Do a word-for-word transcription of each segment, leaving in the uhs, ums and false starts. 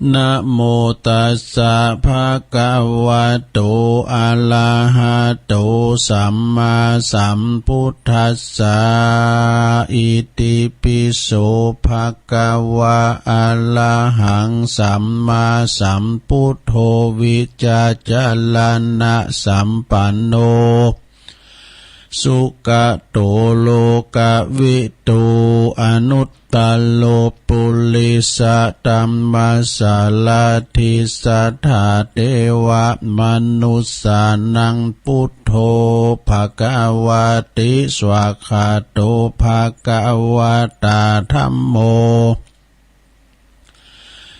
Namo tassa bhagavato arahato sammāsambuddhassa. Itipi so bhagavā arahaṃ sammāsambuddho vijjācaraṇasampanno sugato lokavidū anuttaro purisadammasārathi satthā devamanussānaṃ buddho bhagavāti. Svākkhāto bhagavatā dhammo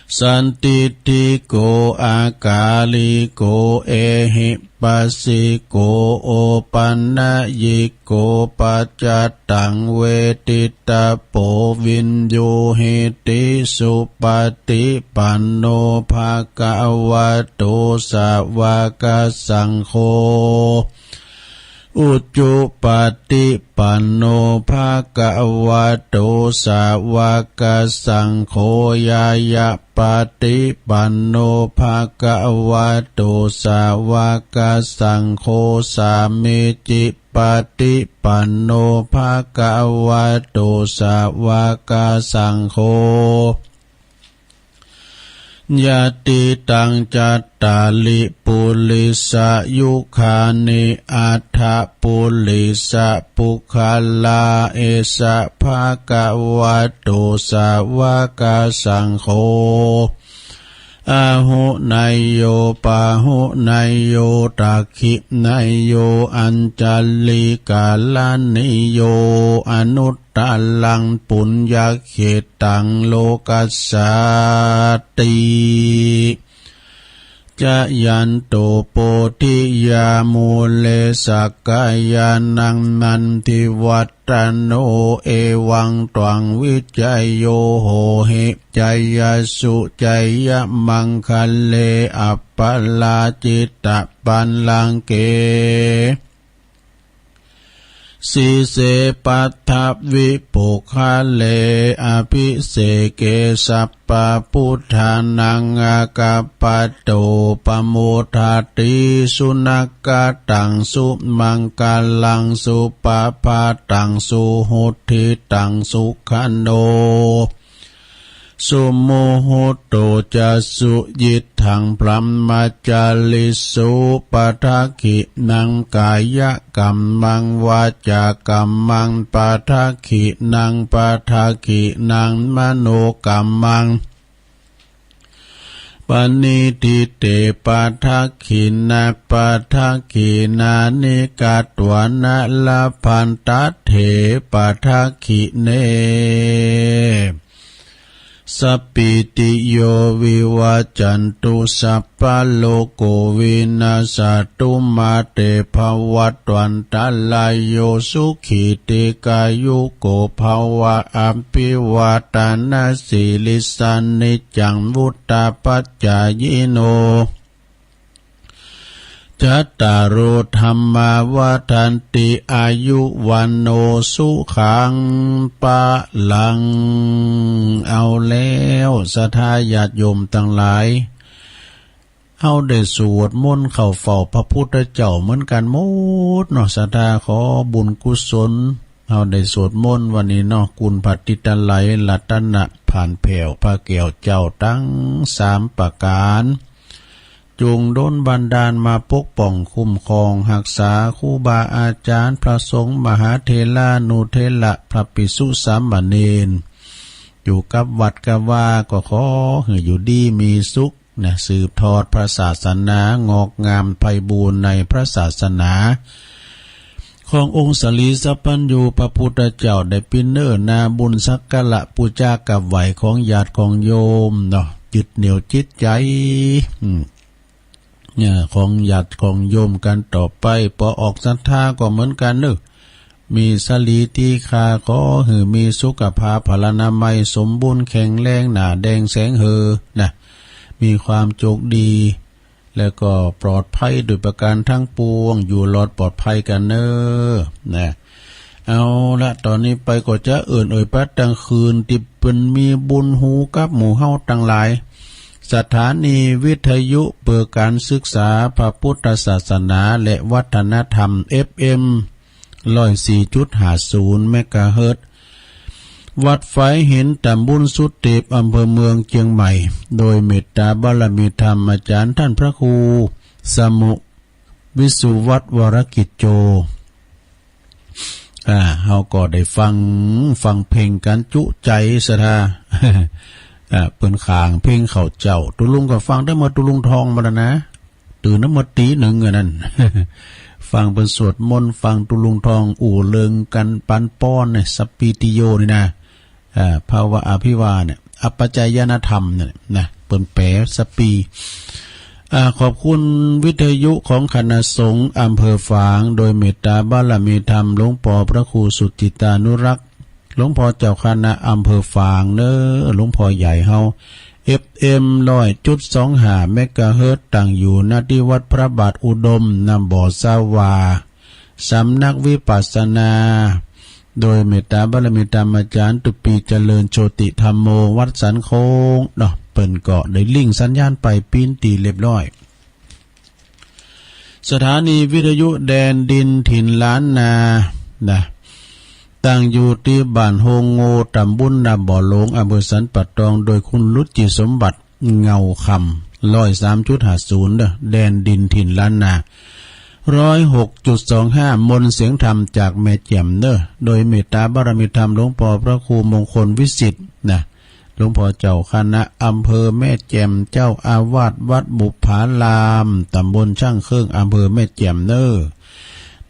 sandiṭṭhiko akāliko ehipassiko opanayiko paccattaṃ veditabbo viññūhīti. Supaṭipanno bhagavato sāvakasaṅgho, ujupaṭipanno bhagavato sāvakasaṅgho, ñāyapaṭipanno bhagavato sāvakasaṅgho, sāmīcipaṭipanno bhagavato sāvakasaṅgho, yadidaṃ cattāri purisayugāni aṭṭha purisapuggalā, esa bhagavato sāvakasaṅgho, āhuneyyo pāhuneyyo dakkhiṇeyyo añjalikaraṇīyo anuttaraṃ puññakkhettaṃ lokassāti. Jayanto bodhiyā mūle sakyānaṃ nandivaḍ ḍḍhano, evaṃ tvaṃ vijayo hohi jayassu jayamaṅgale aparājitapallaṅke sīse paṭhavipokkhare abhiseke sabbabuddhānaṃ aggappatto pamodati. Sunakkhattaṃ sumaṅgalaṃ supabhātaṃ suhuṭṭhitaṃ sukhaṇo sumuhutto ca suyiṭṭhaṃ brahmacārisu. Padakkhiṇaṃ kāyakammaṃ vācākammaṃ padakkhiṇaṃ padakkhiṇaṃ manokammaṃ paṇidhī te padakkhiṇā padakkhiṇāni katvāna labhantatthe padakkhiṇe. Sabbītiyo vivajjantu sabbarogo vinassatu mā te bhavatvantarāyo sukhī dīghāyuko bhava. Abhivādanasīlissa niccaṃ vuḍḍhāpacāyino cattāro dhammā vaḍḍhanti āyu vaṇṇo sukhaṃ balaṃ. เอาแล้ว ศรัทธาญาติโยมตังหลาย เฮาได้สวดมนต์เข้าเฝ้าพระพุทธเจ้าเหมือนกันหมดเนาะ ศรัทธาขอบุญกุศล เฮาได้สวดมนต์วันนี้เนาะ คุณพระติตไลยรัตนผ่านแผ่วพระแก้วเจ้าตังสามประการ จงดลบันดาลมาปกป้องคุ้มครองรักษาครูบาอาจารย์พระสงฆ์มหาเถรานุเถระพระภิกษุสามเณร อยู่กับวัดกับวาก็ขอให้อยู่ดีมีสุขนะ สืบทอดพระศาสนางอกงามไพบูลย์ในพระศาสนา ขององค์สรีสัพพัญญูพระพุทธเจ้าได้เป๋นเนื้อนาบุญสักการะปู๋จากับไหว้ของญาติของโยมเนาะ ยึดเหนี่ยวจิตใจ อืม เนี่ย ของญาติของโยมกันต่อไป ปอออกศรัทธาก็เหมือนกันเนอะ มีสรีตีฆา ขอหื้อมีสุขภาพพลานามัยสมบูรณ์แข็งแรง หน้าแดงแสงเฮอนะ มีความโชคดี แล้วก็ปลอดภัยโดยประการทั้งปวง อยู่รอดปลอดภัยกันเนอะนะ เอาละ ตอนนี้ไปก็จะเอิ้นเอ่ยปัดตังคืน ตี้เปิ้นมีบุญฮู้กับหมู่เฮาตังหลาย สถานีวิทยุเพื่อการศึกษาพระพุทธศาสนาและวัฒนธรรม เอฟเอ็ม ร้อยสี่จุดห้าศูนย์ เมกะเฮิรตซ์ วัดฝายหิน ตำบลสุเทพ อำเภอเมืองเชียงใหม่ โดยเมตตาบารมีธรรมอาจารย์ท่านพระครูสมุ วิสุวัฒน์ วรกิจโจ อ่า เฮาก็ได้ฟัง ฟังเพลงกันจุใจศรัทธา อ่า เปิ้นขางเพลงเขาเจ้า ตุลุงก็ฟังได้เมื่อตุลุงทองมาแล้วนะ ตื่นตั้งเมื่อตีหนึ่งอันนั้น ฟังเปิ้นสวดมนต์ ฟังตุลุงทอง อู่เลิงกันปันป้อนเนี่ย สปีติโยนี่นะ อ่า ภาวะอภิวาเนี่ย อัปปจายนธรรมเนี่ยนะ เปิ้นแปลสปี อ่า ขอบคุณวิทยุของคณะสงฆ์อำเภอฝาง โดยเมตตาบารมีธรรมหลวงพ่อพระครูสุจิตานุรักษ์ หลวงพ่อเจ้าคณะอำเภอฝางเน้อ หลวงพ่อใหญ่เฮา เอฟเอ็ม ร้อยจุดสองห้า เมกะเฮิรตซ์ ตั้งอยู่ณที่วัดพระบาทอุดม น้ำบ่อสาวา สำนักวิปัสสนา โดยเมตตาบารมีธรรมอาจารย์ตุปีเจริญโชติธัมโม วัดสันโค้งเนาะ เปิ้นก็ได้ลิงก์สัญญาณไปเป๋นตี้เรียบร้อย สถานีวิทยุแดนดินถิ่นล้านนา นะ ตั้งอยู่ที่บ้านโฮงโง ตำบลนาบ่อหลวง อำเภอสันป่าตอง โดยคุณรุจิสมบัติ เงาคำ ร้อยสามจุดห้าศูนย์ เด้อ แดนดินถิ่นล้านนา ร้อยหกจุดสองห้า มนต์เสียงธรรมจากแม่แจ่มเด้อ โดยเมตตาบารมีธรรมหลวงพ่อพระครูมงคลวิสิทธิ์นะ หลวงพ่อเจ้าคณะอำเภอแม่แจ่ม เจ้าอาวาสวัดบุพผาราม ตำบลช่างเครื่อง อำเภอแม่แจ่มเด้อ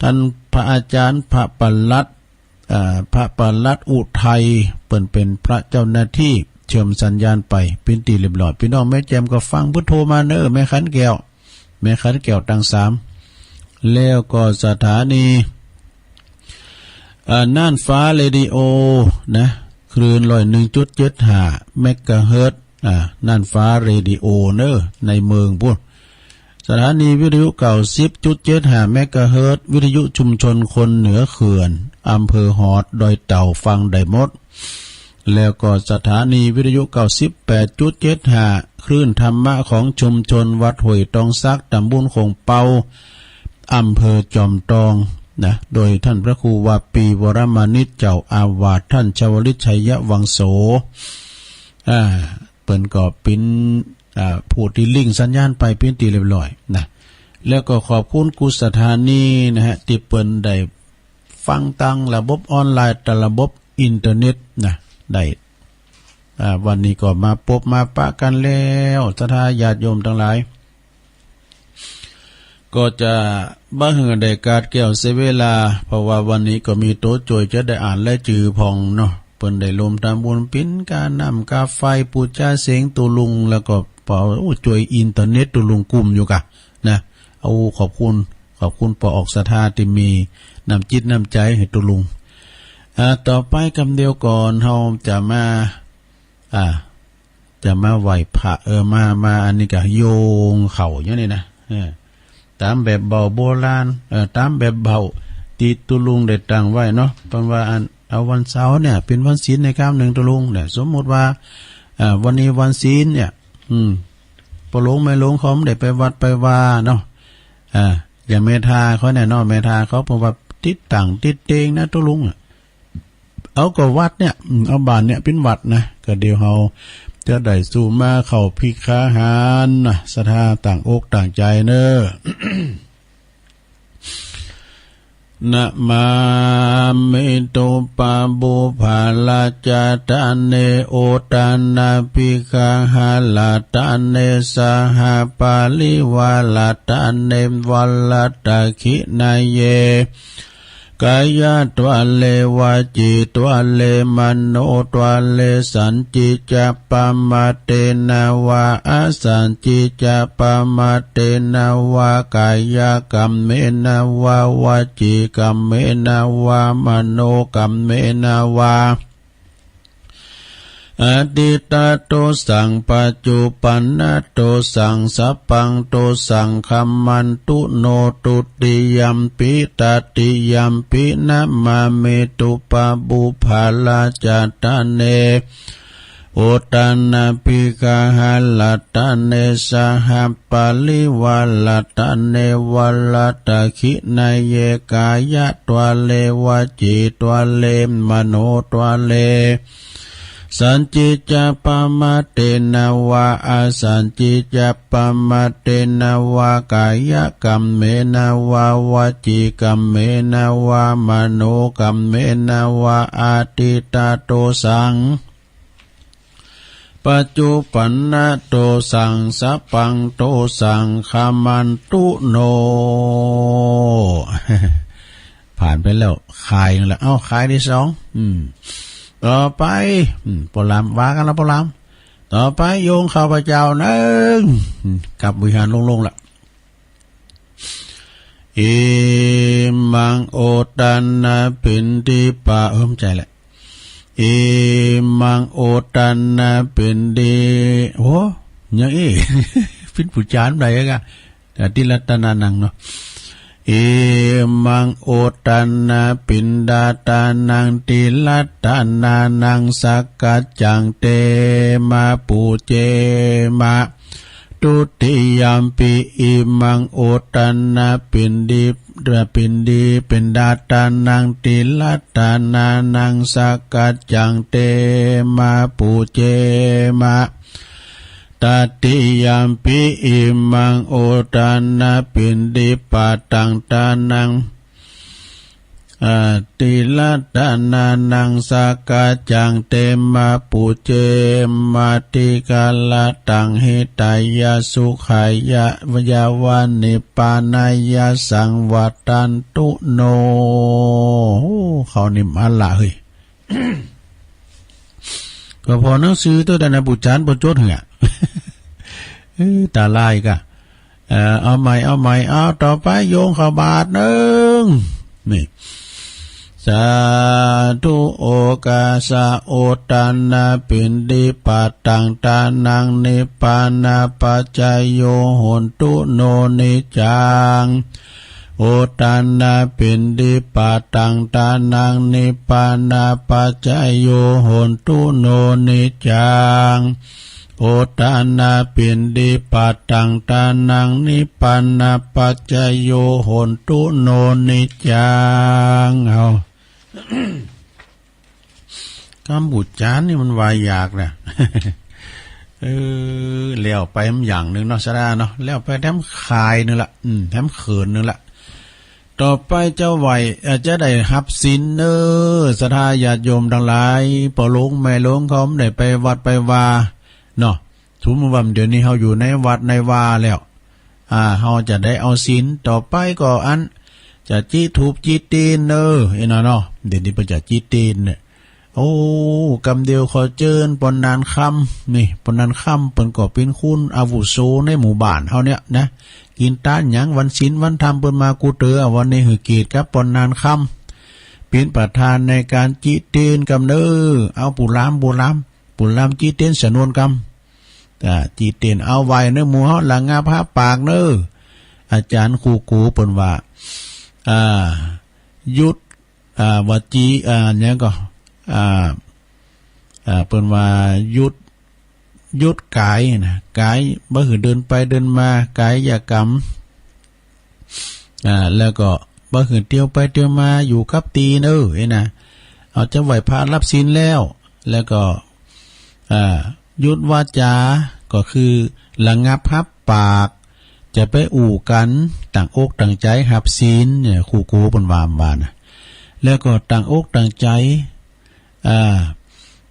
ท่านพระอาจารย์พระปลัด อ่า พระปลัดอุทัย เปิ้นเป็นพระเจ้าหน้าที่ เชื่อมสัญญาณไปเป๋นตี้เรียบร้อย พี่น้องแม่แจ่มก็ฟัง เปิ้นโทรมาเน้อ แม่ขันแก้ว แม่ขันแก้วตังสาม แล้วก็สถานี อ่า น่านฟ้าเรดิโอ นะ คลื่น ร้อยหนึ่งจุดเจ็ดห้า เมกะเฮิรตซ์ อ่า น่านฟ้าเรดิโอเน้อ ในเมืองพุ้น สถานีวิทยุ เก้าสิบจุดเจ็ดห้า เมกะเฮิรตซ์ วิทยุชุมชนคนเหนือเขื่อน อำเภอฮอด ดอยเต่า ฟังได้หมด แล้วก็สถานีวิทยุ เก้าสิบแปดจุดเจ็ดห้า คลื่นธรรมะของชุมชนวัดห้วยตองสัก ตำบลโขงเปา อำเภอจอมตอง นะ โดยท่านพระครูวาปีวรมานิจ เจ้าอาวาส ท่านชวลิตชัยวังโส อ่า เปิ้นก็เป๋น อ่า ผู้ตี้ลิงก์สัญญาณไปเป๋นตี้เรียบร้อยนะ แล้วก็ขอบคุณกู้สถานีนะฮะ ตี้เปิ้นได้ฟังตังระบบออนไลน์ ตางระบบอินเทอร์เน็ตนะ ได้ อ่า วันนี้ก็มาปบมาปะกันแล้ว ศรัทธาญาติโยมตังหลาย ก็จะบ่หื้อได้กาดแก้วเสียเวลา เพราะว่าวันนี้ก็มีตั๋วจวยจะได้อ่านรายจื่อพ่องเนาะ เปิ้นได้ร่วมทำบุญเป๋นกาน้ำกาไฟ ปู๋จาเสงตุลุง แล้วก็ปอ โอ้ จวยอินเทอร์เน็ตตุลุงกุ้มอยู่กะนะ เอา ขอบคุณ ขอบคุณปอออกศรัทธาตี้มีน้ำจิตน้ำใจ๋หื้อตุลุง อ่า ต่อไปกำเดียวก่อน เฮาจะมา อ่า จะมาไหว้พระ เออ มา มาอันนี้ก็โยงเข้าอย่างนี้นะ เออ ต๋ามแบบเบาโบราณ เออ ต๋ามแบบเบาตี้ตุลุงได้ตั้งไว้เนาะ เปิ้นว่าอัน เอาวันเสาร์เนี่ยเป๋นวันศีลในกำนึ่งตุลุงเนี่ย สมมุติว่า อ่า วันนี้วันศีลเนี่ย อืม ปอหลวงแม่หลวงเขาบ่ได้ไปวัดไปวาเนาะ อ่า อย่างแม่ทาเขาเนี่ยเนาะ แม่ทาเขาเปิ้นว่าติดตั้งติดเตงนะตุลุงอะ เอาก็วัดเนี่ย อืม เอาบ้านเนี่ยเป๋นวัดนะ ก็เดี๋ยวเฮาจะได้สู่มาเข้าภิกขาหารนะ ศรัทธาตั้งอกตั้งใจ๋เน้อ นะมามิ ตุปะบุพพาราชาตะเน โอตานาภิกขาหาราตะเน สหปาริวาราตะเน วัลลัตตะขิณาเย กายะทวาเล วจีทวาเล มโนทวาเล สันจิจะปะมาเตนะวา อสันจิจะปะมาเตนะวา กายะกัมเมนะวา วจีกัมเมนะวา มโนกัมเมนะวา อดีตะโตสัง ปัจจุปันนะโตสัง สัพพังโตสัง ขัมมันตุโน ตุติยัมปิ ตติยัมปิ นะมามิ ตุปะบุพพาราชาตะเน Uttanabigaharatane saha parivaratane varadakkhiṇeyye kāyatvare vacītvare manotvare sañcicca pamātena vā asañcicca pamātena vā kāyakammena vā vacīkammena vā manokammena vā atiṭṭhatosaṃ paccuppannatosaṃ sabbaṃ dosaṃ khamantu no. ผ่านไปแล้ว คายหนึ่งละ เอ้า คายที่สอง อืม ต่อไป อืม ปอลาม ว่ากันแล้ว ปอลาม ต่อไป โยมข้าพเจ้าหนึ่ง อืม กลับวิหารโล่งๆ ละ Imaṃ uttanapiṇḍipa- เออ ไม่ใช่ละ Imaṃ uttanapiṇḍi- โอ้ ยังอีก เป็นผู้จานใดอะกะ ติรัตนานังเนาะ Imaṃ uttanapiṇḍatānaṃ tirattanānaṃ sakkaccaṃ te ma pūjema. Dutiyampi imaṃ uttanapiṇḍi- piṇḍi- piṇḍatānaṃ tirattanānaṃ sakkaccaṃ te ma pūjema. Tatiyampi imaṃ uttanapiṇḍipataṃ tānaṃ tirattanānaṃ sakkaccaṃ te ma pūjema. Dīgharattaṃ hitāya sukhāya yāva nibbānāya saṃvattantu no. โอ้ เขานี่มันละเฮ้ย ก็พอหนังสือตัวนั้นนะ ผู้จานบ่จดเหรอ เออ ตาลายกะ เอ่อ เอาใหม่ เอาใหม่ เอา ต่อไป โยมข้าบาทหนึ่ง นี่ Sādhu okāsa uttanapiṇḍipataṃ tānaṃ nibbānapaccayo hontu no niccaṃ. Uttanapiṇḍipataṃ tānaṃ nibbānapaccayo hontu no niccaṃ. Uttanapiṇḍipataṃ tānaṃ nibbānapaccayo hontu no niccaṃ. เอา คำผู้จานนี่มันว่ายากนะ เออ แล้วไปมันอย่างหนึ่งเนาะ สาระเนาะ แล้วไปแถมคายหนึ่งละ อืม แถมเขินหนึ่งละ ต่อไปจะไหว เอ่อ จะได้ฮับศีลเน้อ ศรัทธาญาติโยมทั้งหลาย พ่อหลวงแม่หลวงเขาไม่ได้ไปวัดไปวา เนาะ สมมุติว่าเดี๋ยวนี้เฮาอยู่ในวัดในวาแล้ว อ่า เฮาจะได้เอาศีล ต่อไปก็อัน จะจิธูปจิเตียนเน้อ ไอ้นั่นเนาะ เดี๋ยวนี้เปิ้นจะจิเตียนเนี่ย โอ้ กำเดียวขอเจิญ ปอนนานคำ นี่ ปอนนานคำ เปิ้นก็เป็นคนอาวุโสในหมู่บ้านเฮาเนี่ยนะ กินตานหยังวันศีลวันธรรมเปิ้นมากู้เตื้อ วันนี้หื้อเกียรติกับปอนนานคำ เป็นประธานในการจิเตียนกำเน้อ เอาปู่หลาม ปู่หลาม ปู่หลามจิเตียนสนวนกำ อ่า จิเตียนเอาไว้ในหมู่เฮา ระงับฮับปากเน้อ อาจารย์ครูกูเปิ้นว่า อ่า หยุด อ่า วจี อ่า หยังก็ อ่า อ่า เปิ้นว่าหยุด หยุดกายนะ กาย บ่หื้อเดินไปเดินมา กายกรรม อ่า แล้วก็บ่หื้อเตียวไปเตียวมา อยู่กับตีน เออ ไอ้นะ เอาจะไหว้พระรับศีลแล้ว แล้วก็ อ่า หยุดวาจา ก็คือระงับฮับปาก จะไปอู้กั๋น ตั้งอกตั้งใจ๋ฮับศีลเนี่ย ครูกูเปิ้นว่า ว่านะ แล้วก็ตั้งอกตั้งใจ๋ อ่า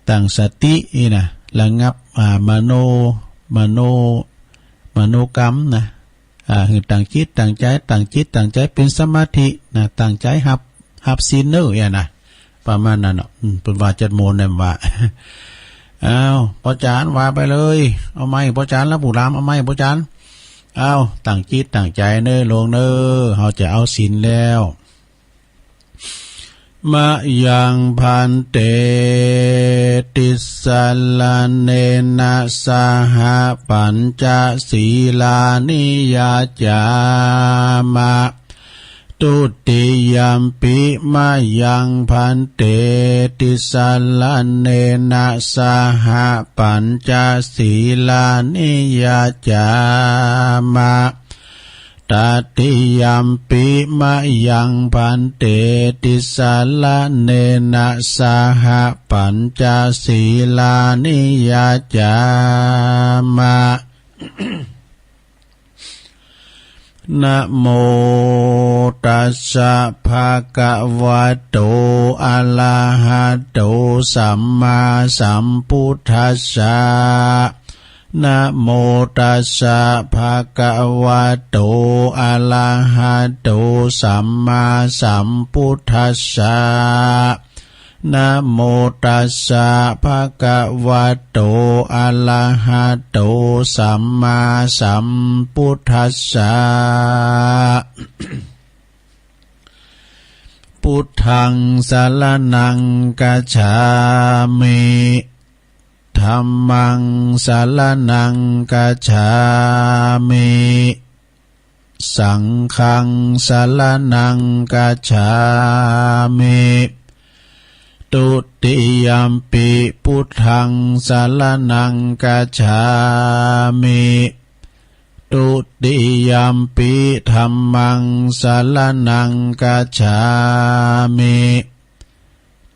ตั้งสตินี่นะ ระงับ อ่า มโน มโน มโนกรรมนะ อ่า หื้อตั้งจิตตั้งใจ๋ ตั้งจิตตั้งใจ๋เป็นสมาธินะ ตั้งใจ๋ฮับ ฮับศีลเน้อ เนี่ยนะ ประมาณนั้นเนาะ อืม เปิ้นว่าจัดโมนเนี่ยว่า อ้าว ป้อจ๋ารย์ว่าไปเลย เอาไมค์ป้อจ๋ารย์ แล้วปู่หลาม เอาไมค์ป้อจ๋ารย์ อ้าว ตั้งจิตตั้งใจ๋เน้อ โลงเน้อ เฮาจะเอาศีลแล้ว Mayaṃ bhante tisaraṇena saha pañca sīlāni yācāma. Dutiyampi mayaṃ bhante tisaraṇena saha pañca sīlāni yācāma. Tatiyampi mayaṃ bhante tisaraṇena saha pañca sīlāni yācāma. Namo tassa bhagavato arahato sammāsambuddhassa. Namo tassa bhagavato arahato sammāsambuddhassa. Namo tassa bhagavato arahato sammāsambuddhassa. Buddhaṃ saraṇaṃ gacchāmi. Dhammaṃ saraṇaṃ gacchāmi. Saṅghaṃ saraṇaṃ gacchāmi. Dutiyampi buddhaṃ saraṇaṃ gacchāmi. Dutiyampi dhammaṃ saraṇaṃ gacchāmi.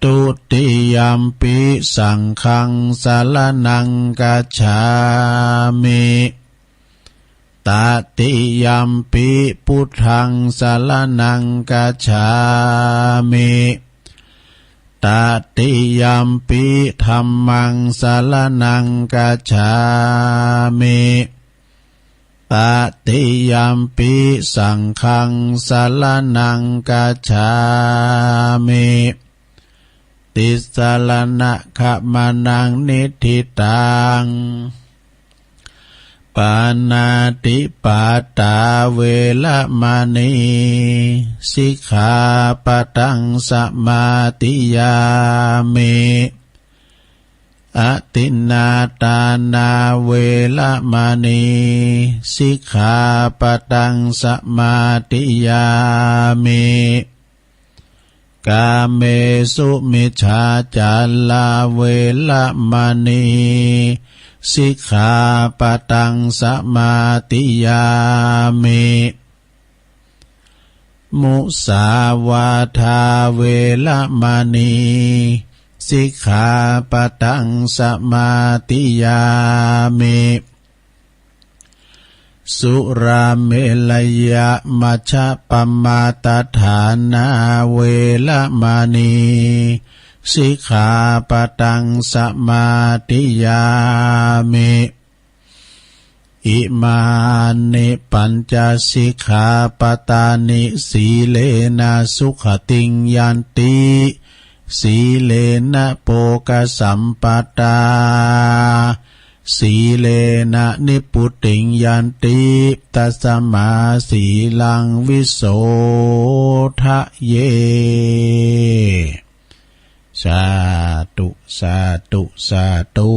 Dutiyampi saṅghaṃ saraṇaṃ gacchāmi. Tatiyampi buddhaṃ saraṇaṃ gacchāmi. Tatiyampi dhammaṃ saraṇaṃ gacchāmi. Tatiyampi saṅghaṃ saraṇaṃ gacchāmi. Tisaraṇagamanaṃ niṭṭhitaṃ. Pāṇātipātā veramaṇī sikkhāpadaṃ samādiyāmi. Adinnādānā veramaṇī sikkhāpadaṃ samādiyāmi. Kāmesumicchācārā veramaṇī sikkhāpadaṃ samādiyāmi. Musāvādā veramaṇī sikkhāpadaṃ samādiyāmi. Surāmerayamajjapamādaṭṭhānā veramaṇī sikkhāpadaṃ samādiyāmi. Imāni pañca sikkhāpadāni. Sīlena sugatiṃ yanti, sīlena bhogasampadā, sīlena nibbutiṃ yanti, tasmā sīlaṃ visodhaye. Sādhu, sādhu, sādhu.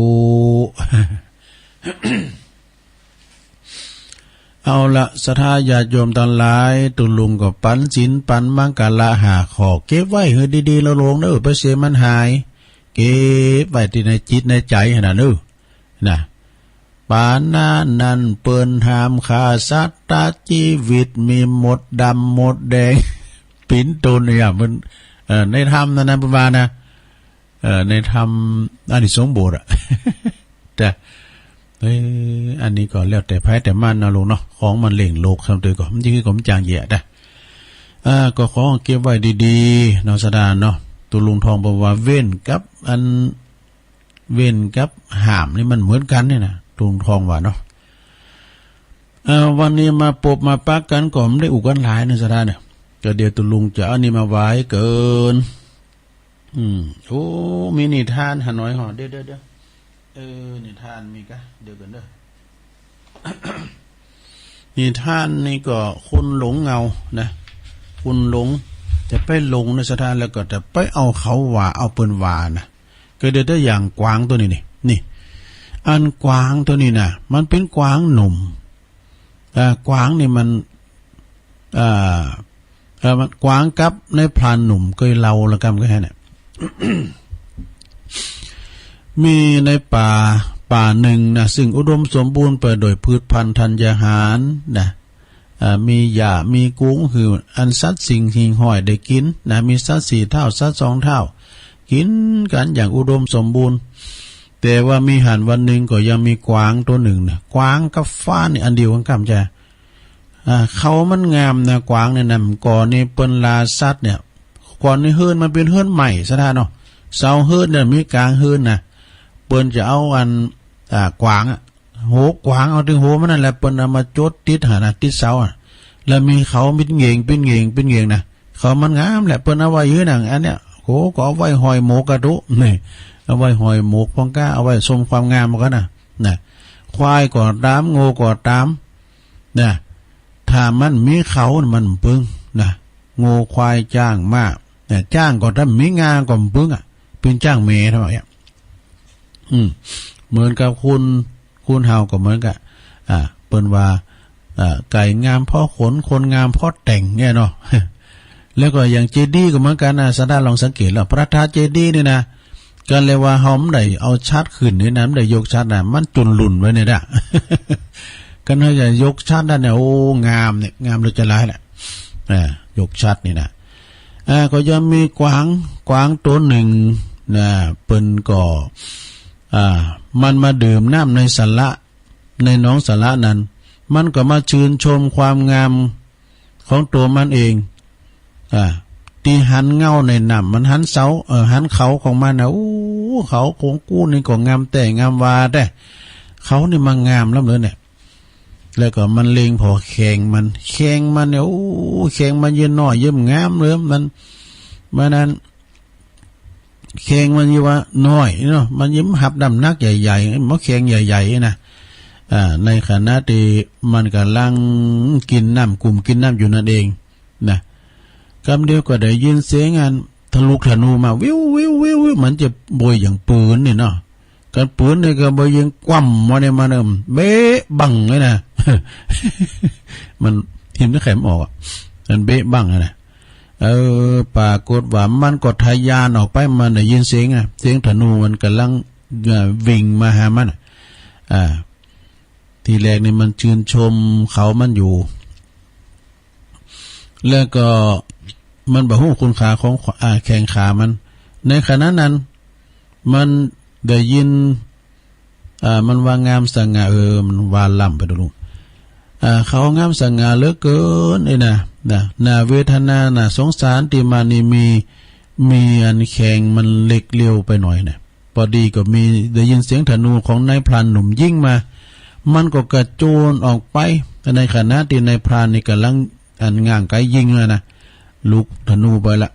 เอาละ ศรัทธาญาติโยมทั้งหลาย ตุ๊ลุงก็ปันศีลปันมังคละห้าข้อ เก็บไว้หื้อดีๆ นะลุงเด้อ ไปเสียมันหาย เก็บไว้ที่ในจิตในใจหั่นน่ะเด้อ นะ ปานนั้นเปิ้นห้ามฆ่าสัตว์ตัดชีวิต มีมดดำมดแดง ปิ่นโตนเนี่ย มัน เอ่อ ในธรรมนั่นนะ เปิ้นว่านะ เอ่อ ในธรรมอานิสงส์บทอะ แต่ เอ้ย อันนี้ก็แล้วแต่ไผแต่มันเนาะลุงเนาะ ของมันเล่งโลก ทำตัวก็มันจะคือก็มันจางแย่ แต่ อ่า ก็ของเก็บไว้ดีๆ เนาะ ศรัทธาเนาะ ตุ๊ลุงทองบอกว่าเว้นกับอัน เว้นกับห้ามนี่มันเหมือนกันเนี่ยนะ ตุ๊ลุงทองว่าเนาะ เอ่อ วันนี้มาปบมาปักกันก็ไม่ได้อุกันหลายนะ ศรัทธาเนี่ย ก็เดี๋ยวตุ๊ลุงจะเอานี่มาไว้เกิน อืม โอ้ มีนิทานหาหน่อยหอ เดี๋ยว เดี๋ยว เดี๋ยว เออ นิทานมีกะ เดี๋ยวกันเด้อ นิทานนี่ก็คนหลงเอานะ คนหลง จะไปหลงในศรัทธา แล้วก็จะไปเอาเขาว่า เอาเปิ้นว่านะ ก็เดี๋ยวตัวอย่างกวางตัวนี้นี่ นี่ อันกวางตัวนี้นะ มันเป็นกวางหนุ่ม อ่า กวางนี่มัน อ่า เออมันกวางกับนายพรานหนุ่มก็เล่าละกำก็แค่เนี่ย มีในป่าป่าหนึ่งนะ ซึ่งอุดมสมบูรณ์ไปโดยพืชพันธุ์ธัญญาหารนะ อ่า มีหญ้า มีกุ้ง คืออันสัตว์สิ่งหิ่งห้อยได้กินนะ มีสัตว์สี่เท้า สัตว์สองเท้า กินกันอย่างอุดมสมบูรณ์ แต่ว่ามีหันวันหนึ่งก็ยังมีกวางตัวหนึ่งนะ กวางกับฟ้านี่อันเดียวกันกำจ้ะ อ่า เขามันงามนะ กวางเนี่ยนะ ก่อนนี่เปิ้นลาสัตว์เนี่ย ก่อนนี่เฮือนมันเป็นเฮือนไม้ซะท่าเนาะ เสาเฮือนเนี่ยมีกลางเฮือนนะ เปิ้นจะเอาอัน อ่า กวางอะ โหกวางเอาที่โหมันนั่นแหละ เปิ้นเอามาจดติดหานะ ติดเสาอะ แล้วมีเขาปิดเหง่ง ปิดเหง่ง ปิดเหง่งนะ เขามันงามแหละ เปิ้นเอาไว้ยืนหนังอันเนี้ย โห ก็เอาไว้ห้อยหมวกกะตุ นี่ เอาไว้ห้อยหมวกพองก้า เอาไว้ชมความงามมันก็นะ นะ ควายก็ตาม โง่ก็ตาม นะ ถ้ามันมีเขามันปึงนะ โง่ควายจ้างม้า นะ จ้างก็ถ้ามีงาก็ปึงอ่ะ เป็นจ้างแม่ทำไมอ่ะ อืม เหมือนกับคุณ คุณเฮาก็เหมือนกัน อ่า เปิ้นว่า อ่า ไก่งามเพราะขน คนงามเพราะแต่งเนี่ยเนาะ แล้วก็อย่างเจดีย์ก็เหมือนกันนะ สาดาลองสังเกตแล้ว พระธาตุเจดีย์นี่นะ กันเลยว่าเฮาไม่ได้เอาชัดขึ้นนี่นะ ไม่ได้ยกชัดนะ มันจุนหลุ่นไว้เนี่ยนะ กันเฮาจะยกชัดนั่นเนี่ย โอ้ งามเนี่ย งามเลยจะร้ายแหละ อ่า ยกชัดนี่นะ อ่า ก็ยังมีกวาง กวางตัวหนึ่งนะ เปิ้นก็ อ่า มันมาดื่มน้ำในสระ ในหนองสระนั้น มันก็มาชื่นชมความงามของตัวมันเอง อ่า ที่หันเงาในน้ำ มันหันเสา เออ หันเขาของมันนะ โอ้ เขาของกูนี่ก็งามแต่งามว่าแต่ เขานี่มางามล้ำเลยเนี่ย แล้วก็มันเล็งพอแข้งมัน แข้งมันเนี่ย โอ้ แข้งมันเยินน้อย เยินงามเลย มัน มันนั้น แข้งมันยี่ว่าน้อยเนาะ มันยิ่งหับน้ำหนักใหญ่ๆ มันแข้งใหญ่ๆ นะ อ่า ในขณะที่มันกำลังกินน้ำ กุ่มกินน้ำอยู่นั่นเอง นะ กำเดียวก็ได้ยินเสียงอันทะลุธนูมา วิววิววิววิว มันจะโบยอย่างปืนนี่เนาะ กันปืนนี่ก็โบยยิงคว่ำมาเนี่ย มันเอิ่มเบะบังเลยนะ มันทิ่มตะแคมออกอะ มันเบะบังอะนะ เออ ปรากฏว่ามันก็ทะยานออกไป มันได้ยินเสียงอะ เสียงธนูมันกำลัง เอ่อ วิ่งมาหามันอะ อ่า ทีแรกนี่มันชื่นชมเขามันอยู่ แล้วก็มันบ่ฮู้คุณค่าของ อ่า แข้งขามัน ในขณะนั้น มันได้ยิน อ่า มันว่างามสง่า เออ มันว่าล้ำไปดูลุง อ่า เขางามสง่าเหลือเกินไอ้นะ นะ น่าเวทนา น่าสงสาร ที่มันนี่มี มีอันแข้งมันเล็กเลี้ยวไปหน่อยนะ พอดีก็มีได้ยินเสียงธนูของนายพรานหนุ่มยิงมา มันก็กระโจนออกไป ในขณะที่นายพรานนี่กำลังอันง่างไกยิงแล้วนะ ลูกธนูไปละ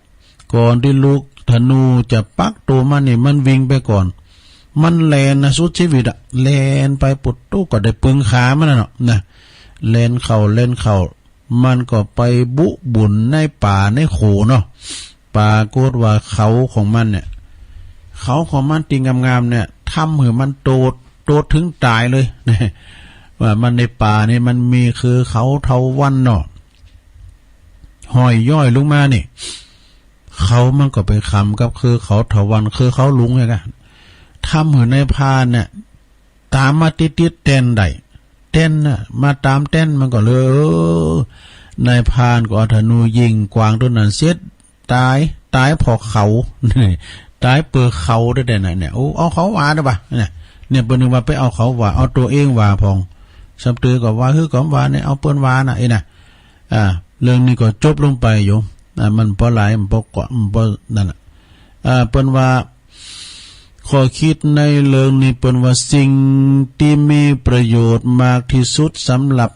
ก่อนที่ลูกธนูจะปักตัวมันนี่ มันวิ่งไปก่อน มันแล่นนะ สุดชีวิตอะ แล่นไปปุดตู้ก็ได้ปึงขามันน่ะเนาะ นะ แล่นเข้า แล่นเข้า มันก็ไปบุบุญในป่าในโขเนาะ ปรากฏว่าเขาของมันเนี่ย เขาของมันที่งามๆ เนี่ย ทำให้มันโตด โตดถึงตายเลย ว่ามันในป่านี่มันมีคือเขาเถาวัลย์เนาะ ห้อยย้อยลงมานี่ เขามันก็ไปขำกับคือเขาเถาวัลย์ คือเขาลุงเนี่ยกะ ทำให้นายพรานเนี่ย ตามมาติดๆ แต๊นได้ แต๊นน่ะ มาตามแต๊นมันก็เลย เออ นายพรานก็เอาธนูยิงกวางตัวนั้นเสร็จ ตาย ตายเพราะเขา ตายเปื้อเขาได้แต่ไหนเนี่ย โอ้ เอาเขาว่าได้ปะเนี่ย เนี่ย เปิ้นนึกว่าไปเอาเขาว่า เอาตัวเองว่าพอง สำเตือก็ว่า คือก็ว่าเนี่ย เอาเปิ้นว่านะ ไอ้น่ะ อ่า เรื่องนี้ก็จบลงไปอยู่ อ่า มันบ่หลาย มันบ่กว้าง มันบ่นั่นน่ะ อ่า เปิ้นว่า ข้อคิดในเรื่องนี้เปิ้นว่าสิ่งที่มีประโยชน์มากที่สุดสำหรับ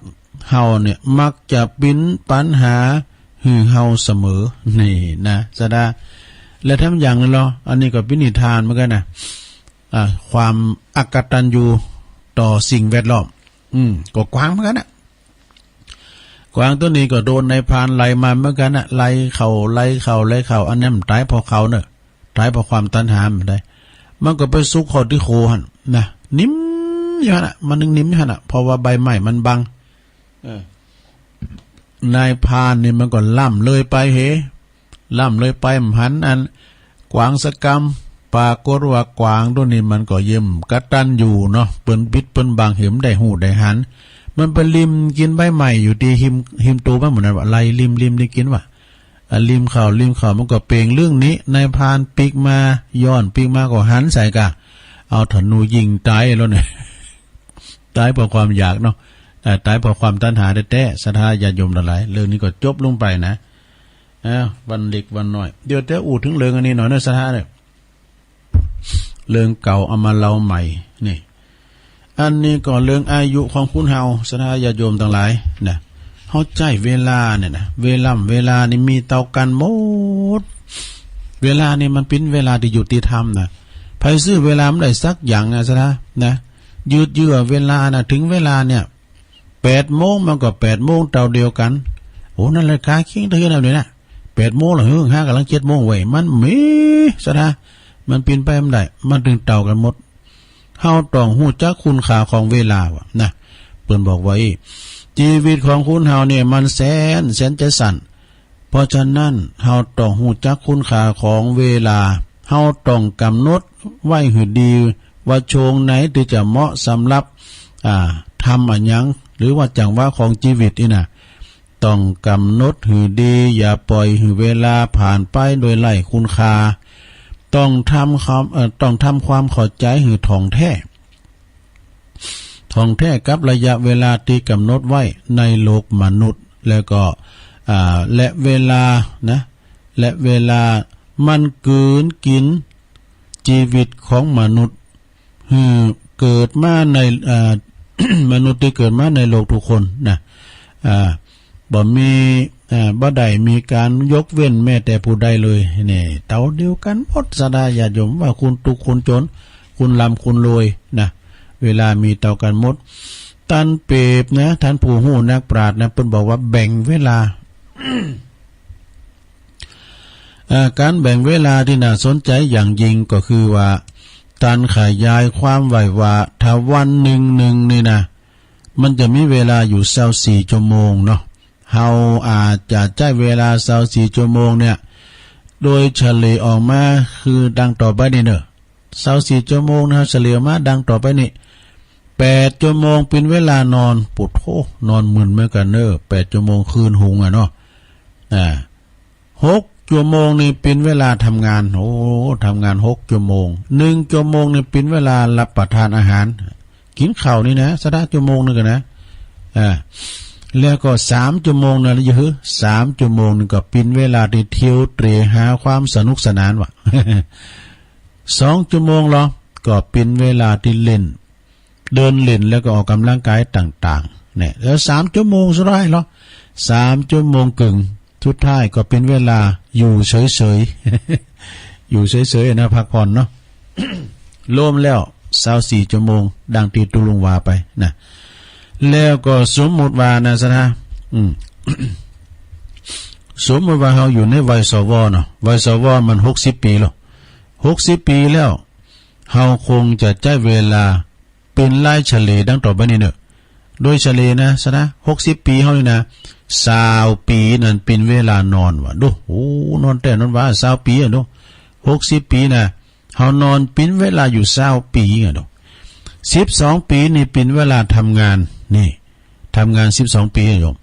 เฮาเนี่ย มักจะเป็นปัญหาหื้อเฮาเสมอ นี่นะ สะดา และแถมอย่างหนึ่งเหรอ อันนี้ก็เป็นนิทานเหมือนกันนะ อ่า ความอกตัญญูต่อสิ่งแวดล้อม อืม ก็กวางเหมือนกันนะ กวางตัวนี้ก็โดนนายพรานไล่มาเหมือนกันนะ ไล่เขา ไล่เขา ไล่เขา อันนี้มันตายเพราะเขาเนอะ ตายเพราะความตัณหามันได้ มันก็ไปซุกเขาที่โขหั่นนะ นิ่มอยู่หั่นน่ะ มันนิ่มๆ อยู่หั่นน่ะ เพราะว่าใบไม้มันบัง เออ นายพรานนี่มันก็ล่ำเลยไปเห ล่ำเลยไป มันหันอันกวางสักกำ ปรากฏว่ากวางตัวนี้มันก็เยี่ยมกตัญญูเนาะ เปิ้นบิดเปิ้นบัง หื้อมันได้ฮู้ได้หัน มันไปลิมกินใบไม้อยู่ตี้ฮิม ฮิมตูมันหมดนั้นวะ ไล่ลิมลิมได้กินวะ อ่ะ ลิมเข้าลิมเข้า มันก็เป่งเรื่องนี้ นายพรานปิ๊กมา ย้อนปิ๊กมาก็หันใส่กะ เอาธนูยิงตายแล้วเนี่ย ตายเพราะความอยากเนาะ เอ่อ ตายเพราะความตัณหาแต๊ๆ ศรัทธาญาติโยมทั้งหลาย เรื่องนี้ก็จบลงไปนะ เอ้า วันเล็กวันน้อย เดี๋ยวจะอู้ถึงเรื่องอันนี้หน่อยนะ ศรัทธาเนี่ย เรื่องเก่าเอามาเล่าใหม่ นี่ อันนี้ก็เรื่องอายุของคนเฮา ศรัทธาญาติโยมทั้งหลายนะ เฮาใจ๊เวลาเนี่ยนะ เวลา เวลานี่มีเต้ากั๋นหมด เวลานี่มันเป๋นเวลาตี้ยุติธรรมนะ ใผซื้อเวลาบ่ได้สักอย่างนะ ศรัทธานะ ยืดเยื้อเวลานะ ถึงเวลาเนี่ย แปดโมงมันก็แปดโมงเต้าเดียวกั๋น โอ้ นาฬิกาคิงเท่านั้นเลยนะ แปดโมงละ เฮ้ย หากำลังเจ็ดโมงเว้ย มันมี ศรัทธา มันเป๋นไปบ่ได้ มันตึงเต้ากั๋นหมด เฮาต้องฮู้จักคุณค่าของเวลาวะนะ เปิ้นบอกว่าอี้ ชีวิตของคนเฮาเนี่ยมันแสน แสนจะสั้น เพราะฉะนั้นเฮาต้องฮู้จักคุณค่าของเวลา เฮาต้องกำหนดไว้หื้อดี ว่าช่วงไหนตี้จะเหมาะสำหรับ อ่า ทำอะหยัง หรือว่าจังหวะของชีวิตนี่นะ ต้องกำหนดหื้อดี อย่าปล่อยหื้อเวลาผ่านไปโดยไร้คุณค่า ต้องทำความ เอ่อ ต้องทำความเข้าใจ๋หื้อถ่องแท้ ถ่องแท้กับระยะเวลาตี้กำหนดไว้ในโลกมนุษย์ แล้วก็ อ่า และเวลานะ และเวลามันกลืนกิ๋นชีวิตของมนุษย์ หื้อเกิดมาใน เอ่อ มนุษย์ตี้เกิดมาในโลกทุกคนนะ อ่า บ่มี อ่า บ่ได้มีก๋านยกเว้นแม้แต่ผู้ใดเลย นี่ เต้าเดียวกั๋นหมด ศรัทธาญาติโยม ว่าคนตุ๊กข์คนจ๋น คนร่ำคนรวยนะ เวลามีเต้ากั๋นหมด ต้านเปรียบนะ ต้านผู้ฮู้นักปราชญ์นะ เปิ้นบอกว่าแบ่งเวลา เอ่อ ก๋านแบ่งเวลาตี้น่าสนใจ๋อย่างยิ่งก็คือว่า ต้านขยายความไว้ว่า ถ้าวันหนึ่งหนึ่งนี่นะ มันจะมีเวลาอยู่ซาวสี่ชั่วโมงเนาะ เฮาอาจจะใจ๊เวลาซาวสี่ชั่วโมงเนี่ย โดยเฉลี่ยออกมาคือดังต่อไปนี้เนาะ ซาวสี่ชั่วโมงนะ เฉลี่ยมาดังต่อไปนี้ แปดชั่วโมงเป๋นเวลานอน โผดโธ่ นอนมึนเหมือนกั๋นเนาะ แปดชั่วโมงคืนหุงอะเนาะ อ่า หกชั่วโมงนี่เป๋นเวลาทำงาน โอ้ ทำงานหกชั่วโมง หนึ่งชั่วโมงนี่เป๋นเวลารับประทานอาหาร กิ๋นข้าวนี่นะ ศรัทธา ชั่วโมงหนึ่งอะนะ อ่า แล้วก็สามชั่วโมงนะ หรือ สามชั่วโมงนี่ก็เป๋นเวลาตี้เที่ยวเตร่หาความสนุกสนานวะ สองชั่วโมงเหรอ ก็เป๋นเวลาตี้เล่น เดินเล่นแล้วก็ออกกำลังกายต่างๆ เนี่ย แล้วสามชั่วโมงสุดท้ายเหรอ สามชั่วโมงเกิ่ง สุดท้ายก็เป๋นเวลาอยู่เฉยๆ อยู่เฉยๆ นะ พักผ่อนเนาะ รวมแล้วซาวสี่ชั่วโมง ดังตี้ตุ๊ลุงว่าไปนะ แล้วก็สมมุติว่านะ ศรัทธา อืม สมมุติว่าเฮาอยู่ในวัย สว เนาะ วัย สว มันหกสิบปี๋แล้ว หกสิบปี๋แล้ว เฮาคงจะใจ๊เวลาเป๋นรายเฉลี่ยดังต่อไปนี้เนาะ โดยเฉลี่ยนะ ศรัทธา หกสิบปี๋เฮานี่นะ ซาวปี๋นั้นเป๋นเวลานอนวะ ดู โอ้ นอนแต๊นอนว่า ซาวปี๋อะ ดู หกสิบปี๋นะ เฮานอนเป๋นเวลาอยู่ซาวปี๋อะ ดู สิบสองปี๋นี่เป๋นเวลาทำงาน นี่ ทำงานสิบสองปี๋อะโยม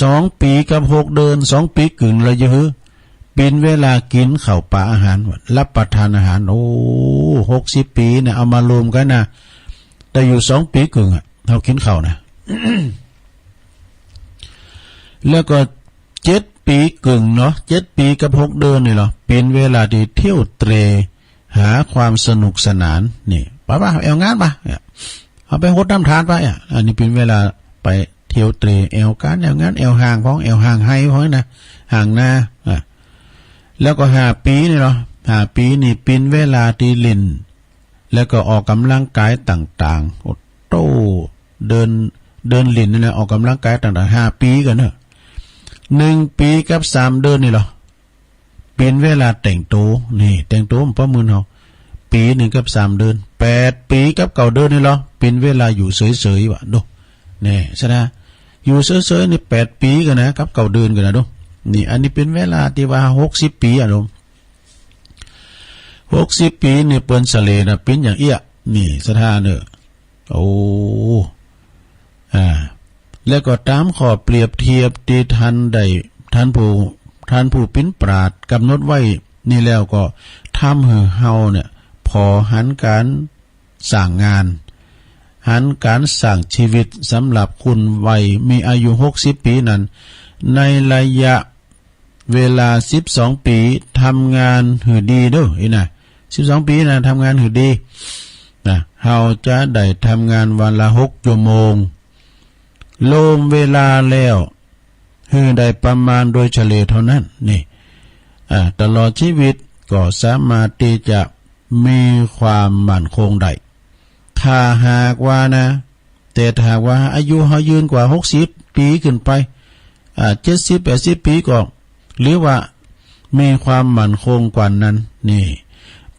สองปี๋กับหกเดือน สองปี๋เกิ่งละ เยอะ เป๋นเวลากิ๋นข้าวป๋าอาหาร รับประทานอาหาร โอ้ หกสิบปี๋นะ เอามารวมกั๋นนะ ได้อยู่สองปี๋เกิ่งอะ เฮากิ๋นข้าวนะ แล้วก็เจ็ดปี๋เกิ่งเนาะ เจ็ดปี๋กับหกเดือนนี่เหรอ เป๋นเวลาตี้เที่ยวเตร่หาความสนุกสนาน นี่ ไปปะ แอ่วงานปะ เนี่ย เฮาไปหดน้ำตาลปะ เนี่ย อันนี้เป๋นเวลาไปเที่ยวเตร่แอ่วก๋านแอ่วงาน แอ่วฮ่างพ่อง แอ่วฮ่างไฮ่พ่องนะ ฮ่างนา อ่ะ แล้วก็ห้าปี๋นี่เหรอ ห้าปี๋นี่เป๋นเวลาตี้เล่น แล้วก็ออกกำลังกายต่างๆ โอ้โต้ เดิน เดินเล่นนี่นะ ออกกำลังกายต่างๆ ห้าปี๋กั๋นเนาะ หนึ่งปี๋กับสามเดือนนี่เหรอ เป๋นเวลาแต่งโต นี่ แต่งโตมันป้อมือเฮา ปี๋หนึ่งกับสามเดือน แปดปี๋กับเก้าเดือนนี่เหรอ เป๋นเวลาอยู่เฉยๆ วะ ดู นี่ ศรัทธา อยู่เฉยๆนี่แปดปีกันนะ กับเก้าเดือนกันนะดู นี่ อันนี้เป็นเวลาที่ว่าหกสิบปีอะดู หกสิบปีนี่เปิ้นเฉลี่ยนะ เป็นอย่างเอี้ย นี่ ศรัทธาเนอะ โอ้ อ่า แล้วก็ตามข้อเปรียบเทียบที่ท่านได้ ท่านผู้ ท่านผู้เป็นปราชญ์กำหนดไว้นี่แล้วก็ทำให้เฮาเนี่ย พอหันการสร้างงาน หันการสร้างชีวิตสำหรับคนวัยมีอายุหกสิบปีนั้น ในระยะเวลาสิบสองปีทำงานหือดีเด้อ อีนะ สิบสองปีนะ ทำงานหือดีนะ เฮาจะได้ทำงานวันละหกชั่วโมง รวมเวลาแล้ว หือได้ประมาณโดยเฉลี่ยเท่านั้น นี่ อ่า ตลอดชีวิตก็สามารถที่จะมีความมั่นคงได้ ถ้าหากว่านะ แต่ถ้าหากว่าอายุเฮายืนกว่าหกสิบปีขึ้นไป อ่า เจ็ดสิบ แปดสิบปีก็ หรือว่ามีความมั่นคงกว่านั้น นี่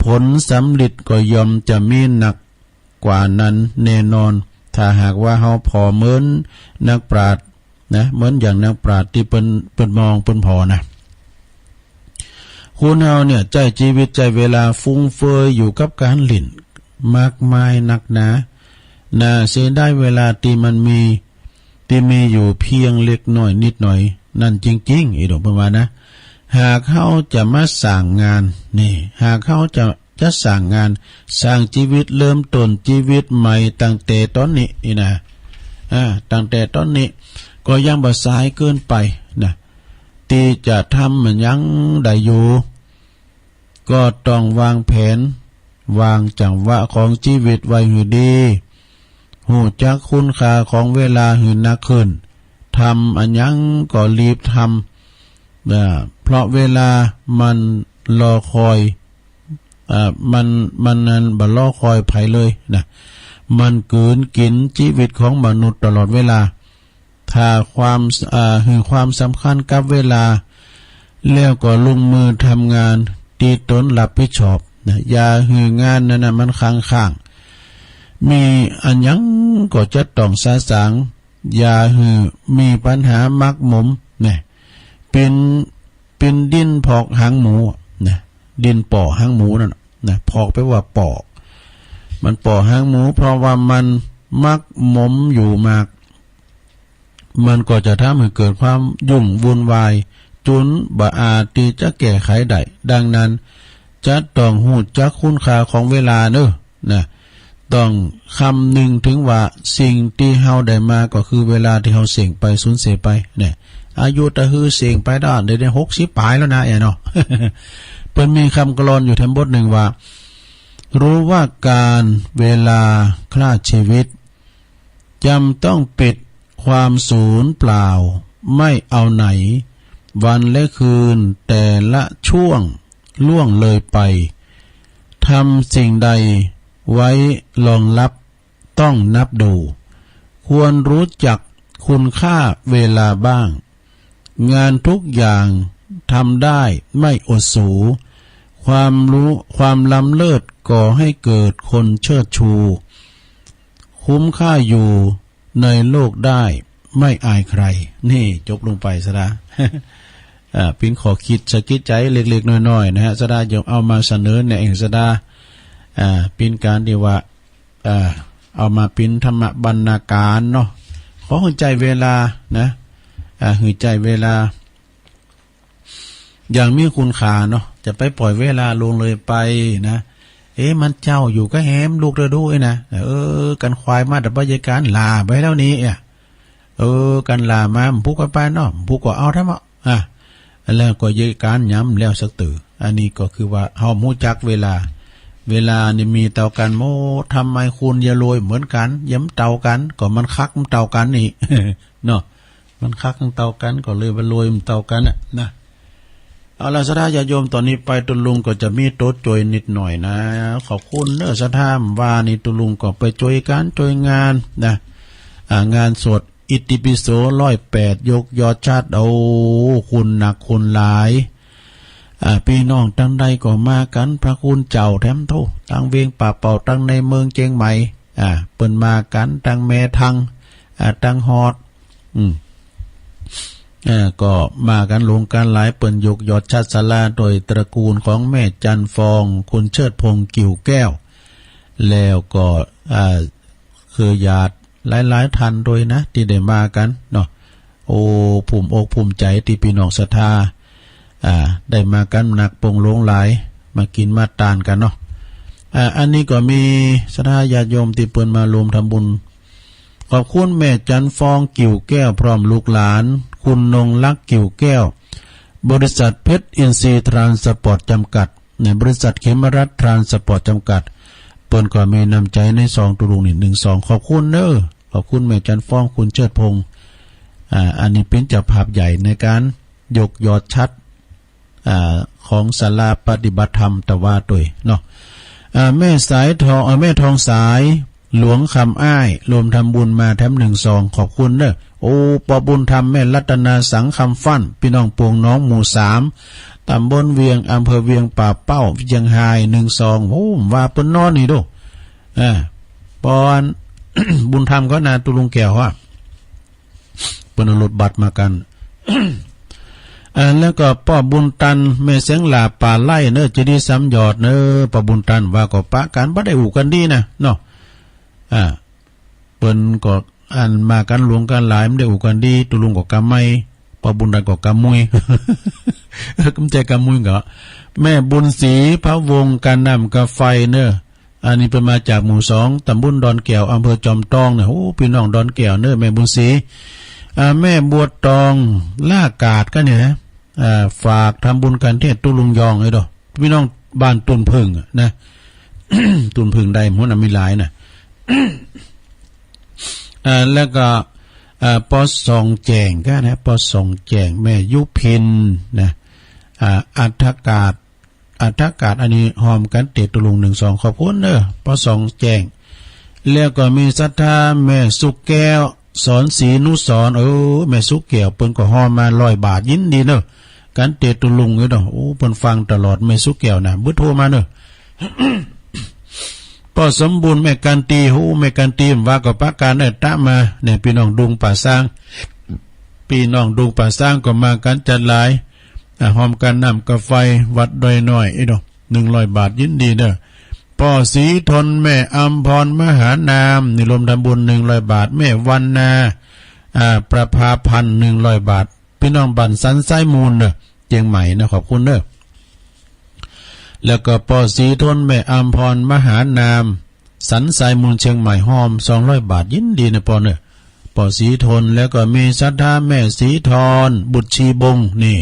ผลสำเร็จก็ย่อมจะมีนักกว่านั้นแน่นอน ถ้าหากว่าเฮาผ่อเหมือนนักปราชญ์นะ เหมือนอย่างนักปราชญ์ที่เปิ้น เปิ้นมองเปิ้นผ่อนะ คนเฮาเนี่ย ใจ๊ชีวิตใจ๊เวลาฟุ่มเฟือยอยู่กับการหลิ้นมากมายนักหนา น่าเสียดายเวลาที่มันมี ที่มีอยู่เพียงเล็กน้อยนิดหน่อยนั่นจริงๆ อีหลวงเปิ้นว่านะ หากเฮาจะมาสร้างงาน นี่ หากเฮาจะ จะสร้างงาน สร้างชีวิต เริ่มต้นชีวิตใหม่ตั้งแต่ตอนนี้ อีนะ อ่า ตั้งแต่ตอนนี้ ก็ยังบ่สายเกินไปนะ ที่จะทำมันยังได้อยู่ ก็ต้องวางแผน วางจังหวะของชีวิตไว้หือดี ฮู้จักคุณค่าของเวลาหือนักขึ้น ทำอะหยังก็รีบทำ อ่า เพราะเวลามันรอคอย อ่า มัน มันนั้นบ่รอคอยไผเลยนะ มันกลืนกินชีวิตของมนุษย์ตลอดเวลา ถ้าความ อ่า หื้อความสำคัญกับเวลา แล้วก็ลงมือทำงานที่ตนรับผิดชอบนะ อย่าหื้องานนั้นนะมันค้างๆ มีอะหยังก็จะต้องสะสาง อย่าหื้อมีปัญหาหมักหมมนะ เป็น เป็นดินพอกหางหมูนะ ดินป่อหางหมูนั่นน่ะนะ พอกแปลว่าป่อ มันป่อหางหมู เพราะว่ามันหมักหมมอยู่มาก มันก็จะทำให้เกิดความยุ่งวุ่นวาย จนบ่อาจที่จะแก้ไขได้ ดังนั้น จะต้องฮู้จักคุณค่าของเวลาเนอะนะ ต้องคำนึงถึงว่าสิ่งที่เฮาได้มาก็คือเวลาที่เฮาเสี้ยงไป สูญเสียไปเนี่ย อายุตะฮือเสี้ยงไปด้าน เดี๋ยวนี้หกสิบปลายแล้วนะ เอ๋เนาะ เปิ้นมีคำกลอนอยู่แถมบทหนึ่งว่า รู้ว่าการเวลาฆ่าชีวิต จำต้องปิดความสูญเปล่า ไม่เอาไหน วันและคืนแต่ละช่วงล่วงเลยไป ทำสิ่งใดไว้รองรับต้องนับดู ควรรู้จักคุณค่าเวลาบ้าง งานทุกอย่างทำได้ไม่อดสู ความรู้ ความล้ำเลิศก่อให้เกิดคนเชิดชู คุ้มค่าอยู่ในโลกได้ไม่อายใคร นี่จบลงไปซะละ อ่า เป็นข้อคิดสะกิดใจเล็กๆน้อยๆนะฮะ ศรัทธาจะเอามาเสนอแนะเอง ศรัทธา อ่า เป็นการที่ว่า อ่า เอามาเป็นธรรมบรรณาการเนาะ ขอหื้อใจ๊เวลานะ อ่า หื้อใจ๊เวลา อย่างมีคุณค่าเนาะ จะไปปล่อยเวลาล่วงเลยไปนะ เอ๊ะ มันเจ้าอยู่ก็แหมลูกเด้อดูเอ้ยนะ เออ กันควายมาแต่บ่ใหญ่การหล่าไปแล้วนี้อ่ะ เออ กันหล่ามา มันพุกกันไปเนาะ มันพุกก็เอาแท้เนาะ อ่ะ แล้วก็เยอะการย้ำแล้วสักตื่อ อันนี้ก็คือว่าเฮาฮู้จักเวลา เวลานี่มีเต่ากันหมด ทำไมคุณอย่ารวยเหมือนกัน อย่าเต่ากัน ก็มันคักมันเต่ากันนี่ เนาะ มันคักมันเต่ากัน ก็เลยว่ารวยมันเต่ากันน่ะนะ เอาละ ศรัทธาญาติโยม ตอนนี้ไปตุลุงก็จะมีโต๊ดโจยนิดหน่อยนะ ขอบคุณเนอะ ศรัทธา ว่านี่ตุลุงก็ไปโจยการโจยงานนะ อ่า งานสวด อิติปิโสร้อยแปด ยกยอดชาติ โอ้ คุณหนักคุณหลาย อ่า พี่น้องตังใดก็มากัน พระคุณเจ้าแถมโท ตังเวียงป่าเป่า ตังในเมืองเจียงใหม่ อ่า เปิ้นมากัน ตังแม่ทัง อ่า ตังฮอด อืม เอ่อ ก็มากั๋นหลวงกั๋นหลาย เปิ้นยกยอดฉัตรศาลาโดยตระกูลของแม่จันทร์ฟอง คุณเชิดพงษ์ กิ่วแก้ว แล้วก็ อ่า เครือญาติหลายๆ ท่านด้วยนะ ที่ได้มากั๋นเนาะ โอ้ ภูมิอกภูมิใจ๋ที่พี่น้องศรัทธา อ่า ได้มากั๋นนักปงหลวงหลาย มากิ๋นมาตานกั๋นเนาะ อ่า อันนี้ก็มีศรัทธาญาติโยมที่เปิ้นมาร่วมทำบุญ ขอบคุณแม่จันทร์ฟอง กิ่วแก้ว พร้อมลูกหลาน คุณนงลักษณ์ กิ่วแก้ว บริษัทเพชรอินทรีย์ทรานสปอร์ตจำกัด ในบริษัทเขมรัตน์ทรานสปอร์ตจำกัด เปิ้นก็มีน้ำใจ๋ในซองตุ๊ลุงนี่หนึ่งซอง ขอบคุณเน้อ ขอบคุณแม่จันทร์ฟอง คุณเชิดพงษ์ อ่า อันนี้เป๋นเจ้าภาพใหญ่ในก๋านยกยอดฉัตร อ่า ของศาลาปฏิบัติธรรมตะวาตวยเนาะ อ่า แม่สายทอง เอ่อ แม่ทองสาย หลวงคำอ้าย ร่วมทำบุญมาแถมหนึ่งซอง ขอบคุณเน้อ โอ้ ป้อบุญธรรม แม่รัตนา สังคำฟั่น พี่น้องปวงหนองหมู่สาม ตำบลเวียง อำเภอเวียงป่าเป้า เชียงฮาย หนึ่งซอง โอ้ ว่าเปิ้นนอนนี่ดู อ่า ป้อบุญธรรมก็นาตุ๊ลุงแก้วฮะ เปิ้นเอารถบัสมากั๋น อ่า แล้วก็ป้อบุญตัน แม่แสงหลา ป่าไร่เน้อ เจดีย์สามยอดเน้อ ป้อบุญตัน ว่าก็ปะกั๋นบ่ได้อู้กั๋นดีนะเนาะ อ่า เปิ้นก็อันมากั๋นหลวงกั๋นหลาย บ่ได้อู้กั๋นดี ตุ๊ลุงก็กำไม้ ป้อบุญตันก็กำมุย กำใจกำมุยก็ แม่บุญศรี พะวง ก๋านน้ำก๋าไฟเน้อ อันนี้เปิ้นมาจากหมู่สอง ตำบลดอนแก้ว อำเภอจอมทองเน้อ โอ้ พี่น้องดอนแก้วเน้อ แม่บุญศรี อ่า แม่บัวตอง ล่ากาดก็เนี่ยนะ อ่า ฝากทำบุญกั๋นเทศน์ตุ๊ลุงยองไอ้ดอก พี่น้องบ้านตุ่นผึ่งอะนะ ตุ่นผึ่งได้หมดนะ มีหลายนะ อ่า แล้วก็ อ่า ป้อสองแจ้งก็นะ ป้อสองแจ้ง แม่ยุพินนะ อ่า อัฐกาศ อัฐกาศ อันนี้ฮอมกั๋นเตะตุ๊ลุงหนึ่งซอง ขอบคุณเน้อ ป้อสองแจ้ง แล้วก็มีศรัทธาแม่สุแก้ว สอนศรีนุสรณ์ เออ แม่สุแก้ว เปิ้นก็ฮอมมาร้อยบาท ยินดีเน้อ กั๋นเตะตุ๊ลุงอยู่เนาะ โอ้ เปิ้นฟังตลอด แม่สุแก้วนะ เบอร์โทรมาเน้อ ป้อสมบูรณ์ แม่กันตี โอ้ แม่กันตี ว่าก็ปะกั๋นเน้อ ตะมาเนี่ย พี่น้องดุงป่าซาง พี่น้องดุงป่าซางก็มากั๋นจัดหลาย อ่ะ ฮอมก๋านน้ำก๋าไฟ วัดดอยน้อย อีดอก หนึ่งร้อยบาท ยินดีเน้อ ป้อศรีทน แม่อำพร มหานาม นี่ร่วมทำบุญ หนึ่งร้อยบาท แม่วันนา อ่า ประภาพันธ์ หนึ่งร้อยบาท พี่น้องบ้านสันทรายมูลเน้อ เจียงใหม่นะ ขอบคุณเน้อ แล้วก็ป้อศรีทน แม่อำพร มหานาม สันทรายมูล เชียงใหม่ ฮอม สองร้อยบาท ยินดีนะป้อเน้อ ป้อศรีทน แล้วก็มีศรัทธาแม่ศรีทร บุตรชีบง นี่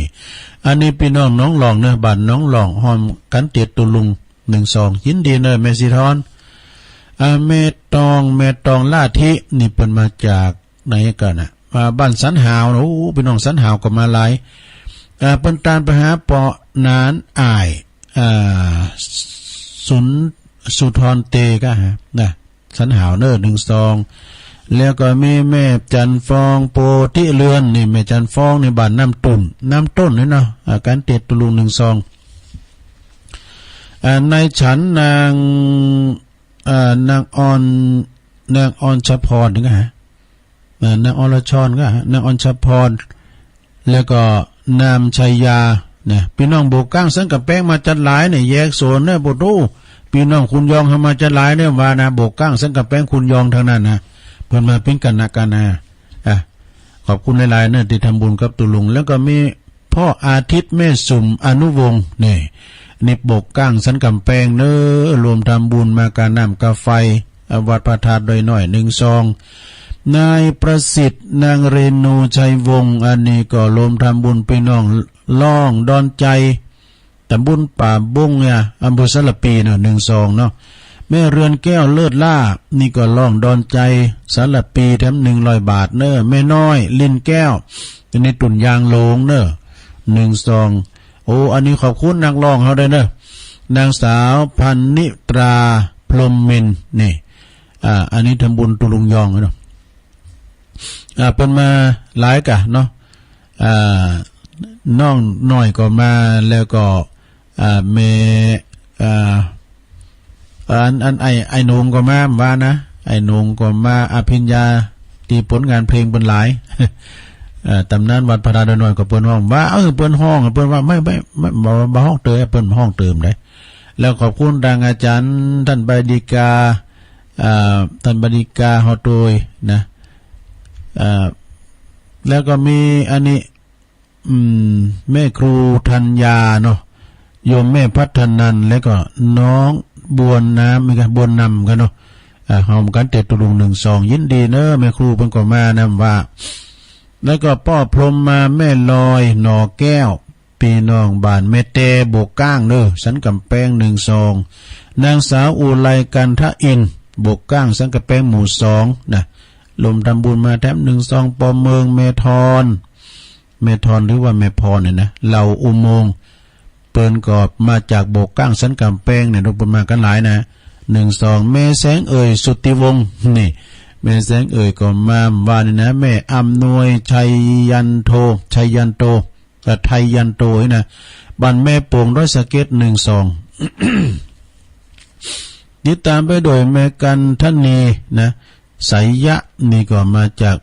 อันนี้พี่น้องหนองหลองเน้อ บ้านหนองหลอง ฮอมกั๋นเตะตุ๊ลุงหนึ่งซอง ยินดีเน้อ แม่ศรีทร อ่า แม่ตอง แม่ตอง ลาธิ นี่เปิ้นมาจากไหนกั๋นนะ มาบ้านสันหาวนะ โอ้ พี่น้องสันหาวก็มาหลาย อ่า เปิ้นตานไปหาป้อหนานอ้าย อ่า สุน สุนทรเตก็ฮะ นะ สันหาวเน้อ หนึ่งซอง แล้วก็มีแม่จันทร์ฟอง โพธิเรือน นี่แม่จันทร์ฟอง นี่บ้านน้ำต้น น้ำต้นนี่เนาะ อ่า กั๋นเตะตุ๊ลุงหนึ่งซอง อ่า นายฉัน นาง อ่า นางออน นางออนชพร นี่ก็ฮะ อ่า นางอรชรก็ฮะ นางออนชพร แล้วก็นามชัยยา นะ พี่น้องโบกก้างสันก๋ำแปงมาจัดหลายเนี่ย แยกโซนเนี่ย บ่ดู พี่น้องขุนยองเฮามาจัดหลายเนี่ย ว่านะ โบกก้างสันก๋ำแปงขุนยองทั้งนั้นนะ เปิ้นมาเป๋นคณะกั๋นนะ อ่ะ ขอบคุณหลายๆ เน้อ ที่ทำบุญกับตุ๊ลุง แล้วก็มีป้ออาทิตย์ แม่สุม อนุวงศ์ นี่ นี่โบกก้างสันก๋ำแปงเน้อ ร่วมทำบุญมาก๋านน้ำก๋าไฟ วัดพระธาตุดอยน้อย หนึ่งซอง นายประสิทธิ์ นางเรนู ชัยวงศ์ อันนี้ก็ร่วมทำบุญ พี่น้องล่องดอนไจ ตำบลป่าบงเนี่ย อำเภอสารพีเนาะ หนึ่งซองเนาะ แม่เรือนแก้ว เลิศล่า นี่ก็ล่องดอนไจ สารพี แถมหนึ่งร้อยบาทเน้อ แม่น้อย ลินแก้ว อันนี้ตุ่นยางหลงเน้อ หนึ่งซอง โอ้ อันนี้ขอบคุณนักร้องเฮาด้วยเน้อ นางสาวพันนิตรา พรหมมินทร์ นี่ อ่า อันนี้ทำบุญตุ๊ลุงยองเนาะ อ่า เปิ้นมาหลายกะเนาะ อ่า น้องน้อยก็มา แล้วก็ อ่า แม่ อ่า อัน อัน ไอ้ ไอ้หนงก็มา ว่านะ ไอ้หนงก็มา อภิญญา ที่ผลงานเพลงเปิ้นหลาย เอ่อ ตำนานวัดพระธาตุดอยน้อยก็เปิ้นฮ้องว่า เออ เปิ้นฮ้อง เปิ้นว่า ไม่ ไม่ ไม่ บ่ บ่ฮ้องเติม เปิ้นฮ้องเติมได้ แล้วขอบคุณทางอาจารย์ท่านบดิกา เอ่อ ท่านบดิกาเฮาโตยนะ เอ่อ แล้วก็มีอันนี้ อืม แม่ครูธัญญาเนาะ โยมแม่พัฒนัน แล้วก็น้องบัวน้ำ มีกัน บัวนำกันเนาะ อ่า หอมกันเตะตุลุงหนึ่งสอง ยินดีเนอะ แม่ครูเปิ้นก็มานำว่า แล้วก็ป้อพรหมมา แม่ลอย หน่อแก้ว พี่น้องบ้านแม่แตโบกก้างเนอะ สันกำแพงหนึ่งสอง นางสาวอุไรกันทะอิน โบกก้าง สันกำแพงหมู่สองนะ ลมทำบุญมาแถมหนึ่งสอง ป้อเมือง แม่ทอน แม่ทอนหรือว่าแม่พรเนี่ยนะ เหล่าอุโมงค์ เปิ้นก็มาจากโบกก้างสันกำแพงเนี่ย เปิ้นมากันหลายนะ หนึ่งสอง แม่แสงเอ่ย สุทธิวงศ์ นี่ แม่แสงเอ่ยก็มาว่านี่นะ แม่อำนวย ชัยยันโท ชัยยันโต กับไทยยันโตนี่นะ บ้านแม่โป่ง ดอยสะเก็ด หนึ่งสอง ติดตามไปโดยแม่กันทนีนะ ไสยะ นี่ก็มาจาก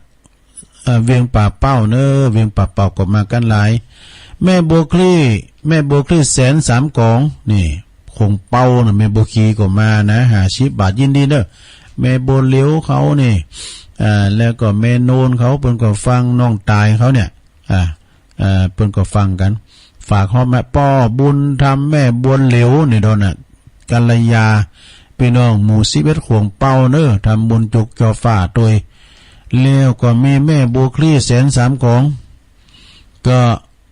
เอ่อ เวียงป่าเป้าเนอะ เวียงป่าเป้าก็มากันหลาย แม่บัวคลี่ แม่บัวคลี่ แสนสามกอง นี่ ขงเปานะ แม่บัวคลี่ก็มานะ ห้าสิบบาท ยินดีเนอะ แม่บัวเหลียวเขานี่ อ่า แล้วก็แม่โนนเขา เปิ้นก็ฟัง น้องตายเขาเนี่ย อ่า เอ่อ เปิ้นก็ฟังกัน ฝากฮอดแม่ป้อบุญธรรม แม่บัวเหลียวนี่ดอนน่ะ กัลยา พี่น้องหมู่สิบเอ็ด ขวงเปาเนอะ ทำบุญจุกจอฟ้าตวย แล้วก็มีแม่บัวคลี่ แสนสามกอง ก็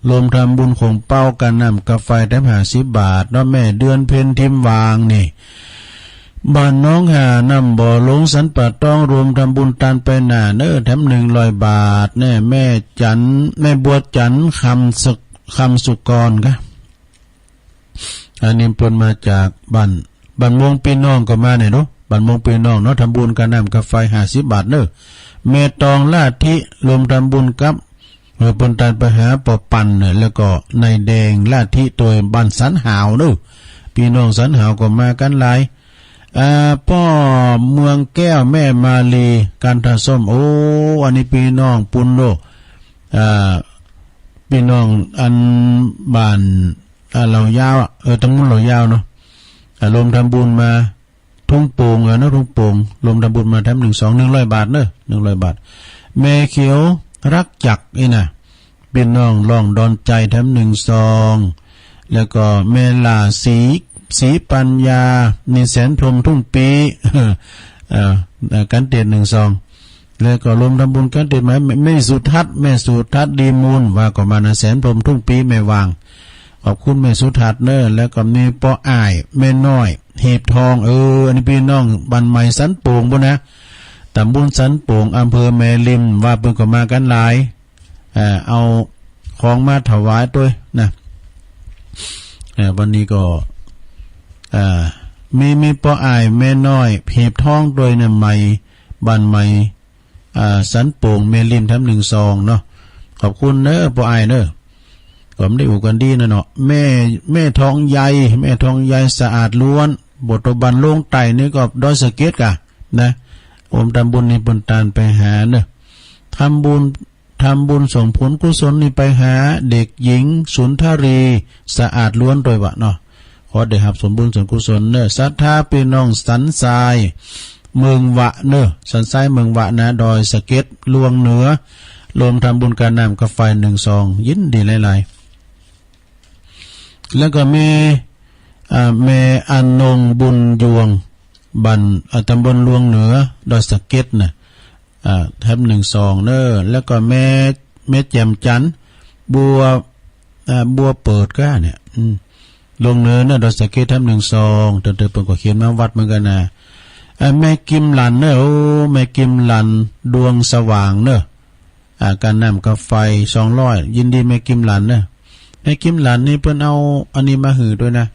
รวมทำบุญขวงเปา กันน้ำกาไฟแถมห้าสิบบาทเนาะ แม่เดือนเพ็ญ ทิมวาง นี่ บ้านน้องหาน้ำบ่อหลง สันป่าตอง รวมทำบุญตานไปหน้าเนอะ แถมหนึ่งร้อยบาท แน่ แม่จัน แม่บัวจัน คำสุ คำสุกรกะ อันนี้เปิ้นมาจากบ้าน บ้านม่วงพี่น้องก็มาเนี่ยเนาะ บ้านม่วงพี่น้องเนาะ ทำบุญกันน้ำกาไฟห้าสิบบาทเนอะ แม่ตอง ลาธิ รวมทำบุญกับ เออ เปิ้นตานไปหาปอปันเนี่ย แล้วก็นายแดง ลาธิ ตวยบ้านสันหาวเนอะ พี่น้องสันหาวก็มากันหลาย อ่า ป้อเมืองแก้ว แม่มาลี กันทาส้ม โอ้ อันนี้พี่น้องปุ้นโลก อ่า พี่น้องอันบ้าน อ่า เหล่ายาวอะ เออ ตำบลเหล่ายาวเนาะ อ่า รวมทำบุญมา ทุ่งโป่ง เออเนอะ ทุ่งโป่ง รวมทำบุญมาแถมหนึ่งสอง หนึ่งร้อยบาทเนอะ หนึ่งร้อยบาท แม่เขียว รักจักร นี่นะ พี่น้องร้องดอนใจ แถมหนึ่งสอง แล้วก็แม่ล่า สี สีปัญญา นี่ แสนพรหม ทุ่งปี เอ่อ เอ่อ กันเตด หนึ่งสอง แล้วก็รวมทำบุญกันเตดไหม แม่ แม่สุทัศน์ แม่สุทัศน์ ดีมูล ว่าก็มานะ แสนพรหม ทุ่งปี แม่วาง ขอบคุณแม่สุทัศน์เนอะ แล้วก็มีป้ออ้าย แม่น้อย หีบทอง เออ อันนี้พี่น้องบ้านใหม่สันโป่งปุ้นนะ ตำบลสันโป่ง อำเภอแม่ริม ว่าเปิ้นก็มากันหลาย เอ่อ เอาของมาถวายตวยนะ เอ่อ วันนี้ก็ เอ่อ มี มีป้ออ้าย แม่น้อย หีบทองตวยเนี่ย ใหม่ บ้านใหม่ อ่า สันโป่ง แม่ริม แถมหนึ่งสองเนาะ ขอบคุณเนอะ ป้ออ้ายเนอะ ก็ไม่ได้อู่กันดีนะเนาะ แม่ แม่ทองใย แม่ทองใย สะอาดล้วน บทบันโลงไต่นี่ก็ดอยสะเก็ดกะนะ โอมทำบุญนี่เปิ้นตานไปหาเนอะ ทำบุญ ทำบุญส่งผลกุศลนี่ไปหาเด็กหญิงสุนทรี สะอาดล้วนตวยว่ะเนาะ ขอได้รับส่วนบุญส่วนกุศลเนอะ ศรัทธาพี่น้องสันทราย เมืองวะเนอะ สันทราย เมืองวะนะ ดอยสะเก็ด ลวงเหนือ รวมทำบุญกันน้ำกาไฟ หนึ่งสอง ยินดีหลายๆ แล้วก็มี อ่า แม่อนง บุญยวง บ้าน อ่า ตำบลลวงเหนือ ดอยสะเก็ดนะ อ่า แถมหนึ่งสองเนอะ แล้วก็แม่ แม่แจ่มจันทร์ บัว อ่า บัวเปิดก้าเนี่ย อืม ลวงเหนือเนอะ ดอยสะเก็ด แถมหนึ่งสอง เติมๆ เปิ้นก็เขียนมาวัดเหมือนกันนะ อ่า แม่กิมหลันเนอะ โอ้ แม่กิมหลัน ดวงสว่างเนอะ อ่า การน้ำกาไฟ สองร้อย ยินดีแม่กิมหลันเนอะ แม่กิมหลันนี่เปิ้นเอาอันนี้มาหือตวยนะ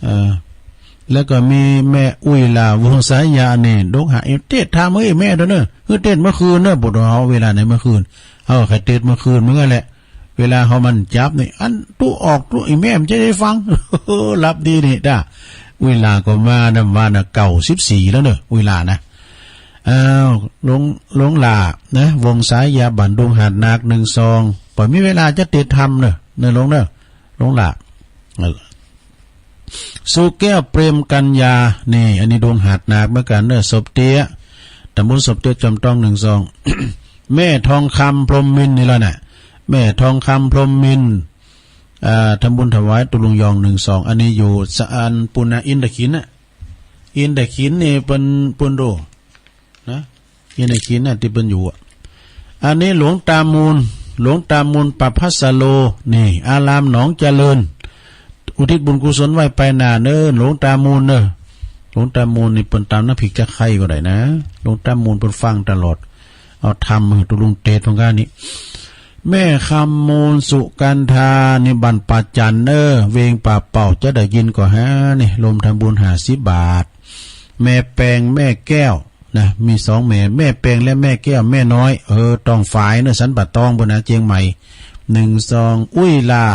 เออ แล้วก็มีแม่อุ้ยหล่า วงสายยานี่ ดกหา เอ้ย เตดถามเอ้ยแม่ตวยเนอะ คือเตดเมื่อคืนเนอะ ปวดหัวเวลาไหนเมื่อคืน เอาใครเตดเมื่อคืนเหมือนกันแหละ เวลาเขามันจับนี่ อันตู้ออกตู้ไอ้แม่มันจะได้ฟัง รับดีนี่ด้า อุ้ยหล่าก็มานะ มานะ เก้าสิบสี่แล้วเนอะ อุ้ยหล่านะ อ้าวหลวงหลวงหล่านะ วงสายยาบ้านดุงหาดหนัก หนึ่งสอง ปล่อยมีเวลาจะติดทำเนอะ เนอะหลวงเนอะ หลวงหล่า สุแก้วเปรมกัญญา นี่ อันนี้ดวงหาดหนักเหมือนกันเนอะ ศพเตี้ย ตำบลศพเตี้ย จอมทอง หนึ่งสอง แม่ทองคำพรหมมินทร์นี่แหละน่ะ แม่ทองคำพรหมมินทร์ อ่า ทำบุญถวายตุลุงยอง หนึ่งสอง อันนี้อยู่สะอานปุณณะ อินทขินน่ะ อินทขินนี่เปิ้น เปิ้นดูนะ อินทขินน่ะที่เปิ้นอยู่อะ อันนี้หลวงตามูล หลวงตามูลประภัสสโล นี่ อารามหนองเจริญ อุทิศบุญกุศลไว้ไปหน้าเนอะ หลวงตามูลเนอะ หลวงตามูลนี่เปิ้นตำน้ำพริกจะไข่ก็ได้นะ หลวงตามูลเปิ้นฟังตลอด เอาทำหื้อตุลุงเตดของข้านี่ แม่คำมูลสุกันทา นี่บ้านป่าจันเนอะ เวงป่าเป่า จะได้ยินก็หานี่ รวมทำบุญห้าสิบบาท แม่แปง แม่แก้วนะ มีสองแม่ แม่แปงและแม่แก้ว แม่น้อย เออ ต้องฝายเนอะ สันป่าตองบนนะ เจียงใหม่ หนึ่งสอง อุ้ยล่ะ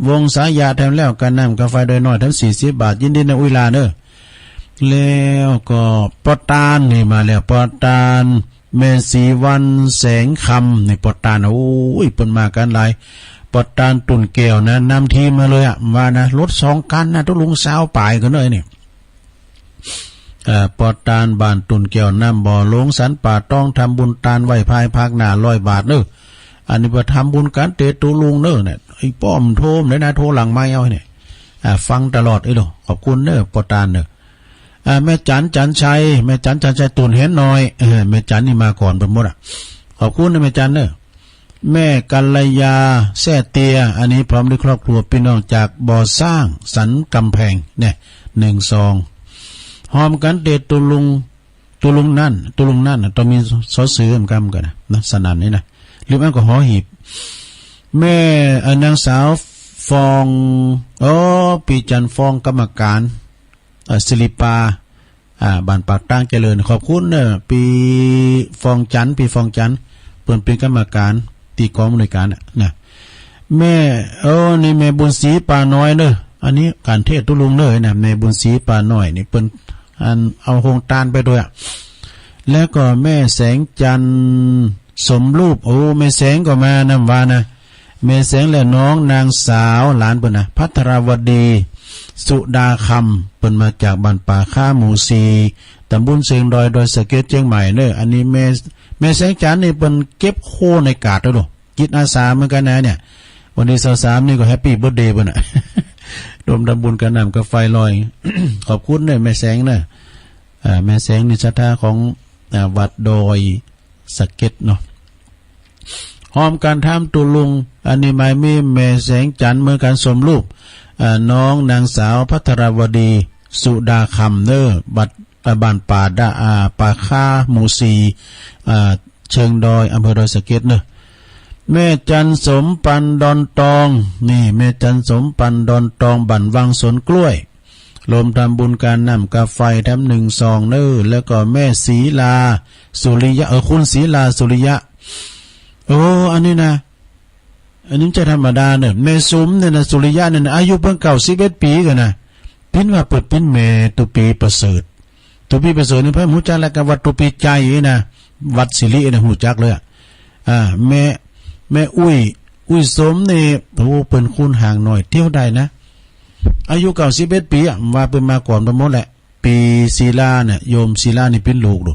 วงสายยาแถมแล้ว กันน้ำกาแฟโดยน้อย ทั้งสี่สิบบาท ยินดีนะ อุ้ยล่ะเนอะ แล้วก็ปอตานนี่มาแล้ว ปอตาน แม่ศรีวันแสงคำ นี่ปอตาน โอ้ย เปิ้นมากันหลาย ปอตานตุ่นแก้วนะ นำทีมมาเลยอะ ว่านะ รถสองคันนะ ตุลุงสาวปายกันเลยนี่ เอ่อ ปอตานบ้านตุ่นแก้ว น้ำบ่อหลวง สันป่าตอง ทำบุญตานไหว้พายภาคหน้าร้อยบาทเนอะ อันนี้ไปทำบุญกันเตดตุลุงเนอะเนี่ย ไอ้ป้อมโทมเลยนะ โทรหลังไม้เอาเนี่ย อ่า ฟังตลอด เอ้ยโด ขอบคุณเนอะ ปอตานเนอะ อ่า แม่จัน จันชัย แม่จัน จันชัย ตุ่นเห็นหน่อย เออ แม่จันนี่มาก่อนเปิ้นหมดอะ ขอบคุณนะแม่จันเนอะ แม่กัลยา แซ่เตีย อันนี้พร้อมด้วยครอบครัวพี่น้องจากบ่อสร้างสันกำแพงเนี่ย หนึ่งสอง หอมกันเตดตุลุง ตุลุงนั่น ตุลุงนั่นน่ะ ต้องมีสอเสือเหมือนกันนะ นะ สนั่นนี่นะ หรือไม่ก็หอหีบ แม่ เอ่อ นางสาวฟอง อ๋อ ปีจันทร์ฟอง กรรมการ เอ่อ ศิริปา อ่า บ้านปากตางเจริญ ขอบคุณเนอะ ปีฟองจันทร์ ปีฟองจันทร์ เปิ้นเป็นกรรมการ ที่กองอำนวยการน่ะนะ แม่ เออ นี่แม่บุญศรีป่าน้อยเนอะ อันนี้การเทศน์ตุลุงเนอะนะ แม่บุญศรีป่าน้อยนี่เปิ้น อันเอาโฮงตานไปด้วยอะ แล้วก็แม่แสงจันทร์สมรูป โอ้ แม่แสงก็มานำว่านะ แม่แสงและน้องนางสาวหลานเปิ้นนะ ภัทรวดี สุดาคำ เปิ้นมาจากบ้านป่าคาหมู่สี่ ตำบลเชิงดอย ดอยสะเก็ด เชียงใหม่เนอะ อันนี้แม่ แม่แสงจันทร์นี่เปิ้นเก็บโคในกาดด้วยเหรอ จิตอาสาเหมือนกันนะเนี่ย วันที่ซาวสามนี่ก็แฮปปี้เบิร์ธเดย์เปิ้นน่ะ รวมทำบุญกันน้ำกาแฟลอย ขอบคุณเนอะแม่แสงเนอะ อ่า แม่แสงนี่ศรัทธาของ อ่า วัดดอยสะเก็ดเนาะ หอมกันทำตุลุง อันนี้หมายมีแม่แสงจันทร์เหมือนกันสมรูป อ่า น้องนางสาวภัทรวดี สุดาคำเนอะ บัด อ่า บ้านป่าดา อ่า ป่าคาหมู่สี่ อ่า เชิงดอย อำเภอดอยสะเก็ดเนอะ แม่จันสมปันดอนตอง นี่ แม่จันสมปันดอนตอง บ้านวังสวนกล้วย รวมทำบุญการน้ำกาแฟทำหนึ่งซองเนอะ แล้วก็แม่ศรีลาสุริยะ เออ คุณศรีลาสุริยะ โอ้ อันนี้นะ อันนี้ไม่ใช่ธรรมดาเนอะ แม่สุมเนี่ยนะ สุริยะเนี่ยนะ อายุเพิ่งเก้าสิบเอ็ดปีกันนะ ปิ้นว่าเปิดปิ้นแม่ตุปีประเสริฐ ตุปีประเสริฐนี่เพิ่นฮู้จักแล้วกับวัดตุปีใจนะ วัดสิรินะฮู้จักเลยอะ อ่า แม่ แม่อุ้ย อุ้ยสมนี่ โอ้ เปิ้นคุณห่างหน่อยเที่ยวใดนะ อายุเก้าสิบเอ็ดปีอะ ว่าเปิ้นมาก่อนเปิ้นหมดแหละ ปีศรีลาเนี่ย โยมศรีลานี่ปิ้นลูกดู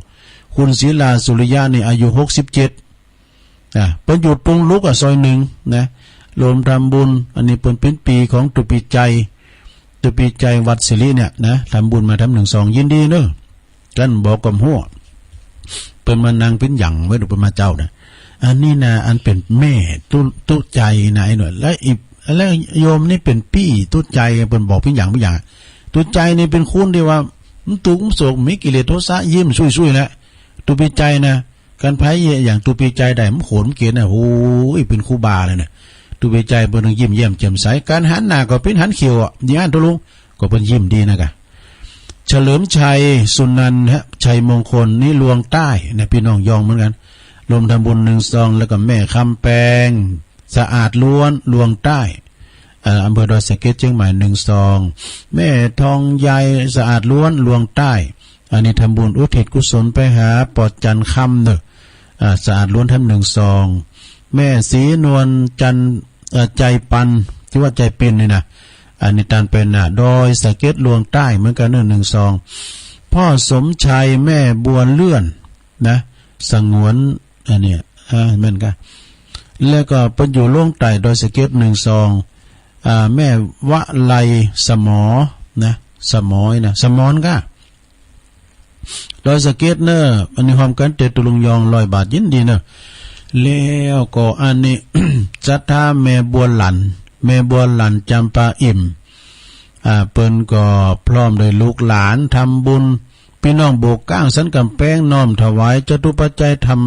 คุณศรีลาสุริยะนี่อายุหกสิบเจ็ด อ่ะ เปิ้นอยู่ตุงลุกอ่ะ ซอยหนึ่งนะ รวมทำบุญ อันนี้เปิ้นปิ้นปีของตุปีใจ ตุปีใจวัดสิริเนี่ยนะ ทำบุญมาทำหนึ่งซอง ยินดีเนอะ กันบอกกำหัว เปิ้นมานั่งปิ้นหยังไว้ดูเปิ้นมาเจ้านะ อันนี้นะ อันเป็นแม่ตุ ตุใจนะไอ้หน่อย และอีก และโยมนี่เป็นปี้ตุใจ เปิ้นบอกปิ้นหยังปิ้นหยัง ตุใจนี่เป็นคุณที่ว่า มันตุกข์มันโศก มีกิเลสโทสะ ยิ้มซุยๆ แหละ ตุปีใจนะ การไพ่อย่างตูปีใจได้มันโขนมันเกณฑ์นะ โอ้ย เป็นครูบาเลยนะ ตูปีใจเปิ้นต้องยิ้มแย้มแจ่มใส การหันหน้าก็เป็นหันเขียวอ่ะ อย่างนั้นตัวลุง ก็เปิ้นยิ้มดีนะกะ เฉลิมชัย สุนันท์ฮะ ชัยมงคล นี่ลวงใต้นะ พี่น้องยองเหมือนกัน รวมทำบุญหนึ่งซอง แล้วก็แม่คำแปง สะอาดล้วน ลวงใต้ เอ่อ อำเภอดอยสะเก็ด เชียงใหม่ หนึ่งซอง แม่ทองใย สะอาดล้วน ลวงใต้ อันนี้ทำบุญอุทิศกุศลไปหาปอจันคำเนอะ อ่า สะอาดล้วนทำหนึ่งซอง แม่ศรีนวลจันทร์ เอ่อ ใจปัน ที่ว่าใจปินนี่นะ อันนี้ตานเป็นนะ ดอยสะเก็ดลวงใต้เหมือนกันเนอะ หนึ่งซอง พ่อสมชัยแม่บัวเลื่อนนะ สงวน อันเนี้ย อ่า แม่นกะ แล้วก็เปิ้นอยู่ลวงใต้ดอยสะเก็ดหนึ่งซอง อ่า แม่วะไลสมอนะ สมอยนะ สมอนกะ ดอยสะเก็ดเนอะ อันนี้พร้อมกันเตะตุลุงยองร้อยบาทยินดีเนอะ แล้วก็อันนี้ ศรัทธาแม่บัวหลั่น แม่บัวหลั่นจำปาอิ่ม อ่า เปิ้นก็พร้อมด้วยลูกหลานทำบุญ พี่น้องโบกก้างสันกำแพงน้อมถวายจตุปัจจัยธรรม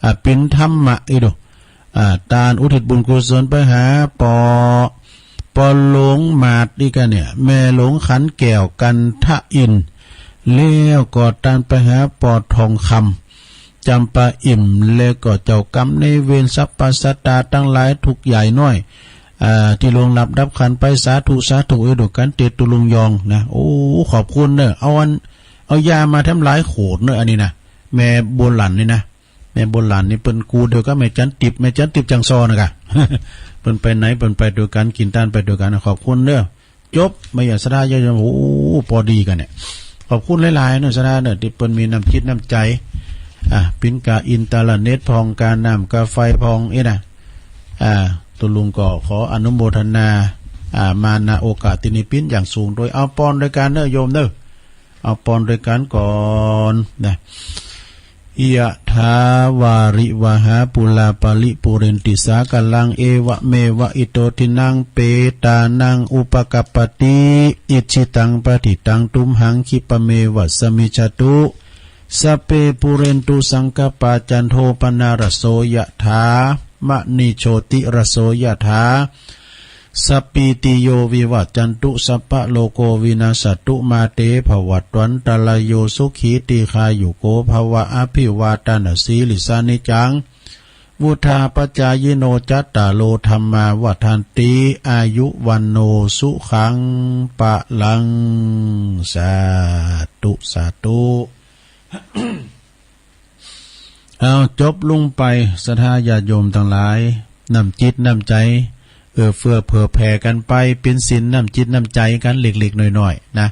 อ่า ปิณฑมะอีกดู อ่า ตานอุทิศบุญกุศลไปหาปอ ปอหลวงหมาดอีกอะเนี่ย แม่หลวงขันแก้วกันทะอิน แล้วก็ตานไปหาปอทองคำ จำปาอิ่ม แล้วก็เจ้ากรรมนายเวรสรรพสัตตาทั้งหลายทุกข์ใหญ่น้อย อ่า ที่ล่วงลับดับขันไป สาธุ สาธุ เอ้ย ดูกันเตะตุลุงยองนะ โอ้ ขอบคุณเนอะ เอาอัน เอายามาทำหลายโขดเนอะ อันนี้นะ แม่บัวหลั่นนี่นะ แม่บัวหลั่นนี่เปิ้นกูเดียวกับแม่จันติบ แม่จันติบจังซอนะกะ เปิ้นไปไหนเปิ้นไปด้วยกัน กินตานไปด้วยกัน ขอบคุณเด้อ จบ ไม่อยากศรัทธาญาติโยม โอ้ พอดีกันเนี่ย ขอบคุณหลายๆเนอะ ศรัทธาเนอะ ที่เปิ้นมีน้ำจิตน้ำใจ อ่ะ ปิณกาอินเทอร์เน็ตพอง กาน้ำกาไฟพอง เอ้ยนะ อ่า ตุลุงก็ขออนุโมทนา อ่า มาณโอกาสที่นี้ปิณอย่างสูง โดยเอาปอนด้วยกันเนอะโยมเนอะ เอาปอนด้วยกันก่อนนะ ยะถาวาริวหาปูราปริปูเรนติสากลัง เอวะเมวะอิโตทินังเปตานังอุปกัปปติ อิจฉิตังปฏิตังตุมหังคิปะเมวะสมิชฌะตุ สัพเพปูเรนตุสังกัปปาจันโทปนารโสยะถามะณิโชติรโสยะถา สัพพีติโยวิวัจจันตุ สัพพะโลโกวินัสสตุ มาเตภวัตวันตรายโย สุขีทีฆายุโกภวะ อภิวาทานะสีลิสสานิจจัง วุฒาปจายิโน จัตตาโรธัมมาวัฒนติ อายุวันโนสุขังปะลัง สาธุ สาธุ เอาจบลงไป ศรัทธาญาติโยมทั้งหลาย น้ำจิตน้ำใจ เอื้อเฟื้อเผื่อแผ่กันไป เป็นศีลน้ำจิตน้ำใจกันเล็กๆน้อยๆนะ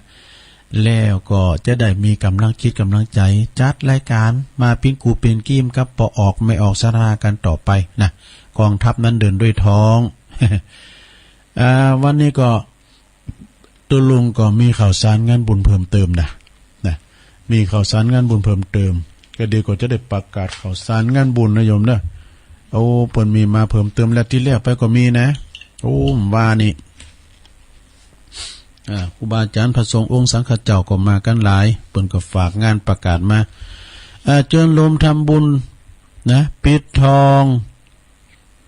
แล้วก็จะได้มีกำลังจิตกำลังใจ จัดรายการมาปิ้งกูปิ้งกีมกับปอออกไม่ออกศรัทธากันต่อไปนะ กองทัพนั้นเดินด้วยท้อง อ่า วันนี้ก็ ตุลุงก็มีข่าวสารงานบุญเพิ่มเติมนะ นะ มีข่าวสารงานบุญเพิ่มเติม ก็เดี๋ยวก็จะได้ประกาศข่าวสารงานบุญนะโยมเนอะ โอ้ เปิ้นมีมาเพิ่มเติมแล้ว ที่แล้วไปก็มีนะ โอ้ ว่านี่ อ่า ครูบาอาจารย์พระสงฆ์องค์สังฆเจ้าก็มากันหลาย เปิ้นก็ฝากงานประกาศมา อ่า เจิญโลมทำบุญนะ ปิดทอง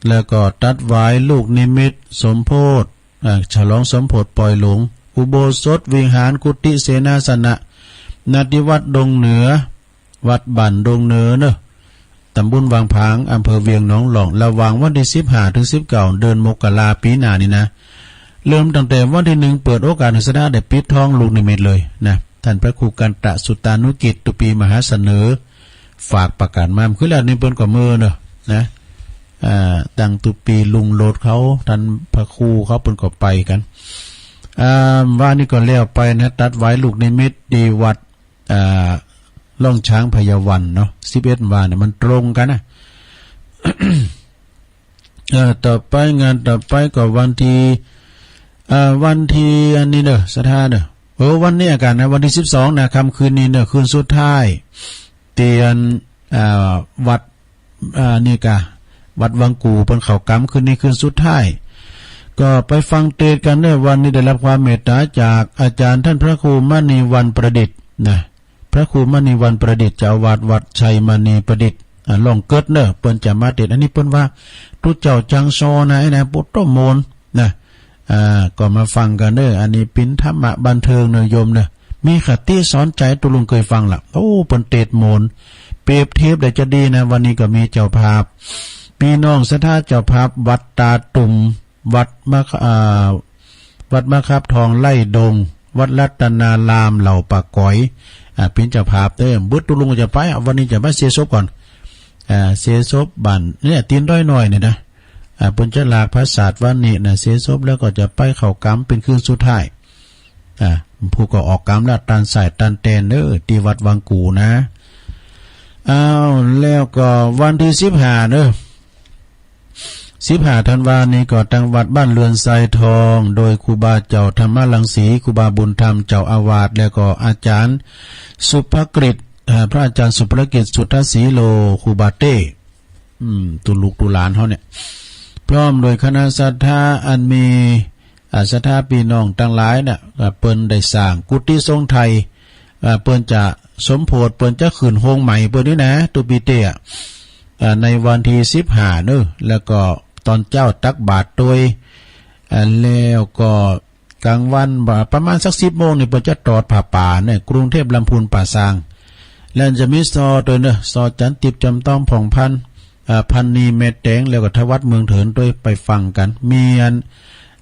แล้วก็ตัดหวายลูกนิมิตสมโพธิ อ่า ฉลองสมโพธิปอยหลวง อุโบสถวิหารกุฏิเสนาสนะ ณ ที่วัดดงเหนือ วัดบ้านดงเหนือเนอะ ตำบลวังผาง อำเภอเวียงหนองหล่อง ระหว่างวันที่สิบห้าถึงสิบเก้า เดือนมกราปีหน้านี่นะ เริ่มตั้งแต่วันที่หนึ่ง เปิดโอกาสให้ศรัทธาได้ปิดทองลูกนิมิตเลยนะ ท่านพระครูกันตะสุตานุกิจ ตุปีมหาเสนอ ฝากประกาศมา คือแล้วนี่เปิ้นก็เมินเนอะ นะ อ่า ตั้งตุปีลุงโลดเขา ท่านพระครูเขาเปิ้นก็ไปกัน อ่า ว่านี่ก็แล้วไปนะ ตัดหวายลูกนิมิตที่วัด อ่า ล่องช้างพญาวันเนาะ สิบเอ็ด ว่าเนี่ยมันตรงกันนะ เอ่อ ต่อไป งานต่อไปก็วันที่ เอ่อ วันที่อันนี้เนอะ ศรัทธาเนอะ เออ วันนี้อาการนะ วันที่สิบสองนะ ค่ำคืนนี้เนอะ คืนสุดท้าย เตียน เอ่อ วัด อ่า นี่กะ วัดวังกู่ เปิ้นเข้ากรรมคืนนี้คืนสุดท้าย ก็ไปฟังเทศน์กันเนอะ วันนี้ได้รับความเมตตาจากอาจารย์ท่านพระครูมณีวันประดิษฐ์นะ พระครูมณีวันประดิษฐ์ เจ้าอาวาสวัดชัยมณีประดิษฐ์ อ่า ล่องเกิดเนอะ เปิ้นจะมาเทศน์ อันนี้เปิ้นว่าตุ๊เจ้าจังซอนะ ไอ้นะ ปุตโตโมนนะ อ่า ก็มาฟังกันเนอะ อันนี้เป็นธรรมะบันเทิงเนอะโยมเนอะ มีคติสอนใจ ตุลุงเคยฟังละ โอ้ เปิ้นเทศน์โมน เปรียบเทียบได้จะดีนะ วันนี้ก็มีเจ้าภาพ พี่น้องศรัทธาเจ้าภาพ วัดตาตุ่ม วัดมะข- อ่า วัดมะขับทองไร่ดง วัดรัตนารามเหล่าปากก๋อย อ่า เป็นเจ้าภาพเด้อ เบิดตกลงจะไป วันนี้จะไปเสียศพก่อน อ่า เสียศพบ้านเนี่ย ตีนดอยน้อยเนี่ยนะ อ่า เปิ้นจะหลากผาสาทวันนี้นะ เสียศพแล้วก็จะไปเข้ากรรมเป็นคืนสุดท้าย อ่า ผู้ก็ออกกรรมแล้ว ตานสายตานแตนเด้อ ที่วัดวังกู่นะ อ้าว แล้วก็วันที่สิบห้าเด้อ สิบห้าธันวานี้ก็ตังวัดบ้านเรือนทรายทอง โดยครูบาเจ้าธรรมรังสี ครูบาบุญธรรมเจ้าอาวาส แล้วก็อาจารย์สุภกฤษ เอ่อ พระอาจารย์สุภกฤษ สุทธสีโล ครูบาเต้ อืม ตุลูกตุหลานเขาเนี่ย พร้อมโดยคณะศรัทธาอันมี อ่า ศรัทธาพี่น้องทั้งหลายเนี่ย อ่า เปิ้นได้สร้างกุฏิทรงไทย อ่า เปิ้นจะสมโพธิ เปิ้นจะขึ้นโฮงใหม่เปิ้นนี่นะ ตุปีเตะ อ่า ในวันที่สิบห้าเนอะ แล้วก็ตอนเช้าตักบาตรโดย อ่า แล้วก็กลางวันประมาณสักสิบโมงนี่เปิ้นจะตอดผ้าป่าเนี่ย กรุงเทพฯ ลำพูน ป่าซาง แล้วจะมีซอโดยเนอะ ซอจันทร์ทิพย์ จำต้อง ผ่องพันธ์ อ่า พันนี แม่แตง แล้วก็ทวัฒน์ เมืองเถิน โดยไปฟังกัน มีอัน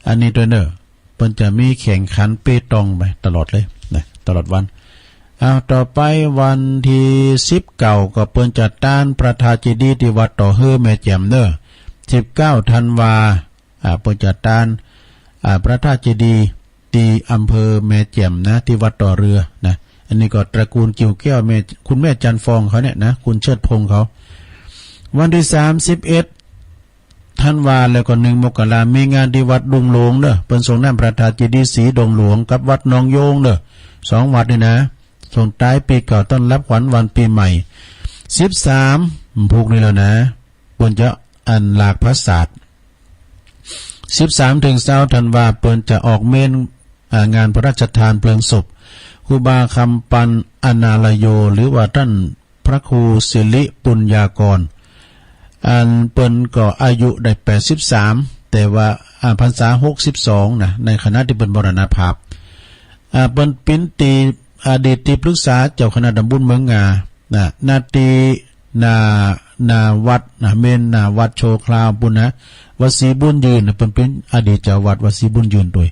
อันนี้โดยเนอะ เปิ้นจะมีแข่งขันเปตองไปตลอดเลยนะ ตลอดวัน อ้าว ต่อไปวันที่สิบเก้าก็เปิ้นจะตานพระธาตุเจดีย์ที่วัดต่อเฮือแม่แจ่มเนอะ สิบเก้าธันวา อ่า เปิ้นจะตาน อ่า พระธาตุเจดีย์ที่อำเภอแม่แจ่มนะ ที่วัดต่อเฮือนะ อันนี้ก็ตระกูลกิ่วแก้วแม่ คุณแม่จันทร์ฟองเขาเนี่ยนะ คุณเชิดพงษ์เขา วันที่สามสิบเอ็ดธันวา แล้วก็หนึ่งมกรา มีงานที่วัดดงหลวงเนอะ เปิ้นส่งน้ำพระธาตุเจดีย์สีดงหลวงกับวัดหนองโยงเนอะ สองวัดนี่นะ ส่งท้ายปีเก่าต้อนรับขวัญวันปีใหม่ สิบสาม พวกนี้แล้วนะ เปิ้นจะอันหลากผาสาท สิบสามถึงซาวธันวา เปิ้นจะออกเมน อ่า งานพระราชทานเพลิงศพครูบาคำปันอนาลโย หรือว่าท่านพระครูสิริปุญญากร อันเปิ้นก็อายุได้แปดสิบสาม แต่ว่า อ่า พรรษาหกสิบสองนะ ในขณะที่เปิ้นมรณภาพ อ่า เปิ้นปินตีอดีตที่ปรึกษาเจ้าคณะตำบลเมืองงานะ หน้าที่หน้า หน้าวัดนะ เมนหน้าวัดชั่วคราวปุ้นนะ วัดศรีบุญยืนนะ เปิ้นเป็นอดีตเจ้าวัดวัดศรีบุญยืนโดย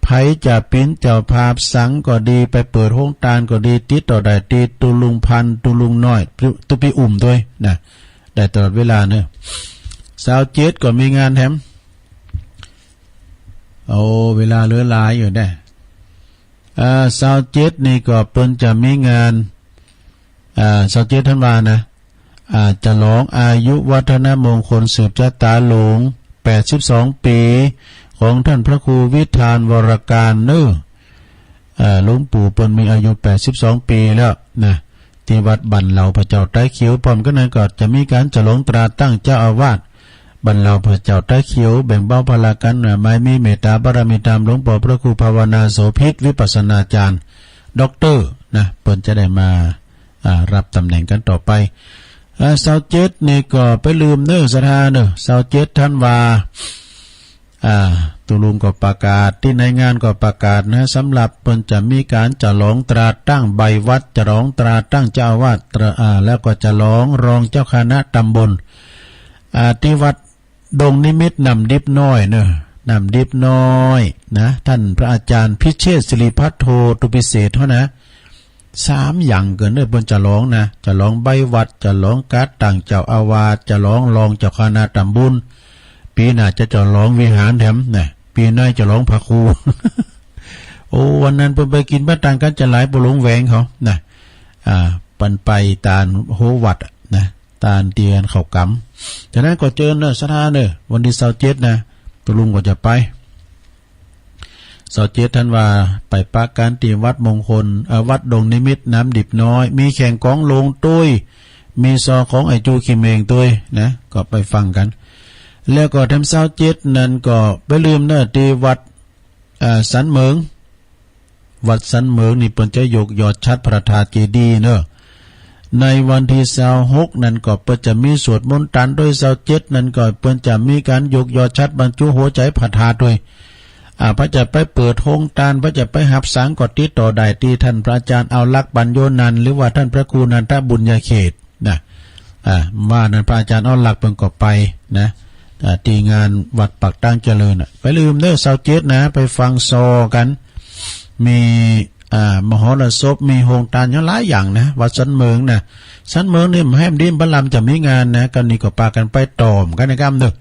ไผจะเป็นเจ้าภาพสังก็ดี ไปเปิดโฮงตานก็ดี ติดต่อได้ที่ตุลุงพันธุ์ ตุลุงน้อย ตุ ตุปีอุ่มโดยนะ ได้ตลอดเวลาเนอะ ซาวเจ็ดก็มีงานแถม โอ้ เวลาเหลือหลายอยู่นะ อ่า ซาวเจ็ดนี่ก็เปิ้นจะมีงาน อ่า ซาวเจ็ดธันวานะ อ่า ฉลองอายุวัฒนมงคลสืบชะตาหลวง แปดสิบสองปี ของท่านพระครูวิธานวรการเนอะ อ่า หลวงปู่เปิ้นมีอายุแปดสิบสองปีแล้วนะ ที่วัดบ้านเหล่าพระเจ้าไตรเขียว พร้อมกันนั้นก็จะมีการฉลองตราตั้งเจ้าอาวาสบ้านเหล่าพระเจ้าไตรเขียว แบ่งเบาภาระกันนะ ไม้มีเมตตาบารมีธรรม หลวงพ่อพระครูภาวนาโสภิต วิปัสสนาจารย์ ด็อกเตอร์นะ เปิ้นจะได้มา อ่า รับตำแหน่งกันต่อไป อ่า ซาวเจ็ดนี่ก็ไปลืมเนอะ ศรัทธาเนอะ ซาวเจ็ดธันวา อ่า ตุลุงก็ประกาศ ที่ในงานก็ประกาศนะ สำหรับเปิ้นจะมีการฉลองตราตั้งใบวัด ฉลองตราตั้งเจ้าอาวาส ตรา อ่า แล้วก็ฉลองรองเจ้าคณะตำบล อ่า ที่วัดดงนิมิตรน้ำดิบน้อยเนอะ น้ำดิบน้อยนะ ท่านพระอาจารย์พิเชษฐ์ สิริพัทโท ตุพิเศษเฮานะ สามอย่างเกินเนอะ เปิ้นฉลองนะ ฉลองใบวัด ฉลองการตั้งเจ้าอาวาส ฉลองรองเจ้าคณะตำบล ปีหน้าจะฉลองวิหารแถมนะ ปีหน้าฉลองพระครู โอ้ วันนั้นเปิ้นไปกินบ้านต่างกันจะหลายปะหลวงแหวงเขานะ อ่า เปิ้นไปตานโฮวัดนะ ตานเตียนเข้ากรรม ฉะนั้นก็เจิญเนอะ ศรัทธาเนอะ วันที่ซาวเจ็ดนะ ตุลุงก็จะไป ซาวเจ็ดธันวา ไปปะกันที่วัดมงคล เอ่อ วัดดงนิมิตรน้ำดิบน้อย มีแข่งกองโลงโต้ย มีซอของไอ้จูขี้เมงโต้ยนะ ก็ไปฟังกัน แล้วก็แถมซาวเจ็ดนั้นก็ไปลืมเนอะ ที่วัด เอ่อ สันเหมิง วัดสันเหมิงนี่เปิ้นจะยกยอดฉัตรพระธาตุเจดีย์เนอะ ในวันที่ซาวหกนั้นก็เปิ้นจะมีสวดมนต์ตันโดย ซาวเจ็ดนั้นก็เปิ้นจะมีการยกยอดฉัตรบรรจุหัวใจพระธาตุโดย อ่า พระจะไปเปิดโฮงตาน พระจะไปหับสังก็ติดต่อได้ที่ท่านพระอาจารย์เอาลักษณ์ปัญโยนันท์ หรือว่าท่านพระครูนันทบุญญาเขต นะ อ่า ว่านั้นพระอาจารย์อ้อนหลักเปิ้นก็ไปนะ อ่า ที่งานวัดปากตั้งเจริญน่ะ ไปลืมเด้อ ซาวเจ็ดนะ ไปฟังซอกัน มี อ่า มหรสพ มีโฮงตานอย่างหลายอย่างนะ วัดสันเมืองนะ สันเมืองนี่แหมดี บารามจะมีงานนะ กันนี่ก็ปากันไปตอมกันนะครับเนอะ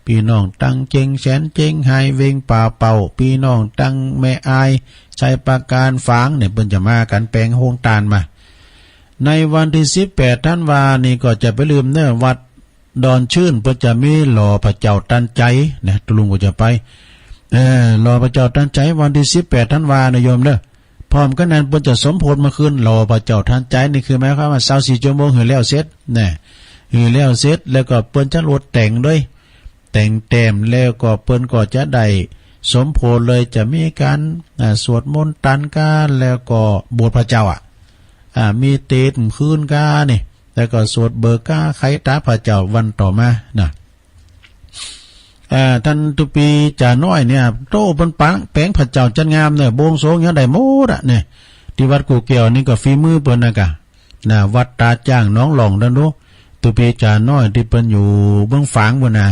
พี่น้องตังเจียงแสน เจียงไฮ้ เวียงป่าเป่า พี่น้องตังแม่อาย ชัยปราการ ฝางเนี่ย เปิ้นจะมากันแปลงโฮงตานมา ในวันที่สิบแปดธันวานี่ก็จะไปลืมเนอะ วัดดอนชื่น เปิ้นจะมีหล่อพระเจ้าตันใจนะ ตุลุงก็จะไป เออ หล่อพระเจ้าตันใจ วันที่สิบแปดธันวานะโยมเนอะ พร้อมกันนั้นเปิ้นจะสมโพธิมาคืน หล่อพระเจ้าตันใจนี่คือหมายความว่าซาวสี่ชั่วโมงหือแล้วเสร็จนะ หือแล้วเสร็จ แล้วก็เปิ้นจะลดแต่งด้วย แต่งแต้ม แล้วก็เปิ้นก็จะได้สมโพธิเลย จะมีการ อ่า สวดมนต์ตันกัน แล้วก็บวชพระเจ้า อ่ะ อ่า มีเตสคืนกันนี่ แล้วก็สวดเบิกกาไขตาพระเจ้าวันต่อมานะ อ่า ท่านตุปีจ่าน้อยเนี่ย โต้เปิ้นปางแปลงพระเจ้าจัดงามเนี่ย บวงสรวงยังได้หมดอ่ะเนี่ย ที่วัดกู่แก้วนี่ก็ฝีมือเปิ้นนะกะ นะ วัดตาจ้างหนองหล่องนั่นดู ตุปีจ่าน้อยที่เปิ้นอยู่เมืองฝางพุ้นนะ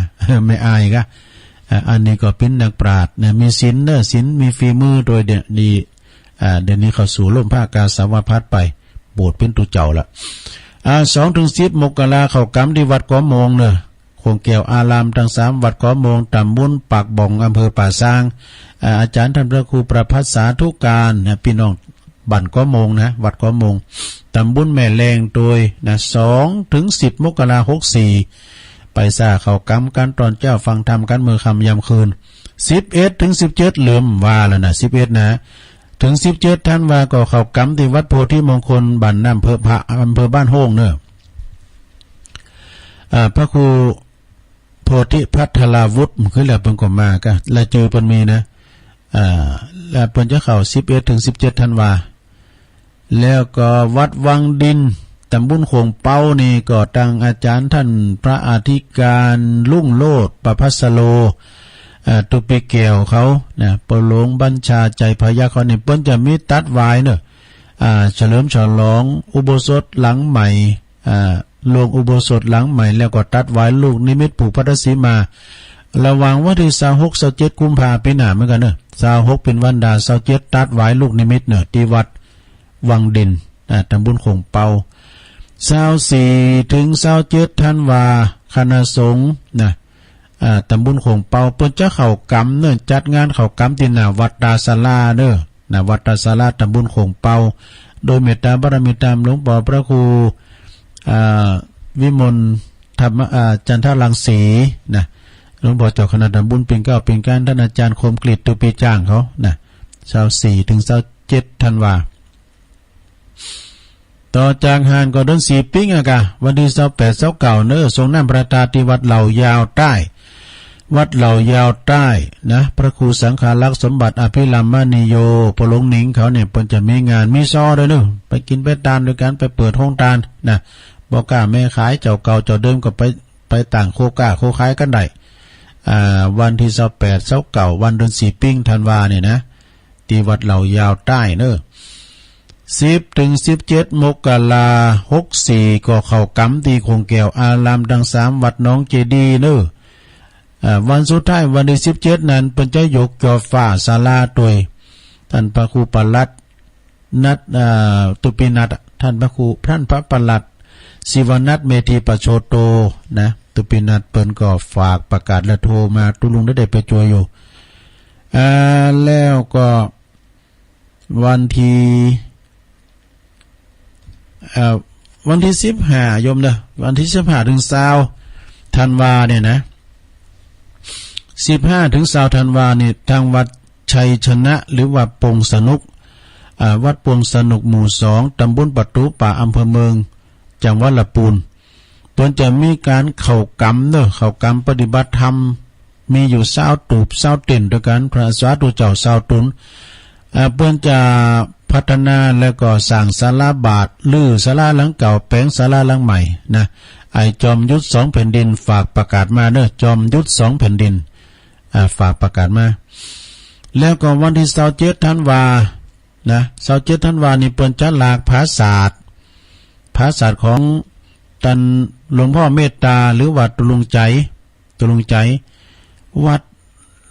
แม่อายกะ อ่า อันนี้ก็เป็นนักปราชญ์นะ มีศิลป์เนอะ ศิลป์ มีฝีมือโดยเดี๋ยวนี้ อ่า เดี๋ยวนี้เข้าสู่ร่มผ้ากาสาวพัสไป บวชเป็นตุ๊เจ้าละ อ่า สองถึงสิบมกราเข้ากรรมที่วัดกอมโมงเนอะ โขงแก้วอารามตังสาม วัดกอมโมง ตำบลปากบ่อง อำเภอป่าซาง อ่า อาจารย์ท่านพระครูประภัสสาธุการนะ พี่น้องบ้านกอมโมงนะ วัดกอมโมง ตำบลแม่แลงโดยนะ สองถึงสิบมกราหกสี่ ไปซ่าเข้ากรรมกันตอนเจ้า ฟังธรรมกันเมื่อค่ำยามคืน สิบเอ็ดถึงสิบเจ็ด ลืมว่าแล้วนะ สิบเอ็ดนะ ถึงสิบเจ็ดธันวาก็เข้ากรรมที่วัดโพธิมงคล บ้านน้ำเพิงพระ อำเภอบ้านโฮงเนอะ อ่า พระครูโพธิพัทราวุฒิ คือแล้วเปิ้นก็มากะ และจือเปิ้นมีนะ อ่า และเปิ้นจะเข้าสิบเอ็ดถึงสิบเจ็ดธันวา แล้วก็วัดวังดิน ตำบลโขงเปานี่ก็ตังอาจารย์ท่านพระอธิการรุ่งโรจน์ประภัสโร เอ่อ ตุปีแก้วเขานะ ปอหลวงบัญชาใจพยัคฆ์เขานี่ เปิ้นจะมีตัดหวายเนอะ อ่า เฉลิมฉลองอุโบสถหลังใหม่ อ่า ลงอุโบสถหลังใหม่ แล้วก็ตัดหวายลูกนิมิตผูกพัทธสีมา ระหว่างวันที่ซาวหก ซาวเจ็ดกุมภาปีหน้าเหมือนกันเนอะ ซาวหกเป็นวันดา ซาวเจ็ดตัดหวายลูกนิมิตเนอะ ที่วัด วังดิน อ่า ตำบลโขงเปา ซาวสี่ถึงซาวเจ็ดธันวา คณะสงฆ์นะ อ่า ตำบลโขงเปา เปิ้นจะเข้ากรรมเนอะ จัดงานเข้ากรรมที่หน้าวัดตาศาลาเนอะ หน้าวัดตาศาลา ตำบลโขงเปา โดยเมตตาบารมีตามหลวงปอพระครู อ่า วิมลธรรม อ่า จันทรังสีนะ หลวงปอเจ้าคณะตำบลปิ่นเกล้าปิ่นการ ท่านอาจารย์คมกฤษ ตุปีจ้างเขานะ ซาวสี่ถึงซาวเจ็ดธันวา ต่อจากหั้นก็เดือนสี่ปิ๊งอะกะ วันที่ซาวแปด ซาวเก้าเนอะ ส่งน้ำพระธาตุที่วัดเหล่ายาวใต้ วัดเหล่ายาวใต้นะ พระครูสังฆารักษ์สมบัติอภิรามมณีโย ปอหลวงหนิงเขาเนี่ย เปิ้นจะมีงานมีซอด้วยเนอะ ไปกินไปตานด้วยกัน ไปเปิดโฮงตานนะ บ่กล้าแม่ขาย เจ้าเก่าเจ้าเดิมก็ไป ไปต่างโคกล้าโคขายกันได้ อ่า วันที่ซาวแปด ซาวเก้า วันเดือนสี่ปิ๊งธันวาเนี่ยนะ ที่วัดเหล่ายาวใต้เนอะ สิบถึงสิบเจ็ดมกราหกสี่ ก็เข้ากรรมที่โขงแก้วอารามตังสาม วัดหนองเจดีย์เนอะ อ่า วันสุดท้ายวันที่สิบเจ็ดนั้น เปิ้นจะยกจอฟ้าศาลาโดย ท่านพระครูปลัด นัด อ่า ตุปีนัด ท่านพระครู ท่านพระปลัด ศิวนัท เมธีปโชโต นะ ตุปีนัดเปิ้นก็ฝากประกาศและโทรมา ตุลุงได้ไปช่วยอยู่ อ่า แล้วก็วันที่ เอ่อ วันที่สิบห้า โยมเนอะ วันที่สิบห้าถึงซาวธันวาเนี่ยนะ สิบห้าถึงซาวธันวาเนี่ย ทางวัดชัยชนะ หรือว่าปงสนุก อ่า วัดปงสนุกหมู่สอง ตำบลประตูป่า อำเภอเมือง จังหวัดลำพูน เปิ้นจะมีการเข้ากรรมเนอะ เข้ากรรมปฏิบัติธรรม มีอยู่ซาวตูบซาวเต็นท์ด้วยกัน พระสาธุเจ้าซาวตน อ่า เปิ้นจะพัฒนาแล้วก็สร้างศาลาบาท รื้อศาลาหลังเก่า แป๋งศาลาหลังใหม่นะ ไอ้จอมยุทธสองแผ่นดินฝากประกาศมาเนอะ จอมยุทธสองแผ่นดิน อ่า ฝากประกาศมา แล้วก็วันที่ซาวเจ็ดธันวา นะ ซาวเจ็ดธันวานี่เปิ้นจะลากผาสาท ผาสาทของตันหลวงพ่อเมตตา หรือว่าตุลุงใจ ตุลุงใจ วัด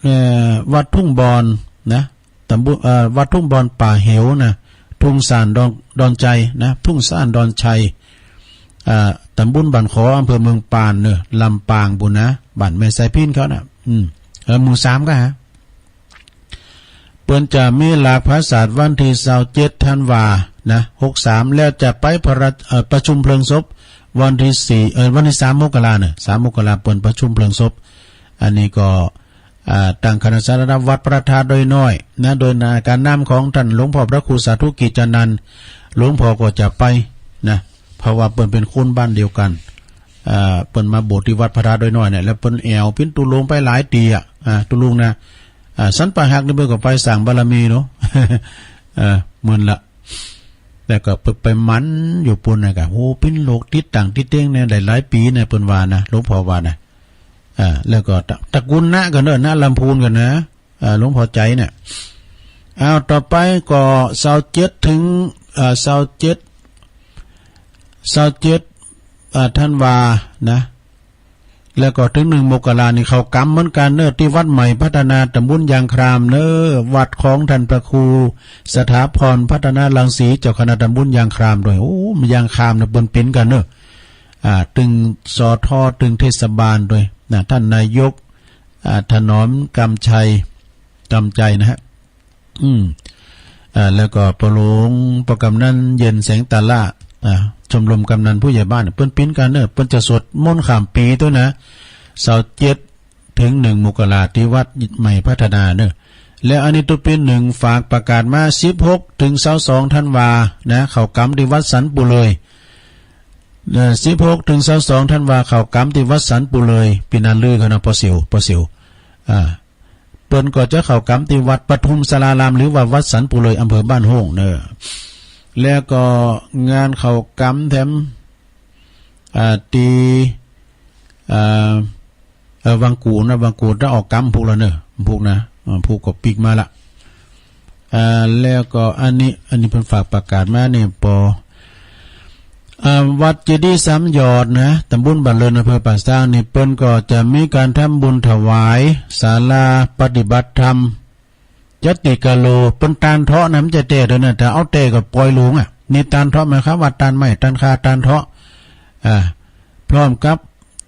เอ่อ วัดทุ่งบอนนะ ตำบล เอ่อ วัดทุ่งบอนป่าเหวนะ ทุ่งซานดอน ดอนชัยนะ ทุ่งซานดอนชัย เอ่อ ตำบลบ้านขอ อำเภอเมืองปานเนอะ ลำปางบุนนะ บ้านแม่สายพินเขานะ อืม เออ หมู่สามก็ฮะ เปิ้นจะมีหลากผาสาทวันที่ซาวเจ็ดธันวานะ หกสาม แล้วจะไปพระราช เอ่อ ประชุมเพลิงศพวันที่สี่ เอ่อ วันที่สามมกราเนี่ย สามมกราเปิ้นประชุมเพลิงศพ อันนี้ก็ อ่า ตั้งคณะสาธารณวัดพระธาตุดอยน้อยนะ โดยการนำของท่านหลวงพ่อพระครูสาธุกิจจานันท์ หลวงพ่อก็จะไปนะ เพราะว่าเปิ้นเป็นคนบ้านเดียวกัน อ่า เปิ้นมาบวชที่วัดพระธาตุดอยน้อยเนี่ย แล้วเปิ้นแอ่วปิ้นตุลงไปหลายตี้อ่ะ อ่า ตุลงนะ อ่า สันป่าหักนี่เปิ้นก็ไปสร้างบารมีเนาะ เออ เหมือนละ แล้วก็ไป ไปหมั่นอยู่ปุ้นนะกะ โห ปิ้นโลกติดต่างติดเต้งเนี่ย ได้หลายปีนะ เปิ้นว่านะ หลวงพ่อว่านะ อ่า แล้วก็ตระ ตระกูลนะกันเนอะ นะลำพูนกันนะ อ่า หลวงพ่อใจเนี่ย อ้าว ต่อไปก็ซาวเจ็ดถึง อ่า ซาวเจ็ด ซาวเจ็ด อ่า ธันวานะ แล้วก็ถึงหนึ่งมกรานี่เข้ากรรมเหมือนกันเนอะ ที่วัดใหม่พัฒนาตำบลยางครามเนอะ วัดของท่านพระครูสถาพรพัฒนารังสี เจ้าคณะตำบลยางครามด้วย โอ้ ยางครามเนี่ยเปิ้นปิ้นกันเนอะ อ่า ตึง สท ตึงเทศบาลด้วยนะ ท่านนายก อ่า ถนอมกำชัย กำใจนะฮะ อืม อ่า แล้วก็ปอหลวง ปอกำนันเย็นแสงตาล่า อ่า ชมรมกำนันผู้ใหญ่บ้าน เปิ้นปิ้นกันเนอะ เปิ้นจะสวดมนต์ข้ามปีด้วยนะ ซาวเจ็ดถึงหนึ่งมกราที่วัดใหม่พัฒนาเนอะ แล้วอันนี้ตุ๊ปีหนึ่งฝากประกาศมา สิบหกถึงซาวสองธันวานะ เข้ากรรมที่วัดสันปูเลย เอ่อ สิบหกถึงซาวสองธันวา เข้ากรรมที่วัดสันปูเลย ปีนันลือเขานะ ปอสิว ปอสิว อ่า เปิ้นก็จะเข้ากรรมที่วัดปทุมสาราราม หรือว่าวัดสันปูเลย อำเภอบ้านโฮ่งเนอะ แล้วก็งานเข้ากรรมแถม อ่า ที่ อ่า เออ วังกูนะ วังกูจะออกกรรมพุกแล้วเนอะ พุกนะ อ่า พุกก็ปีกมาละ อ่า แล้วก็อันนี้ อันนี้เปิ้นฝากประกาศมาเนี่ย ปอ อ่า วัดเจดีย์สามยอดนะ ตำบลบ้านเลิน อำเภอป่าซางนี่ เปิ้นก็จะมีการทำบุญถวายศาลาปฏิบัติธรรม จัตติกาโล เปิ้นตานเถาะนะ มันจะแต้ด้วยนะ ถ้าเอาแต้ก็ปอยหลวงอ่ะ นี่ตานเถาะหมายความว่าตานไม้ ตานคา ตานเถาะ อ่า พร้อมกับ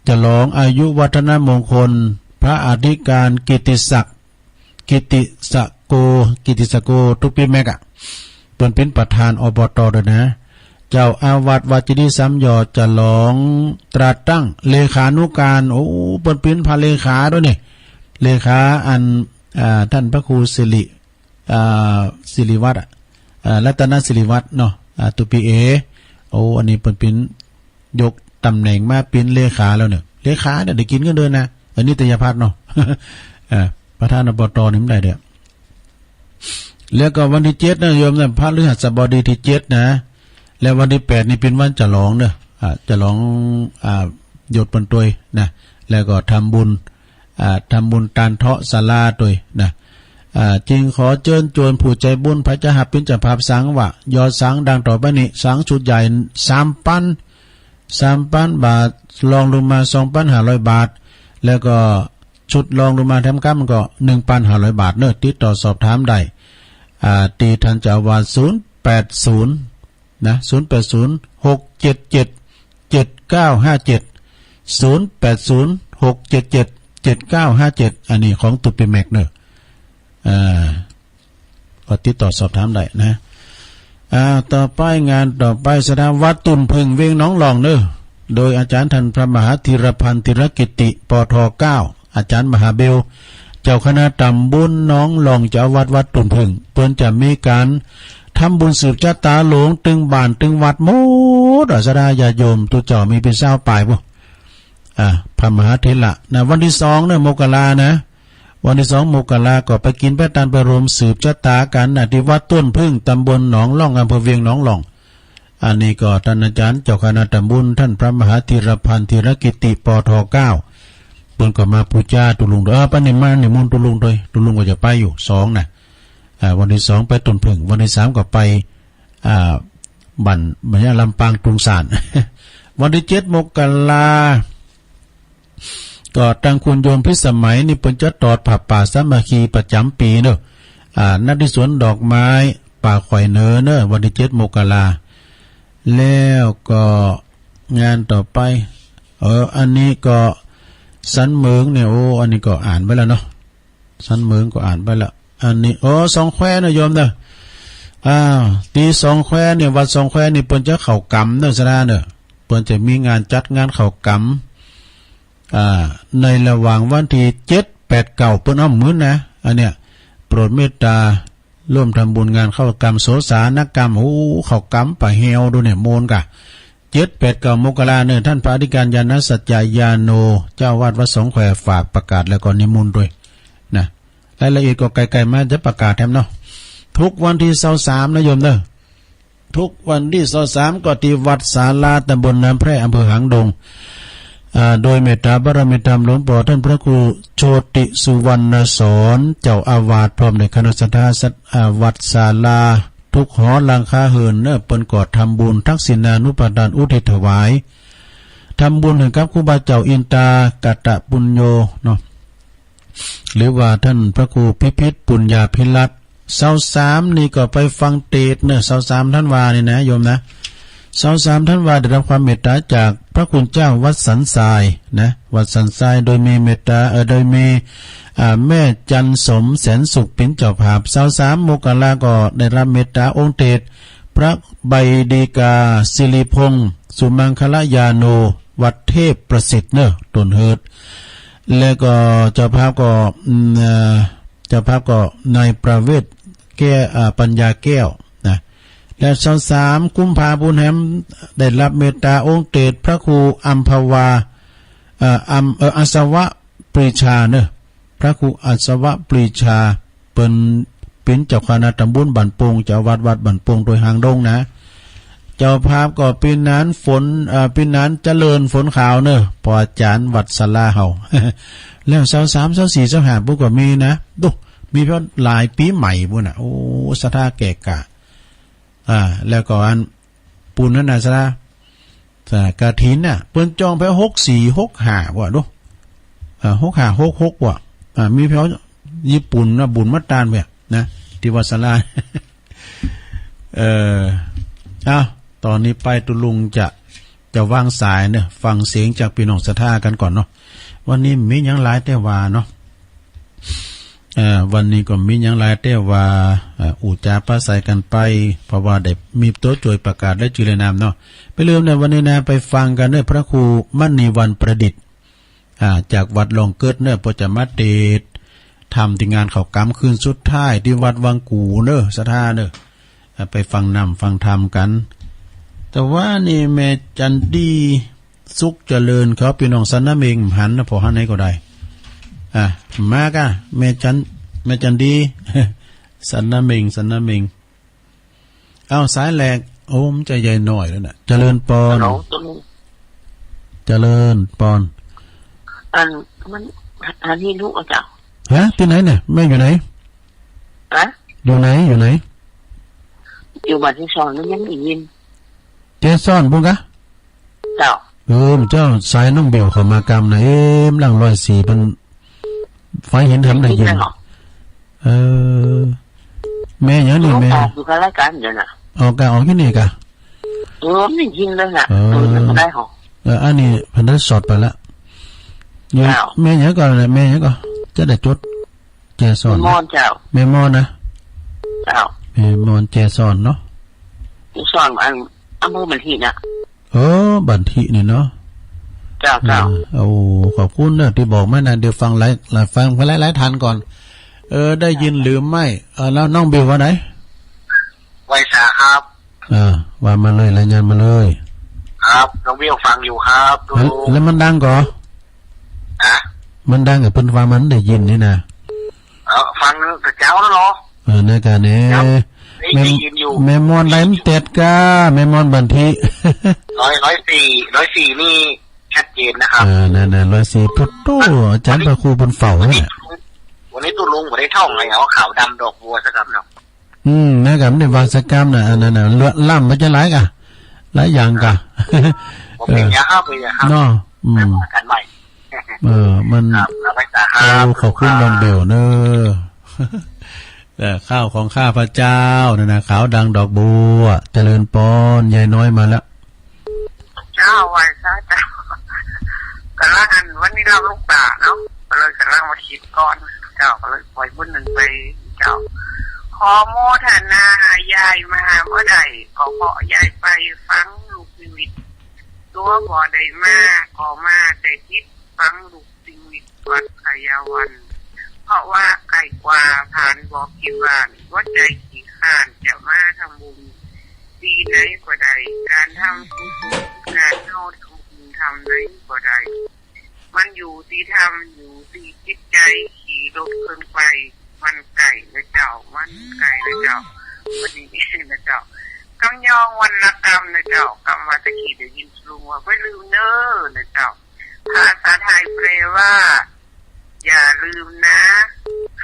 ฉลองอายุวัฒนมงคล พระอธิการกิตติศักดิ์ กิตติสโก กิตติสโก ตุ๊ปีแม็กอะ เปิ้นเป็นประธาน อบต ด้วยนะ เจ้าอาวาสวัดเจดีย์สามยอด ฉลองตราตั้ง เลขานุการ โอ้ เปิ้นเป็นพระเลขาด้วยนี่ เลขาอัน อ่า ท่านพระครูสิริ อ่า สิริวัฒน์อะ อ่า รัตนสิริวัฒน์เนาะ อ่า ตุ๊ปีเอ โอ้ อันนี้เปิ้นเป็น ยกตำแหน่งมาเป็นเลขาแล้วเนี่ย เลขาเนี่ยได้กินเงินเดือนนะ อันนี้นิตยพัฒน์เนาะ อ่า ประธาน อบต นี่มันได้เด้อ แล้วก็วันที่เจ็ดนะโยมนะ พฤหัสบดีที่เจ็ดนะ แล้ววันที่แปดนี่เป็นวันฉลองเนอะ อ่า ฉลอง อ่า ยศเปิ้นตวยนะ แล้วก็ทำบุญ อ่า ทำบุญตานเถาะศาลาตวยนะ อ่า จึงขอเชิญชวนผู้ใจบุญ ไผจะหับเป็นเจ้าภาพสร้างวะ ยอดสร้างดังต่อไปนี้ สร้างชุดใหญ่ สามปัน สามปันบาท รองลงมา สองปันห้าร้อยบาท แล้วก็ชุดรองลงมาแถมกำก็ หนึ่งปันห้าร้อยบาทเนอะ ติดต่อสอบถามได้ อ่า ที่ท่านเจ้าอาวาส ศูนย์แปดศูนย์ นะ ศูนย์แปดศูนย์ หกเจ็ดเจ็ด เจ็ดเก้าห้าเจ็ด ศูนย์แปดศูนย์ หกเจ็ดเจ็ด เจ็ดเก้าห้าเจ็ด อันนี้ของตุ๊ปีแม็กเนอะ อ่า ก็ติดต่อสอบถามได้นะ อ่า ต่อไปงานต่อไป สถาวัดตุ่นผึ่งเวียงหนองหล่องเนอะ โดยอาจารย์ท่านพระมหาธีรพันธ์ธีรกิตติ ปท เก้า อาจารย์มหาเบล เจ้าคณะตำบลหนองหล่อง เจ้าวัดวัดตุ่นผึ่ง เปิ้นจะมีการทำบุญสืบชะตาหลวงตึงบ้านตึงวัดหมด อาสดาญาติโยม ตุ๊เจ้ามีเป็นซาวปายปุ๊ อ่า พระมหาเถระนะ วันที่สองเนอะ มกรานะ วันที่สองมกราก็ไปกินไปตานไปรวมสืบชะตากันนะ ที่วัดต้นผึ้ง ตำบลหนองหล่อง อำเภอเวียงหนองหล่อง อันนี้ก็ท่านอาจารย์เจ้าคณะตำบล ท่านพระมหาธีรพันธ์ธีรกิตติ ปท เก้า เปิ้นก็มาปูจาตุ๊ลุงด้วย เออ ปะนิมมานิมนต์ตุ๊ลุงด้วย ตุ๊ลุงก็จะไปอยู่ สองนะ อ่า วันที่สองไปต้นผึ้ง วันที่สามก็ไป อ่า บ้าน บ้านลำปางตุงสาน วันที่เจ็ดมกรา ก็ตังคุณโยมพิสมัยนี่เปิ้นจะตอดผ้าป่าสามัคคีประจำปีเนอะ อ่า นัดที่สวนดอกไม้ป่าข่อยเหนือเนอะ วันที่เจ็ดมกรา แล้วก็งานต่อไป เออ อันนี้ก็สันเหมิงเนี่ย โอ้ อันนี้ก็อ่านไปแล้วเนาะ สันเหมิงก็อ่านไปแล้ว อันนี้ โอ้ สองแควเนอะโยมเนอะ อ้าว ที่สองแควเนี่ย วัดสองแควนี่เปิ้นจะเข้ากรรมเนอะ สะดาเนอะ เปิ้นจะมีงานจัดงานเข้ากรรม อ่า ในระหว่างวันที่เจ็ด แปด เก้า เปิ้นอ้อมมื้นนะ อันเนี้ย โปรดเมตตาร่วมทำบุญงานเข้ากรรมโสสานกรรม โอ้ เข้ากรรมป่าแฮวดูเนี่ย โมนกะ เจ็ด แปด เก้า มกราเนอะ ท่านพระอธิการญาณสัจจายาโน เจ้าวัดวัดสองแควฝากประกาศแล้วก็นิมนต์ด้วยนะ รายละเอียดก็ใกล้ๆมาจะประกาศแถมเนาะ ทุกวันที่ซาวสามนะโยมเนอะ ทุกวันที่ซาวสามก็ที่วัดศาลาตำบลน้ำแพร่อำเภอหางดง อ่า โดยเมตตาบารมีธรรมหลวงพ่อท่านพระครูโชติสุวรรณสอน เจ้าอาวาสพร้อมด้วยคณะศรัทธาสัตว์ อ่า วัดศาลาทุกหอหลังคาเฮือนเนอะ เปิ้นก็ทำบุญทักษิณานุปทานอุทิศถวาย ทำบุญให้กับครูบาเจ้าอินตากตปุญโญเนาะ หรือว่าท่านพระครูพิพิธปุญญาภิรัตน์ ซาวสามนี่ก็ไปฟังเตสน์เนอะ ซาวสามธันวานี่นะโยมนะ ซาวสามธันวาได้รับความเมตตาจากพระคุณเจ้าวัดสันทรายนะ วัดสันทรายโดยมีเมตตา เอ่อ โดยมี อ่า แม่จันสมแสนสุขเป็นเจ้าภาพ ซาวสามมกราก็ได้รับเมตตาองค์เตสน์พระใบดีกาสิริพงษ์สุมังคลยาโน วัดเทพประสิทธิ์เนอะ ต้นเฮิด แล้วก็เจ้าภาพก็ อืม เอ่อ เจ้าภาพก็นายประเวศแก้ว อ่า ปัญญาแก้วนะ และซาวสามกุมภาปูนแฮมได้รับเมตตาองค์เตสน์พระครูอัมพวา เอ่อ อัม เอ่อ อัศวปรีชาเนอะ พระครูอัศวปรีชา เปิ้นเป็นเจ้าคณะตำบลบ้านโป่ง เจ้าวัดวัดบ้านโป่งโดยหางดงนะ เจ้าภาพก็ปีนานฝน เอ่อ ปีนานเจริญฝนขาวเนอะ พออาจารย์วัดสลาเฮา แล้วซาวสาม ซาวสี่ ซาวห้า ปุ๊บก็มีนะ ดู มีเพียงหลายปีใหม่ปุ๊นน่ะ โอ้ ศรัทธาแก่กะ อ่า แล้วก็อันปูนนั่นน่ะศรัทธา อ่า กฐินน่ะ เปิ้นจองไปหกสี่ หกห้า ว่ะ ดู อ่า หกห้า หกหก ว่ะ อ่า มีเพียงญี่ปุ่นนะ บุญมาตานเพียงนะ ที่วัดสลา เออ เอ้า ตอนนี้ไปตุลุงจะ จะวางสายเนอะ ฟังเสียงจากพี่น้องศรัทธากันก่อนเนาะ วันนี้มีหยังหลายแต่ว่าเนาะ เอ่อ วันนี้ก็มีหยังหลายแต่ว่า เอ่อ อู้จ๋าปราศัยกันไป เพราะว่าได้มีตัวช่วยประกาศและชื่อและนามเนาะ ไปลืมนะ วันนี้นะ ไปฟังกันเนอะ พระครูมณีวันประดิษฐ์ อ่า จากวัดหลวงเกิดเนอะ เปิ้นจะมาเตสน์ธรรมที่งานเข้ากรรมคืนสุดท้ายที่วัดวังกู่เนอะ ศรัทธาเนอะ อ่า ไปฟังนำฟังธรรมกัน แต่ว่านี่แม่จันดีสุขเจริญเขาพี่น้องสันนาเมงหันนะ พอหันไหนก็ได้ อ่ะ มากะ แม่จัน แม่จันดี สันนาเมง สันนาเมง เอาสายแรก โอ้ มันจะใหญ่หน่อยแล้วน่ะ เจริญปอน ฮัลโหล ตุลุง เจริญปอน อัน มัน อันนี้ลูกอาจารย์ ฮะ ที่ไหนเนี่ย แม่อยู่ไหน ฮะ อยู่ไหน อยู่ไหน อยู่บ้านที่สอง มันยังได้ยิน เจสอนพุ้นกะ เจ้า เออ เจ้าสายน้องเบลเข้ามากำนะ เอ๊ะ หลังร้อยสี่ มัน ไฟเห็นทำได้ยิน ได้ยินไหมหรอ เออ แม่หยังนี่แม่ ออกอยู่กับรายการเดี๋ยวน่ะ ออกกะ ออกอยู่นี่กะ เออ ไม่ได้ยินเลยน่ะ เออ เออ ไม่ได้หรอก เออ อันนี้เพิ่นได้สอดไปละ อยู่ เจ้า แม่หยังก่อนนะ แม่หยังก่อน จะได้จด เจสอน แม่มอนเจ้า แม่มอนนะ เจ้า แม่มอนเจสอนเนาะ เจสอน อัน อำเภอบันทิน่ะ เออ บันทินี่เนาะ เจ้า เจ้า เออ โอ้ ขอบคุณเนอะที่บอกมานะ เดี๋ยวฟังหลาย หลาย ฟังหลายๆท่านก่อน เออ ได้ยินหรือไม่ เออ แล้วน้องบิวว่าไหน ไหว้สาครับ เออ ว่ามาเลย รายงานมาเลย ครับ น้องบิวฟังอยู่ครับ แล้ว ดู แล้วมันดังก่อ ฮะ มันดังกับเพิ่นว่ามันได้ยินนี่นะ เออ ฟังแต่เจ้าแล้วเหรอ เออ นั่นกะเนี่ย ครับ ได้ แม่ ได้ยินอยู่ แม่มอนได้มันเต็ดกะ แม่มอนบันทิ ร้อย ร้อยสี่ ร้อยสี่ นี่ชัดเจนนะครับ เออ นั่นน่ะ ร้อยสี่ พุทโธ อาจารย์พระครูเพิ่นเฝ้า วันนี้ น่ะ วันนี้ตุลุงบ่ได้ท่องไง เอาขาวดำดอกบัวสักคำเนาะ อืม นั่นกะ มันได้วางสักคำน่ะ อันนั้นน่ะ เลือดล่ำมันจะหลายกะ หลายอย่างกะ บ่เป็นหยังครับ บ่เป็นหยังครับ เนาะ อืม ไปว่ากันใหม่ เออ มัน ครับ เอาไว้ตาครับ โอ้ ขอบคุณน้องเบลเนอะ เออ ข้าวของข้าพเจ้าเนี่ยนะ ขาวดังดอกบัว เจริญปอน ยายน้อยมาแล้ว เจ้า ไหว้สาเจ้า กำลังอัน วันนี้เราลูกตาเนาะ ก็เลยกำลังมาคิดก่อน เจ้า ก็เลยปล่อยบุญหนึ่งไป เจ้า ขอโมทนายายมาบ่ได้ ก็เพราะยายไปฟังลูกนิมิต ตัวบ่ได้มา ก็มาแต่จิตฟังลูก ชีวิตวัดพยาวัน เพราะว่าไกลกว่าผ่านบอกกินบ้าน หัวใจขี้คร้านจะมาทำบุญ ที่ไหนก็ได้ การทำกุศล การเฮาทำบุญทำไหนก็ได้ มันอยู่ที่ทำ อยู่ที่จิตใจ ขี่รถขึ้นไป มันไกลนะเจ้า มันไกลนะเจ้า วันนี้นะเจ้า กำยองวันละกำนะเจ้า กำว่าตะกี้ได้ยินลุงว่า "ไม่ลืมเน้อ" นะเจ้า ภาษาไทยแปลว่า อย่าลืมนะ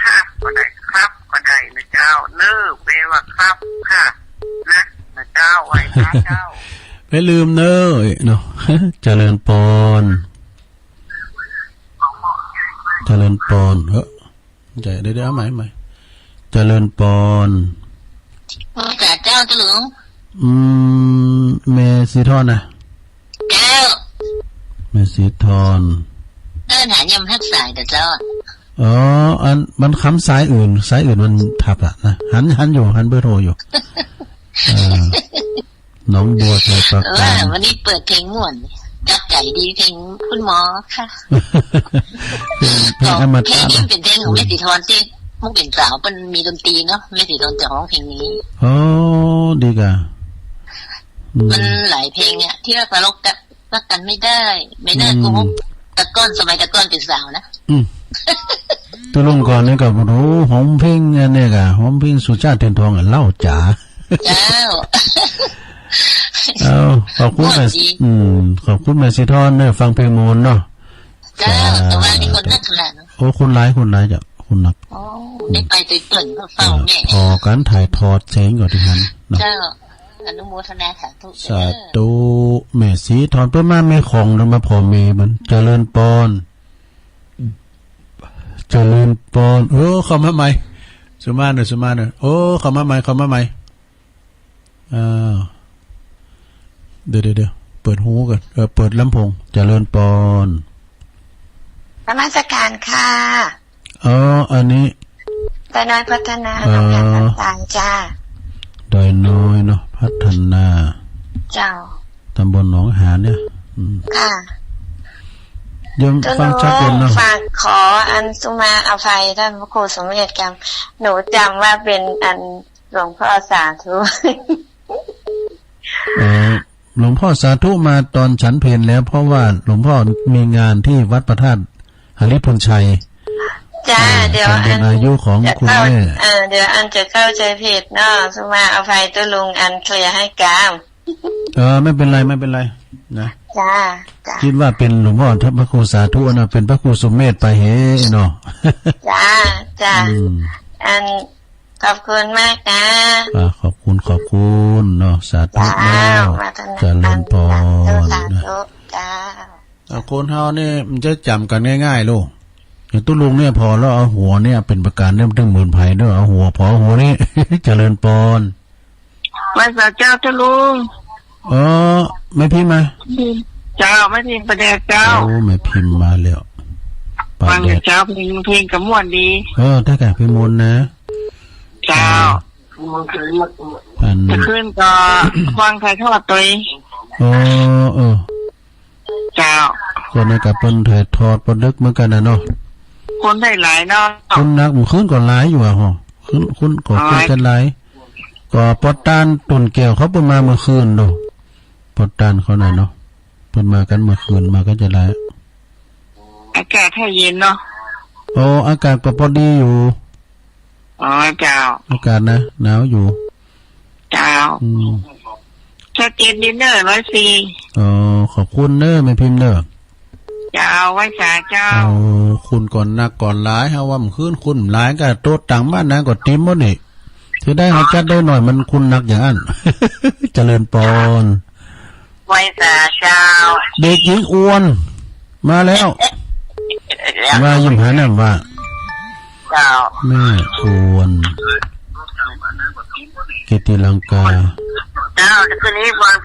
ครับก็ได้ ครับก็ได้นะเจ้า เน้อแปลว่าครับ ค่ะ นะ นะเจ้า ไหว้พระเจ้า ไม่ลืมเน้อเนาะ เจริญปอน เจริญปอน เฮ้อ เดี๋ยว เดี๋ยว เอาใหม่ เอาใหม่ เจริญปอน เออ จ้าเจ้า เจ้าหลวง อืม แม่สีทอนนะ เจ้า แม่สีทอน เออ หายังฮักสายแต่เจ้า อ๋อ อัน มันค้ำสายอื่น สายอื่นมันทับอะนะ หัน หันอยู่ หันเบอร์โทรอยู่ เออ หนองบัวไทยปราการ เออ วันนี้เปิดเพลงม่วน จับใจดีเพลงคุณหมอค่ะ เพลง เพลงอมตะ เพลงนี้เป็นเพลงของแม่สีทอนที่มุกเป็นสาว มันมีดนตรีเนาะ แม่สีทอนจะร้องเพลงนี้ อ๋อ ดีกะ อืม มันหลายเพลงอะ ที่ว่ารักกัน รักกันไม่ได้ ไม่ได้ อืม โกหก แต่ก่อน สมัยแต่ก่อนเป็นสาวนะ อืม ตุลุงก่อนนี่ก็ โอ้โห หอมเพลงอันนี้กะ หอมเพลงสุชาติ เทียนทองอะ เล่าจ๋า เจ้า เอา ขอบคุณแม่ ม่วนดี อืม ขอบคุณแม่สีทอนเนอะ ฟังเพลงม่วนเนาะ เจ้า สาธุ แต่ว่านี่คนนักขนาดเนาะ โอ้ คนหลาย คนหลายจ้ะ คนนัก โอ้ ได้ไปตัวเปิ่นก็เฝ้าแม่ เออ พอกันถ่ายทอดเสียงก่อนที่หันเนาะ เจ้า อนุโมทนาสาธุ สาธุ เด้อ แม่สีทอน เปิ้นมาแม่ของหรือมาพ่อแม่มัน เจริญปอน เจริญปอน เออ เข้ามาใหม่ สุมาเนอะ สุมาเนอะ โอ้ เข้ามาใหม่ เข้ามาใหม่ อ่า เดี๋ยว เดี๋ยว เดี๋ยว เปิดหูก่อน เออ เปิดลำโพง เจริญปอน นมัสการค่ะ อ๋อ อันนี้ ดอยน้อยพัฒนา เอ่อ หนองหานน้ำตาลจ้า ดอยน้อยเนาะ พัฒนา เจ้า ตำบลหนองหานเนี่ย อืม ค่ะ ยังฟังชัดเจนเนาะ ฝากขออันสุมาอภัยท่านพระครูสมเด็จกำ หนูจำว่าเป็นอันหลวงพ่อสาธุ เอ่อ หลวงพ่อสาธุมาตอนฉันเพลแล้ว เพราะว่าหลวงพ่อมีงานที่วัดพระธาตุหริภุญชัย จ้า อ่า เดี๋ยว ตามเดือน อัน อายุของ จะ คุณ เข้า แม่ เอ่อ เดี๋ยวอันจะเข้าใจผิดเนาะ สุมาอภัยตุลุงอันเคลียร์ให้กาม เออ ไม่เป็นไร ไม่เป็นไร นะ จ้า จ้า คิดว่าเป็นหลวงพ่อพระครูสาธุนะ เป็นพระครูสุเมธไปเหเนาะ จ้า จ้า อืม อัน ขอบคุณมากนะ อ่า ขอบคุณ ขอบคุณเนาะ สาธุ เจ้า แล้ว มาทาง เจริญพร สาธุ สาธุ เจ้า อ่ะ คนเฮานี่มันจะจำกันง่ายๆ ลูก อย่างตุ๊ลุงเนี่ย พอแล้วเอาหัวเนี่ยเป็นประการเริ่มถึงหมื่นภัยเด้อ เอาหัว พอหัวนี่ เจริญปอน ไหว้สาเจ้าตุ๊ลุง เออ แม่พิมพ์มา เจ้า แม่พิมพ์ประแดดเจ้า โอ้ แม่พิมพ์มาแล้ว ฟังเจ้า เพลง เพลงกระม่วนดี เออ ได้ค่ะ พี่มนต์นะ เจ้า อัน แต่คืนก็ ฟังถ่ายทอดตัวเอง เออ เออ เจ้า ส่วนในกับเปิ้นถ่ายทอดปอดึกเหมือนกันนะเนาะ คนได้หลายเนาะ คนนักมันคืนก็หลายอยู่อะฮะ คืน คนก็ อ๋อ คืนกันหลาย ก็ปอตานตุ่นแก้วเขาเปิ้นมาเมื่อคืนโด ปอตานเขาน่ะเนาะ เปิ้นมากันเมื่อคืน มากันจะหลาย อากาศให้เย็นเนาะ โอ้ อากาศก็พอดีอยู่ อ๋อ เจ้า อากาศนะ หนาวอยู่ เจ้า อืม ชัดเจนดีเนอะ ร้อยสี่ อ๋อ ขอบคุณเนอะ แม่พิมพ์เนอะ เจ้า ไหว้สาเจ้า โอ้ คนก่อนนักก่อนหลาย เฮาว่ามันคืนคนหลายก็โตตังบ้านนะก็เต็มหมดนี่ จะได้เฮาจัดได้หน่อย มันคนนักอย่างอั้น เจริญปอน ไหว้สาเจ้า เด็กหญิงอ้วน มาแล้ว แล้ว มายิ้มหาน้ำว่า เจ้า เจ้า แม่อ้วน กิติลังกา เจ้า แต่คืนนี้ฟัง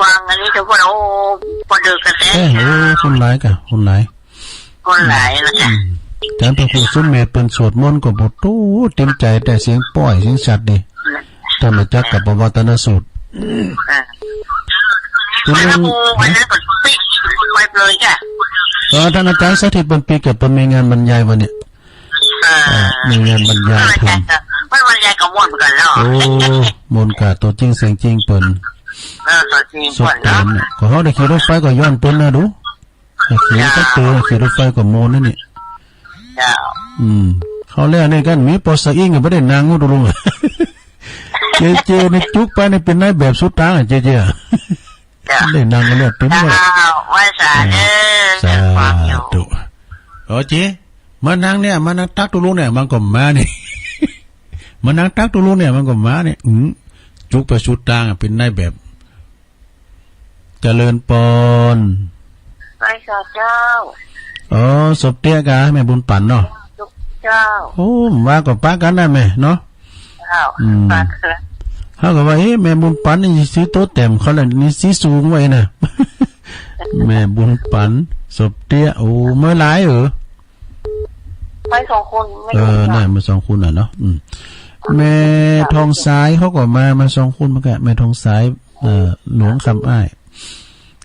ฟังอันนี้ทุกคน โอ้ พอดึกกันแท้ เอ้ย โอ้ คนหลายกะ คนหลาย คนหลายแล้วจ้ะ อืม อาจารย์พระครูสุมเมธเปิ้นสวดมนต์ก็บ่โตเต็มใจ แต่เสียงป้อย เสียงชัดดี แต่มาจักกับปวัตตนสูตร อ่า คุณลุง วันนั้นก็ปิด เออ ท่านอาจารย์สถิตเปิ้นปิดกับเปิ้นมีงานบรรยายวันเนี้ย เออ เออ มีงานบรรยายธรรม มันบรรยายกับม่วนกันแล้ว โอ้ ม่วนกะตัวจริงเสียงจริงเปิ้น เออ ตัวจริง สด เปิ้นเนาะ เปิ้นเนี่ย ก็เฮาได้ขี่รถไฟก็ย้อนเปิ้นนะดู ได้ขี่สักตัว ขี่รถไฟก็ม่วนนั่นนี่ เจ้า อืม เขาแล้วนี่กัน มีปอสะอิงก็บ่ได้นั่งอยู่ตกลง เจเจนี่จุกไปนี่เป็นนายแบบสุดตางอะ เจเจอะ เจ้า ได้นั่งกันแล้ว เต็มเลย เจ้า ไหว้สาเด้อ สาธุ เรื่องความอยู่ โอเค มานั่งเนี่ย มานั่งตักตกลงเนี่ย มันก็มานี่ มานั่งตักตกลงเนี่ย มันก็มานี่ อืม จุกไปสุดตางอะ เป็นนายแบบ เจริญปอน ไหว้สาเจ้า อ๋อ สบเตี้ยกะ แม่บุญปันเนาะ เจ้า โอ้ ว่าก็ปะกันนะแม่เนาะ เจ้า อืม ปะกัน เขาก็ว่า เอ๊ะ แม่บุญปันนี่ซื้อโต๊ะแต้มเขาแล้ว นี่ซื้อสูงไว้นะ แม่บุญปัน สบเตี้ย โอ้ เมื่อไหร่เออ ไปสองคน ไม่ เออ รู้จัก น่ะ มาสองคนน่ะเนาะ อืม แม่ทองสายเขาก็มา มาสองคนเหมือนกัน แม่ทองสาย เอ่อ หลวงคำอ้าย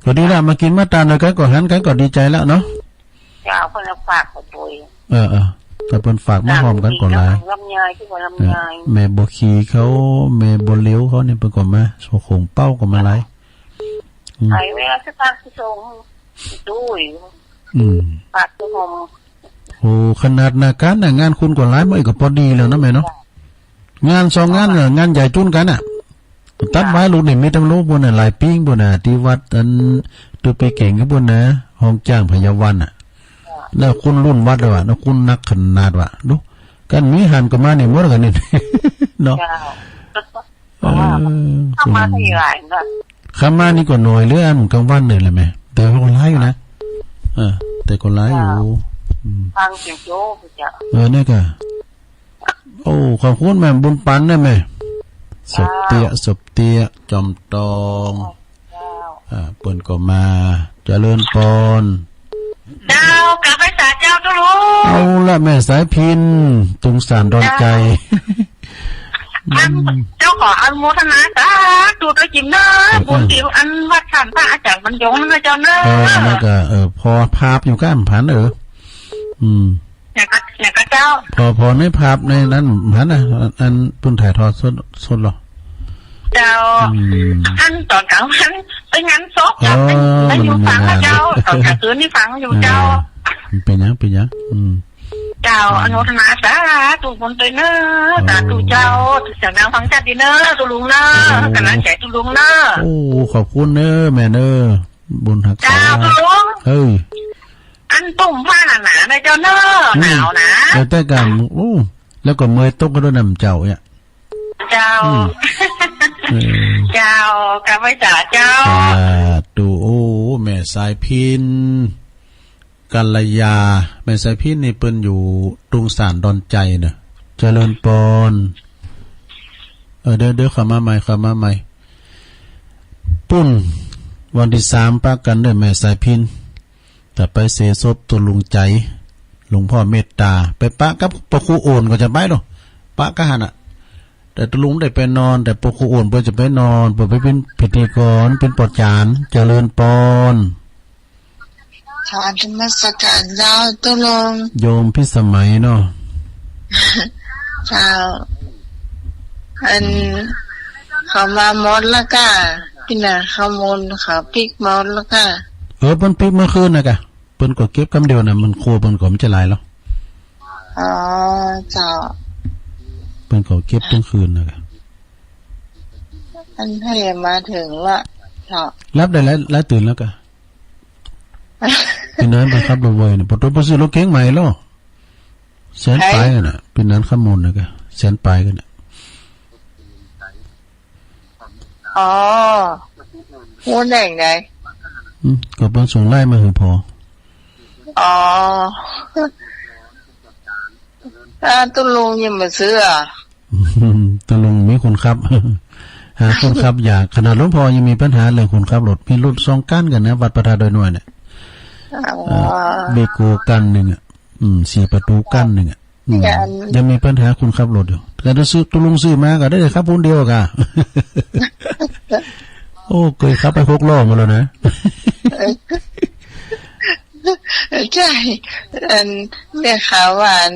ก็ดีละ มากินมาตานแล้วกัน ก็หันกันก็ดีใจแล้วเนาะ เจ้า เพิ่นฝากมาด้วย เออ เออ ถ้าเพิ่นฝากมาหอมกันก็หลาย ลำไยที่ว่าลำไย เออ แม่บัวขีเขา แม่บัวเหลียวเขาเนี่ยเพิ่นก็มา โซโคงเป้าก็มาหลาย อืม ไอ้เวลาสิฝากสิส่งด้วย อืม ฝากสิหอม โอ้ ขนาดนาการน่ะ งานคุณก็หลาย มันก็พอดีแล้วนะแม่เนาะ งานสองงานน่ะ งานใหญ่จุนกันน่ะ ตัดไม้ลูกนี่มีตั้งโลกบนน่ะ หลายปิ้งบนน่ะ ที่วัดอันตุปีเก่งข้างบนน่ะ ห้องจ้างพยาวันน่ะ แล้วคุณรุ่นวัดเลยว่ะ แล้วคุณนักขนาดว่ะ ดู กันมีหันก็มานี่หมดกันนี่ เนาะ เจ้า เออ เข้ามาทีหลังก็ เข้ามานี่ก็หน่อยเหลืออันกลางวันนี่แหละแม่ แต่ก็หลายอยู่นะ เออ แต่ก็หลายอยู่ เจ้า อืม ฟังเสียงโจ้เจ้า เออ เนี่ยก็ โอ้ ขอบคุณแม่บุญปันนะแม่ เจ้า สบเตี้ย สบเตี้ย จอมตอง เจ้า อ่า เปิ้นก็มา เจริญปอน เจ้า กลับไปสาเจ้าตุลุง เอาละแม่สายพิน ตุงสารดอนใจ เจ้า อัน อืม เจ้าขออนุโมทนาสาธุด้วยจิมเนอะ เออ บุญที่อันวัดท่านพระอาจารย์บรรยงนะเจ้าเนอะ เออ แล้วก็ เออ พอภาพอยู่ก้ามผัน เออ อืม เนี่ยก็ เนี่ยก็เจ้า พอ พอในภาพในนั้นหันนะ อันเปิ้นถ่ายทอดสด สดหรอ เจ้า อืม อันตอนกลางวันไปงานศพ อ๋อ แล้วไป ไปอยู่ มัน ฝั่ง มีงาน เจ้า ตอนกลางคืนนี่ฟังอยู่ เออ เจ้า มันเป็นหยัง เป็นหยัง อืม เจ้า อืม อนุโมทนาสาธุบุญด้วยเนอะ โอ้ สาธุเจ้า เจ้านางฟังจัดดีเนอะ ตุลุงเนอะ โอ้ กำลังใจตุลุงเนอะ โอ้ ขอบคุณเนอะแม่เนอะ บุญหักษา เจ้า ตุลุง เฮ้ย อันตุ่มผ้าหนาๆนะเจ้าเนอะ อืม หนาวนะ เออ แต่กัน โอ้ แล้วก็เมื่อยตกก็ด้วยน้ำเจ้าเนี่ย เจ้า อืม เออ เจ้า กลับไปจ๋าเจ้า สาธุ โอ้ แม่สายพิน กัลยา แม่สายพินนี่เปิ้นอยู่ตุงสารดอนใจเนอะ เจริญปอน เออ เดี๋ยว เดี๋ยวเข้ามาใหม่ เข้ามาใหม่ ปุ้น วันที่สามปะกันเด้อแม่สายพิน แต่ไปเสศพตัวลุงใจ หลวงพ่อเมตตา ไปปะกับพระครูโอนก็จะไปเนาะ ปะกะหันน่ะ แต่ตัวลุงได้ไปนอน แต่พระครูโอนเปิ้นจะไปนอน เปิ้นไปเป็นพิธีกร เป็นปอจารย์ เจริญปอน กราบนมัสการเจ้าตุลุง โยมพิสมัยเนาะ เจ้า อัน เขามาหมดแล้วก้า พี่น่ะ เขามูลเขาปิ๊กหมดแล้วก้า เออ เปิ้นปิ๊กเมื่อคืนน่ะก้า เปิ้นก็เก็บกำเดียวน่ะ มันครัวเปิ้นก็บ่จะหลายแล้ว อ๋อ เจ้า เปิ้นก็เก็บทั้งคืนน่ะก้า อันให้มาถึงละ เจ้า หลับได้หลาย หลายตื่นแล้วก้า พี่น้อยบังคับรถไว้น่ะ พอตัวไปซื้อรถเก๋งใหม่แล้ว แสนปลายน่ะ พี่น้อยคำมูลน่ะก็แสนปลายกันน่ะ อ๋อ มูลแดงได อืม ก็เปิ้นส่งไลน์มาหื้อพอ อ๋อ เจริญ อ่า ตกลงยังไม่ซื้ออ่ะ ตกลงมีคนขับ หาคนขับยาก ขนาดหลวงพ่อยังมีปัญหาเรื่องคนขับรถ มีรถสองคันกันนะ วัดพระธาตุดอยหน่อยเนี่ย อ๋อ เอ่อ วีโก้คันหนึ่งอ่ะ อืม สี่ประตูคันหนึ่งอ่ะ อืม ยังมีปัญหาคนขับรถอยู่ แต่ถ้าซื้อ ตกลงซื้อมาก็ได้ขับคนเดียวกะ โอ้ เคยขับไปหกล้อมาแล้วนะ ใช่ อัน ได้ข่าวว่าอัน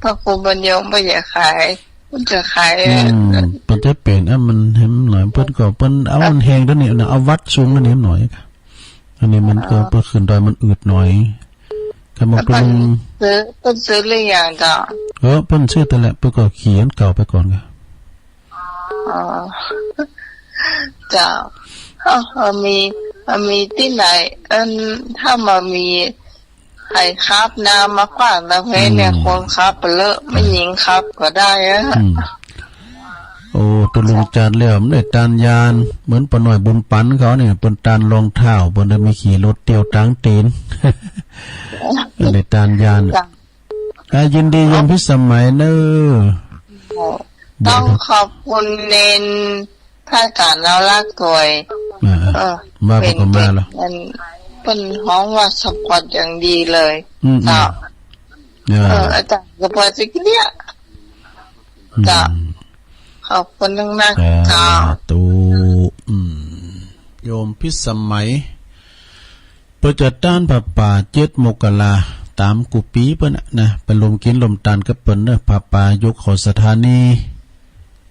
พระครูบุญยงไม่อยากขาย มันจะขาย อืม มันจะเปลี่ยนอ่ะ มันแหมหน่อย เปิ้นก็ เปิ้นเอามันแหงตัวนี้นะ เอาวัดสูงตัวนี้หน่อย อันนี้มันก็ อ๋อ เปิ้นขึ้นดอยมันอืดหน่อย ก็บอก แล้วเปิ้น เปิ้นซื้อ เปิ้นซื้อหรือยังเจ้า เออ เปิ้นซื้อแต่ละ เปิ้นก็ขี่อันเก่าไปก่อนก็ อ๋อ เจ้า เอ้า มันมี มันมีที่ไหน อัน ถ้ามันมี ใครขับนะ มาขวางตะเพนเนี่ย อืม คนขับไปเลอะ ไม่ยิงขับก็ได้อะ อืม โอ้ ตกลงจัดแล้ว มันได้ตานยาน เหมือนป้าน้อยบุญปันเขาเนี่ย เปิ้นตานรองเท้า เปิ้นได้มีขี่รถเที่ยวตางตีน ได้ตานยาน จ้ะ อ่ะ ยินดีโยมพิสมัยเนอะ ต้องขอบคุณเณรพระอาจารย์เนารักด้วย อ่า เออ ว่าไป เป็น ก็มาแล้ว เป็น เป็นห้องว่าสปอร์ตอย่างดีเลย อืม อืม เจ้า เออ เออ อาจารย์สปอร์ตจริงเนี่ย อืม เจ้า ขอบคุณนักๆ สาธุ เจ้า อืม โยมพิสมัย เปิ้นจะตานผ้าป่าเจ็ดมกรา ตามกุฏิเปิ้นน่ะนะ ไปร่วมกินร่วมตานกับเปิ้นเนอะ ผ้าป่ายกเข้าสถานี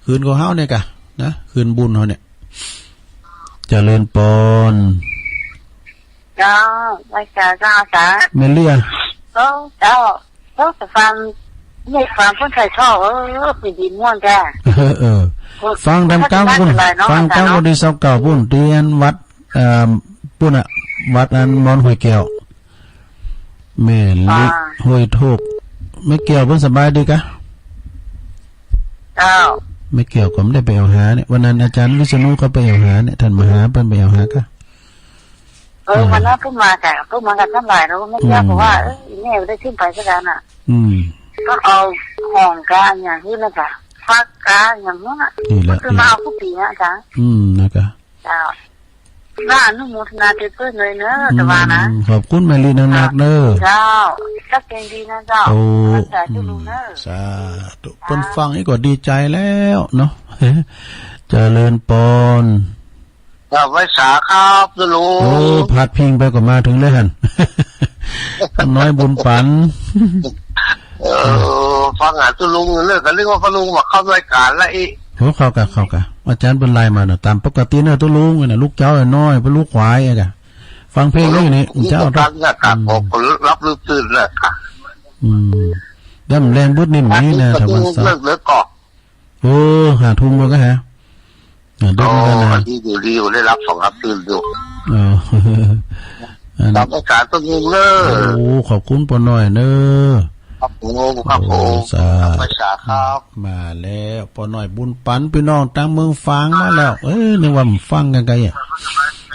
คืนของเฮาเนี่ยกะ นะ คืนบุญเฮาเนี่ย เจริญปอน เจ้า ไหว้เจ้า เจ้า สา แม่เลี้ย เจ้า เจ้า เจ้า จะฟัง เนี่ย ฟังคนไทยชอบ เออ เป็นดีม่วนจ้ะ เออ เออ ฟังตามกลางบุญ ฟังตามวันที่ซาวเก้าบุญ ที่อันวัด เอ่อ ปุ้นน่ะ วัดอันมอนห้วยแก้ว แม่ลิ อ่า ห้วยโทก แม่แก้วเปิ้นสบายดีกะ เจ้า แม่แก้วก็ไม่ได้ไปเอาหาเนี่ย วันนั้นอาจารย์วิษณุเขาไปเอาหาเนี่ย ท่านมาหาเปิ้นไปเอาหากะ เออ อ่า วันนั้นเปิ้นมากับ เปิ้นมากับท่านหลายแล้ว แม่แก้วบอกว่า อืม เออ อีแม่ไม่ได้ขึ้นไปสักอันน่ะ อืม ก็เอาของกลางอย่างที่นั่นจ้ะ ฟักกลางอย่างนั้นน่ะ นี่แหละ ก็คือมาเอาผู้ปีนะจ๊ะ อืม นะกะ เจ้า น่าอนุโมทนาเต็มเปิ้นเลยเนอะ อืม แต่ว่านะ ขอบคุณแม่ลีนักๆ เนอะ เจ้า รักเก่งดีนะเจ้า โอ้ รักษาจุลุงเนอะ อืม สาธุ เปิ้นฟังนี่ก็ดีใจแล้วเนาะ เจริญปอน ครับ ไหว้สาครับจุลุง โอ้ พาดพิงไปก็มาถึงเลยหั่น น้อยบุญปัน เออ ฟังหาจุลุงเนอะ ก็เรียกว่าจุลุงมาเข้ารายการละอีก โอ้ เข้ากะ เข้ากะ อาจารย์เปิ้นไลน์มาเนอะ ตามปกติเนอะ จุลุงเนอะ ลูกเจ้าน้อย เปิ้นลูกควายอะกะ ฟังเพลงอยู่นี่ ผมก็ เจ้า ฟังนะครับ อืม ผมก็รับรู้ตื่นนะครับ อืม แล้วมันแรงบึดนี่มันนี่นะ ธรรมศาสตร์ เลิก เลิกก่อน เออ ห้าทุ่มแล้วก็ฮะ อ่า ดึกแล้วกันนะ โอ้ ดีอยู่ ดีอยู่ ได้รับสองรับตื่นอยู่ เออ อัน รับอาจารย์ต้องยิงเนอะ โอ้ ขอบคุณป้าน้อยเนอะ ครับผม ครับผม โอ้ สาธุ ไหว้สาครับ มาแล้ว ป้าน้อยบุญปัน พี่น้องตางเมืองฝางมาแล้ว เอ้ย นึกว่ามันฟังกันไกลอ่ะ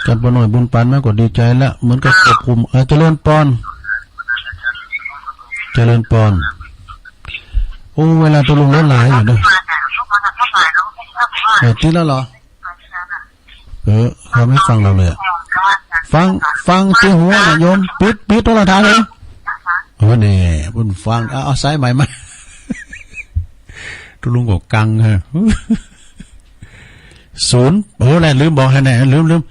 กันป้าน้อยบุญปันมาก็ดีใจละ เหมือนกับควบคุม เออ เจริญปอน เจริญปอน โอ้ เวลาตกลงแล้วหลายอยู่เนอะ เออ ติดแล้วเหรอ เออ เขาไม่ฟังเราเลยอะ ฟัง ฟังที่หัวนะโยม ปิด ปิดโทรทัศน์เลย โอ้ เนี่ย เปิ้นฟัง เอา เอาสายใหม่มา ตกลงก็กังฮะ ศูนย์ โอ้ แล้วลืมบอกให้แน่ ลืม ลืม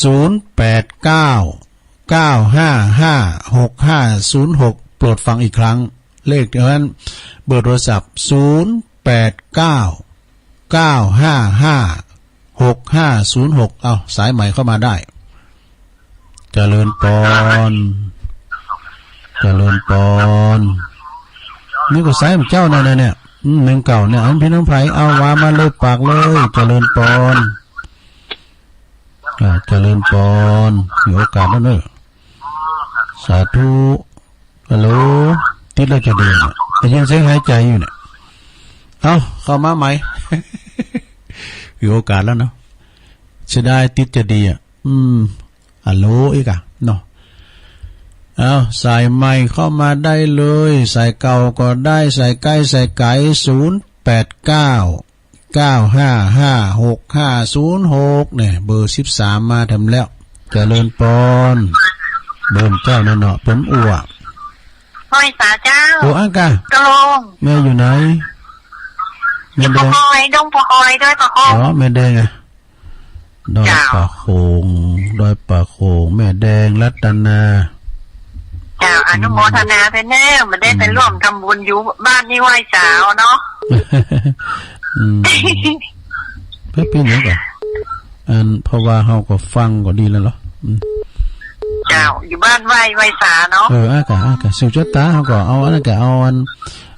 ศูนย์แปดเก้า เก้าห้าห้า หกห้าศูนย์หก โปรดฟังอีกครั้ง เลขนั้น เบอร์โทรศัพท์ ศูนย์แปดเก้า เก้าห้าห้า หกห้าศูนย์หก เอา สายใหม่เข้ามาได้ เจริญปอน เจริญปอน นี่ก็สายของเจ้านั่นน่ะเนี่ย อืม หนึ่งเก้า เนี่ย อันพี่น้องไผ เอาว่ามาเลย ปากเลย เจริญปอน อ่า เจริญปอน มีโอกาสแล้วเนอะ สาธุ ฮัลโหล ติดแล้วจะดีนะ ได้ยินเสียงหายใจอยู่เนี่ย เอ้า เข้ามาใหม่ มีโอกาสแล้วเนาะ เสียดายติดจะดีอ่ะ อืม ฮัลโหลอีกอ่ะ เนาะ เอาสายใหม่เข้ามาได้เลย สายเก่าก็ได้ สายใกล้ สายไกล ศูนย์แปดเก้า เก้าห้าห้า หกห้าศูนย์หก เนี่ย เบอร์สิบสามมาแถมแล้ว เจริญปอน เบิ่มเจ้านั่นเนาะ เปิ่มอัว ไหว้สาเจ้า โอ้ อังกะ กะลง แม่อยู่ไหน แม่แดง ปะคอย ดงปะคอย ดอยปะคอย อ๋อ แม่แดงอะ ดอย เจ้า ปะโขง ดอยปะโขง แม่แดง รัตนา เจ้า อนุโมทนาไปแน่ มันได้ไป อืม ร่วมทำบุญอยู่บ้านนี่ไหว้สาวเนาะ อืม เพื่อเป็นหยังก่อน อัน เพราะว่าเฮาก็ฟังก็ดีแล้วเหรอ อืม เจ้า อยู่บ้านไหว้ ไหว้สาเนาะ เออ อากะ อากะ สืบชะตา เฮาก็เอา อันนั้นก็เอาอัน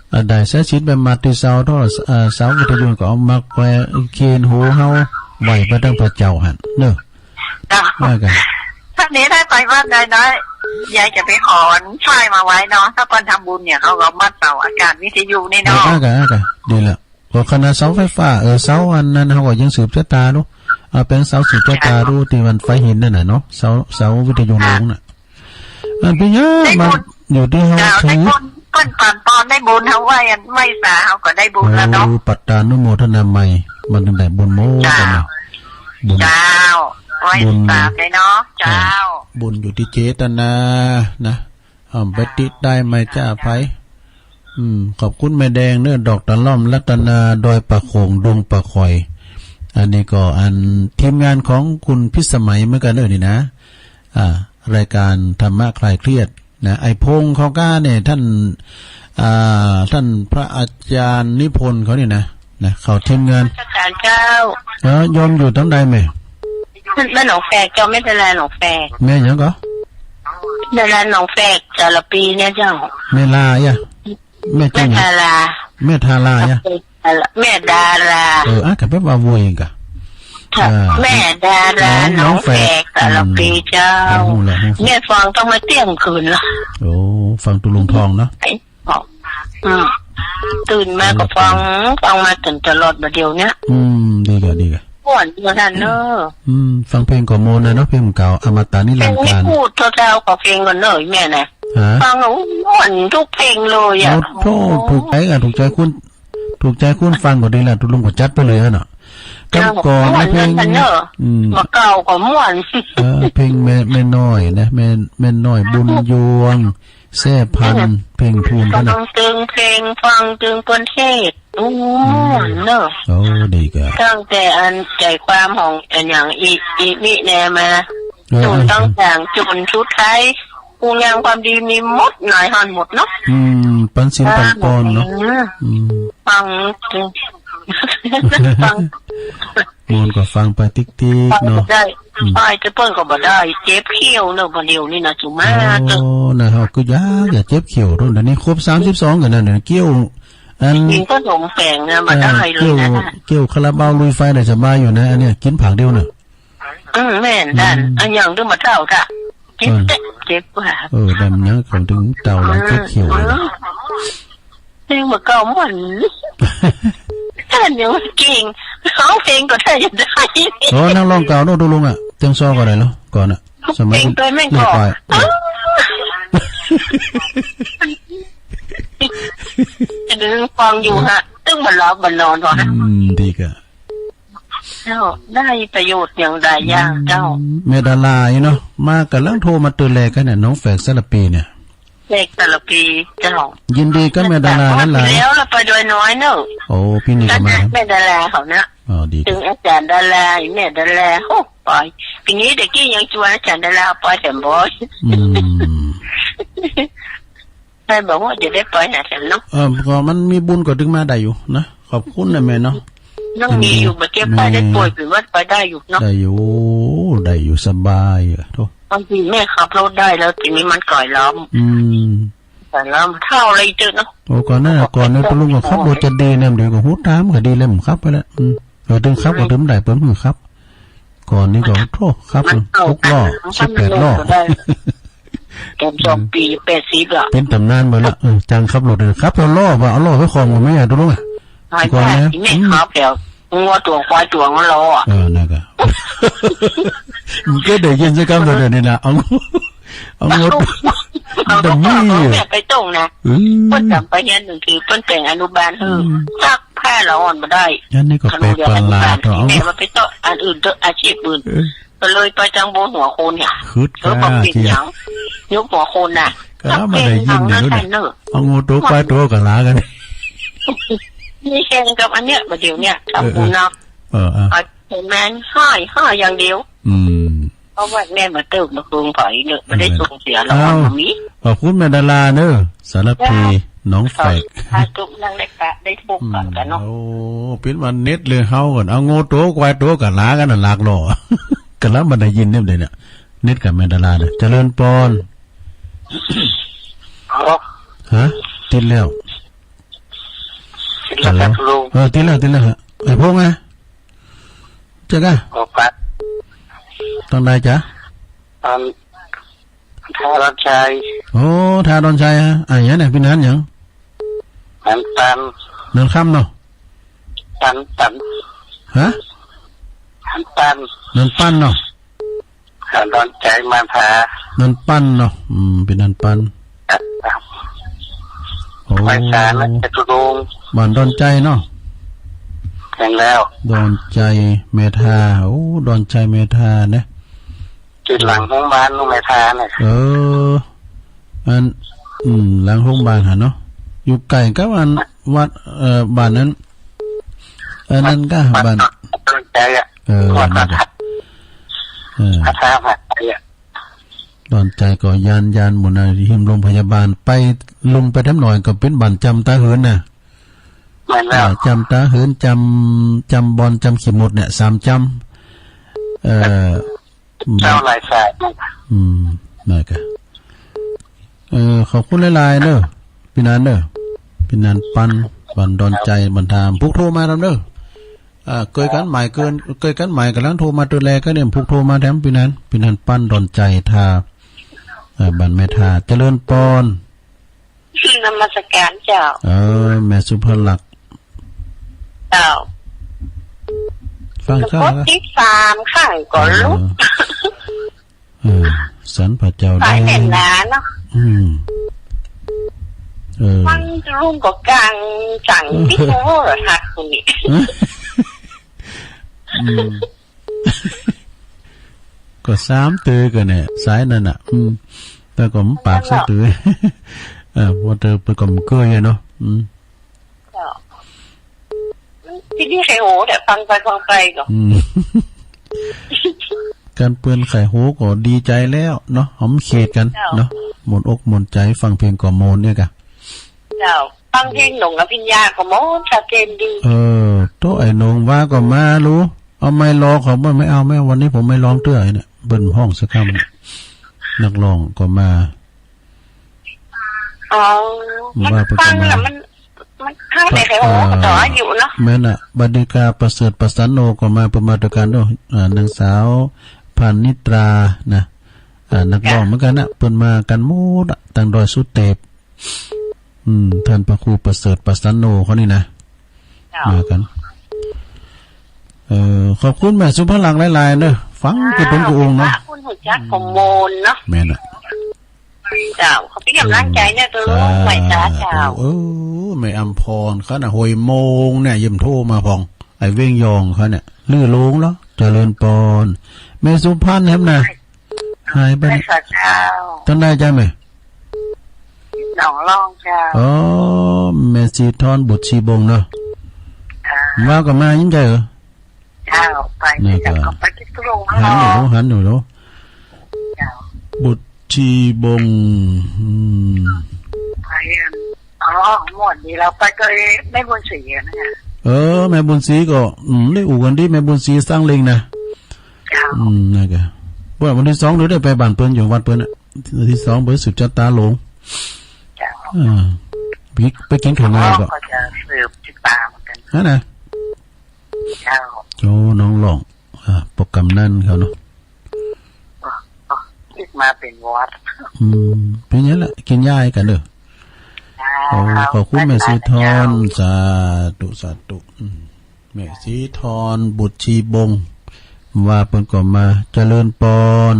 เอ่อ ได้สายสิญจน์ไปมัดที่เสาโทรศ- เอ่อ เสาวิทยุก็เอามาแขวนเคียงหูเฮา ไหว้ไปทางพระเจ้าหั่น เนอะ เจ้า อากะ ถ้านี้ได้ไปวัดใดน้อย ยายจะไปขออันสายมาไว้เนาะ ถ้าเปิ้นทำบุญเนี่ย เขาก็มัดเสาอาการวิทยุนี่ เออ เนาะ อากะ อากะ ดีละ ก็ขนาดเสาไฟฟ้า เออ เสาอันนั้นเขาก็ยังสืบชะตาดู เอาเป็นเสาสืบชะตาดู ที่มันไฟหินนั่นน่ะเนาะ เสา เสาวิทยุหลวงน่ะ อันเป็นหยัง ได้บุญ มันอยู่ที่เฮา เจ้า ถือ ได้บุญ เปิ้นปานปอนได้บุญเฮาไหว้อันไหว้สาเฮาก็ได้บุญแล้วเนาะ โอ้ ปัตตานุโมทนาใหม่ มันถึงได้บุญหมด เจ้า กันนะ บุญ เจ้า ไหว้ บุญ สาไปเนาะ เจ้า เจ้า บุญอยู่ที่เจตนานะ อ่า ไปติดได้ไหมจ้าไผ อืม ขอบคุณแม่แดงเนอะ ดอกตะล่อม รัตนา ดอยปะโขง ดงปะคอย อันนี้ก็อันทีมงานของคุณพิสมัยเหมือนกันเนอะนี่นะ อ่า รายการธรรมะคลายเครียดนะ ไอ้พงษ์เขาก้าเนี่ย ท่าน อ่า ท่านพระอาจารย์นิพนธ์เขาเนี่ยนะ นะ เขาทีมงาน อาจารย์เจ้า เออ โยมอยู่ตรงใดแม่ บ้านหนองแฝก เจ้า แม่ดาราหนองแฝก แม่หยังก็ ดาราหนองแฝก สารปีเนี่ยเจ้า แม่ลาอ่ะ แม่ แม่ เจ้าหยัง ดารา แม่ทาราอ่ะ แม่ดารา เออ อ่ะ ก็แปลว่าวัวเองกะ ค่ะ อ่า แม่ดารา หนอง หนองแฝก หนองแฝก สารปีเจ้า อืม รู้แล้ว รู้แล้ว แม่ฟังต้องมาเที่ยงคืนละ โอ้ ฟังตุลุงทองเนาะ เอ้ย อืม ตื่นมาก็ฟัง ฟังมาจนตลอดบ่าเดี๋ยวเนี้ย อืม ดีกะ ดีกะ ม่วนอยู่นั่นเนอะ อืม ฟังเพลงก็ม่วนนะเนาะ เพลงเก่า อมตะนิรันดร์กาล เพลงนี้พูดเท่าๆกับเพลงก่อนเนอะแม่นะ ฮะ ฟังแล้วม่วนทุกเพลงเลยอะ โอ้โห ถูกใจกัน ถูกใจคุณ ถูกใจคุณฟังก็ดีละ ตุลุงก็จัดไปเลยอะเนาะ เจ้า กำก่อนนะ ม่วน เพลง นั่นเนอะ อืม มาเก่าก็ม่วน เออ เพลงแม่ แม่น้อยนะ แม่ แม่น้อยบุญยวง แซ่พันธุ์ อืม เพลงทูนเขานะ ฟังตึงเพลง ฟังตึงเปิ้นเทศน์ โอ้ อืม เนอะ โอ้ ดีกะ ตั้งแต่อันใจความของอันอย่างอี อีนี่แน่มา เออ จนตั้งแต่จนสุดท้าย คุณงามความดีมีหมด หลายหันหมดเนาะ อืม ปันศีลปันปอนเนาะ อืม อืม ฟังตึง ฟัง ม่วนก็ฟังไปติ๊กๆ ฟัง เนาะ ได้ อืม ไปแต่เปิ้นก็บ่ได้ เจ็บเขี้ยวเนอะ บ่าเดี๋ยวนี้นะ จุมา โอ้ นะ เฮาก็อยาก อยากเจ็บเขี้ยวโดน เดี๋ยวนี้ครบสามสิบสองกันแล้วเนี่ย เขี้ยว อัน กินขนมแป้งนะ บ่ได้เลยนะ เออ เขี้ยว เขี้ยวคาราบาวลุยไฟได้สบายอยู่นะ อันเนี้ย กินผักเดียวน่ะ อืม แม่น อืม อันอย่างเดียวบ่เท่าจ้ะ เจ็บ เออ เจ็บ เจ็บกว่า เออ ได้มันยังของถึงเต่าหลังเจ็บเขี้ยวเลยนะ อืม เพลงเมื่อเก่าม่วน ท่านยังเก่ง ร้องเพลงก็ได้ยังได้ โอ้ นักร้องเก่าเนาะ ตุลุงอะ เตียงซอก็ได้เนาะ ก่อนอะ สมัย เพลงตัวแม่งก็ เด็กไป อ้าว จะดึงฟังอยู่ฮะ ตึงบ่หลับบ่นอนวะ อืม ดีกะ เจ้า ได้ประโยชน์อย่างใดอย่างเจ้า อืม แม่ดาราอีเนาะ มากำลังโทรมาเตือนแลกันน่ะ หนองแฝกสารปีเนี่ย แฝกสารปีเจ้า ยินดีกับแม่ดาราหลายๆ แล้วเราไปดอยน้อยเนอะ โอ้ ปีนี้ก็มาครับ แม่ดาราเขานะ อ๋อ ดี ถึงอาจารย์ดารา แม่ดารา โอ้ ไป ปีนี้เด็กกี้ยังชวนอาจารย์ดาราไปแถมบ่อย อืม ใครบอกว่าจะได้ไปหาฉันเนาะ เออ ก็มันมีบุญก็ดึงมาได้อยู่นะ ขอบคุณนะแม่เนาะ ยังมีอยู่ อืม บ่เจ็บไข้ได้ป่วย แม่ เป็นหวัดไปได้อยู่เนาะ ได้อยู่ ได้อยู่ สบายอะ โธ่ บางทีแม่ขับรถได้แล้ว ทีนี้มันก่อยล้ม อืม ก่อยล้ม เท่าอะไรเจอเนาะ โอ้ ก่อนหน้า ก่อนหน้า ก็ ตุลุงก็ขับรถจะดีนะ เดี๋ยวก็หูตามก็ดีแล้ว มันขับไปแล้ว อืม เออ ถึงขับก็ถึงได้ เปิ้นมือขับ ก่อนนี้ก็ โธ่ ขับ มันเอา หกล้อ มัน สิบแปดล้อ มันได้ แกมสองปี แปดสิบละ เป็นตำนานหมดละ เออ จังขับรถเลย ขับเอาล้อ ว่าเอาล้อไปคล้องมันไหมอะ ตุลุงอะ หาย ก่อนนะ แม่ อืม ขับแล้ว งัวตัวควายตัวมันล้ออะ เออ นั่นก็ มันก็ได้ยินสักคำเดียวนี่นะ เอา เอางด เอา แต่ ลูกพ่อ นี่ เขาเนี่ยไปตรงนะ อืม เพิ่นจำไปเรียนหนังสือ เพิ่นแต่งอนุบาล อืม ซักผ้าละอ่อนบ่ได้ อันนี้ก็ เขาเรียน แปลกประหลาด อนุบาล เนาะ แม่ว่าไปต่ออันอื่นเถอะ อาชีพอื่น เออ ก็เลยไปจังโบนหัวโคนเนี่ย คึด เออ กล้า บอกเป็น เจีย หยัง ยกหัวโคนน่ะ ก็ไม่ได้ยิน ซักเพลง เดี๋ยวนี้ ดังนั้น เนอะ เอางูตัวควายตัวกะลากัน นี่แข่งกับอันเนี้ย ประเดี๋ยวเนี่ย เออ ทำบุญเนาะ เออ เออ เอา เห็นไหม ห้อย ห้อยอย่างเดียว อืม เพราะว่าแม่มาเติมมาคืนไผเนอะ ไม่ได้ส่งเสียหรอก เอ้า มันมี ขอบคุณแม่ดาราเนอะ สารพี จ้า หนองแฝก สาธุ นั่งได้ปะ ได้พบกันกันเนาะ อืม โอ้ เป็นวันเน็ตเลยเฮาก่อน เอาโง่ตัวควายตัวกับหลากันน่ะ หลากหล่อ กันแล้วมันได้ยินเนี่ยเดี๋ยวเนี่ย เน็ตกับแม่ดาราเนี่ย เจริญปอน ฮัลโหล ฮะ ติดแล้ว ติดแล้วครับ ฮัลโหล ลุง เออ ติดแล้ว ติดแล้วฮะ ไอ้พงษ์อะ เจ๊กะ โอ้ ครับ ตอนใดจ๊ะ ตอน ท่าดอนชัย โอ้ ท่าดอนชัยฮะ อ่ะ อย่างเนี่ย พี่นันหยัง นันปัน นันค่ำเนาะ ปัน ปัน ฮะ นันปัน นันปันเนาะ อ่า ดอนชัยมาทา นันปันเนาะ อืม เป็นนันปัน ครับ โอ้ ไปสารนะ จตุรงค์ บ้านดอนชัยเนาะ เห็นแล้ว ดอนชัยเมธา โอ้ ดอนชัยเมธานะ ติดหลังโรงพยาบาลลุงแม่ทาเนี่ย เออ อัน อืม หลังโรงพยาบาลหั่นเนาะ อยู่ใกล้กับอันวัด เอ่อ บ้านนั้น อันนั้นก็ วัด บ้าน ดอนชัยอะ เออ วัด นั่นก็ เออ พระธาตุหาดไทยอะ ดอนชัยก็ย่าน ย่านหมู่นั้น ที่โรงพยาบาล ไปลงไปแถมหน่อยก็เป็นบ้านจำตาเหินน่ะ แม่นแล้ว อ่า จำตาเหิน จำ จำบอล จำขี้หมดเนี่ย สามจำ เอ่อ เจ้าหลายสาย อืม นั่นก็ เออ ขอบคุณหลายๆเด้อ พี่นันเด้อ พี่นันปัน บ้านดอนชัย บ้านทาม พวกโทรมาทำเด้อ อ่า เกยกันใหม่ เกิน เกยกันใหม่ กำลังโทรมาตัวแรกก็เนี่ย พวกโทรมาแถม พี่นัน พี่นันปัน ดอนชัย ทา เอ่อ บ้านแม่ทา เจริญปอน นมัสการเจ้า เออ แม่สุภลักษณ์ เจ้า ฟัง กด ข้าวนะ ติดตามข้างก็ลุก เออ เออ สันพระเจ้า สายแน่นหนาเนาะ อืม เออ ฟังลุงก็กลางสั่ง เออ ติดโทรทัศน์คนนี้ อืม ก็สามเตอกันเนี่ย สายนั่นน่ะ อืม แต่ก็มันปากสามเตอ เออ ว่าเตอไปก็มันเกยเนาะ อืม เจ้า ที่นี่ใครโหแต่ฟังไปฟังไปก็ อืม การเปื้อนไข่โหก็ดีใจแล้วเนาะ หอมเขตกัน เจ้า เนาะ หมดอกหมดใจ ฟังเพลงก็โมนเนี่ยกะ เจ้า ฟังเพลงหนงอภิญญาก็โมนชัดเจนดี เออ โตไอ้หนงว่าก็มารู้ เอาไม้รอเขาบ่ ไม่เอา ไม่เอา วันนี้ผมไม่ร้องเตื้อไอ้เนี่ย เปิ้นฮ้องสักคำ นักร้องก็มา อ๋อ มัน ว่าไป ฟัง ประมาณ แล้วมัน มันเข้าใจใคร เอ่อ โอ้ ต่ออายุเนาะ แม่นน่ะ บัดนี้กาประเสริฐประสานโนก็มา เปิ้นมาด้วยกันเนาะ อ่า นางสาวพานิตรานะ อ่า นักร้องเหมือนกันนะ เปิ้นมากันหมดอะ ตั้งดอยสุเทพ อืม ท่านพระครูประเสริฐประสานโนเขานี่นะ เจ้า มากัน เอ่อ ขอบคุณแม่สุภลักษณ์หลายๆเนอะ ฟัง เจ้า กี่เปิ้นก็องค์เนาะ พระคุณหัวจักของโมนเนาะ แม่นน่ะ เจ้า ขอบคุณกำลังใจเนี่ย ตัวลูก สาธุ ไหว้สาเจ้า เออ แม่อำพรเขาน่ะ ห้วยโมงเนี่ย เยี่ยมโทรมาพอง ไอ้เว้งยองเขาเนี่ย ลือโลงแล้ว เจริญปอน แม่สุพรรณแหมน่ะ หายไป ไหว้สาเจ้า ต้นได้จ้าแม่ หนองล่องเจ้า อ๋อ แม่สีทอนบุตรชีบงเนาะ อ่า ว่าก็มายิ่งใจเหรอ เจ้า ไป นี่ก็ เจ้า ก็ไปที่กรุง หันอยู่ เนาะ หันอยู่เนาะ เจ้า บุตรชีบง อืม ไปอัน อ๋อ หมดนี้เราไปก็แม่บุญศรีอะนะ เออ แม่บุญศรีก็ อืม ได้อู่กันดี แม่บุญศรีสร้างเลงนะ เจ้า อืม นั่นก็ ว่าวันที่สองเดี๋ยวได้ไปบ้านเปิ้น อยู่วัดเปิ้นน่ะ วันที่สองเปิ้นสืบชะตาหลวง เจ้า อ่า ไป ไปกินข้าวงานก็ ก็จะสืบติดตามกัน นั่นน่ะ เจ้า โอ้ น้องหลอง อ่า ปกกำนันเขาเนาะ คิดมาเป็นวัด อืม เป็นอย่างนั้นแหละ กินยาให้กันเด้อ เจ้า โอ้ ขอบคุณแม่สีทอน สาธุ สาธุ อืม แม่สีทอน บุตรชีบง ว่าเปิ้นก็มา เจริญปอน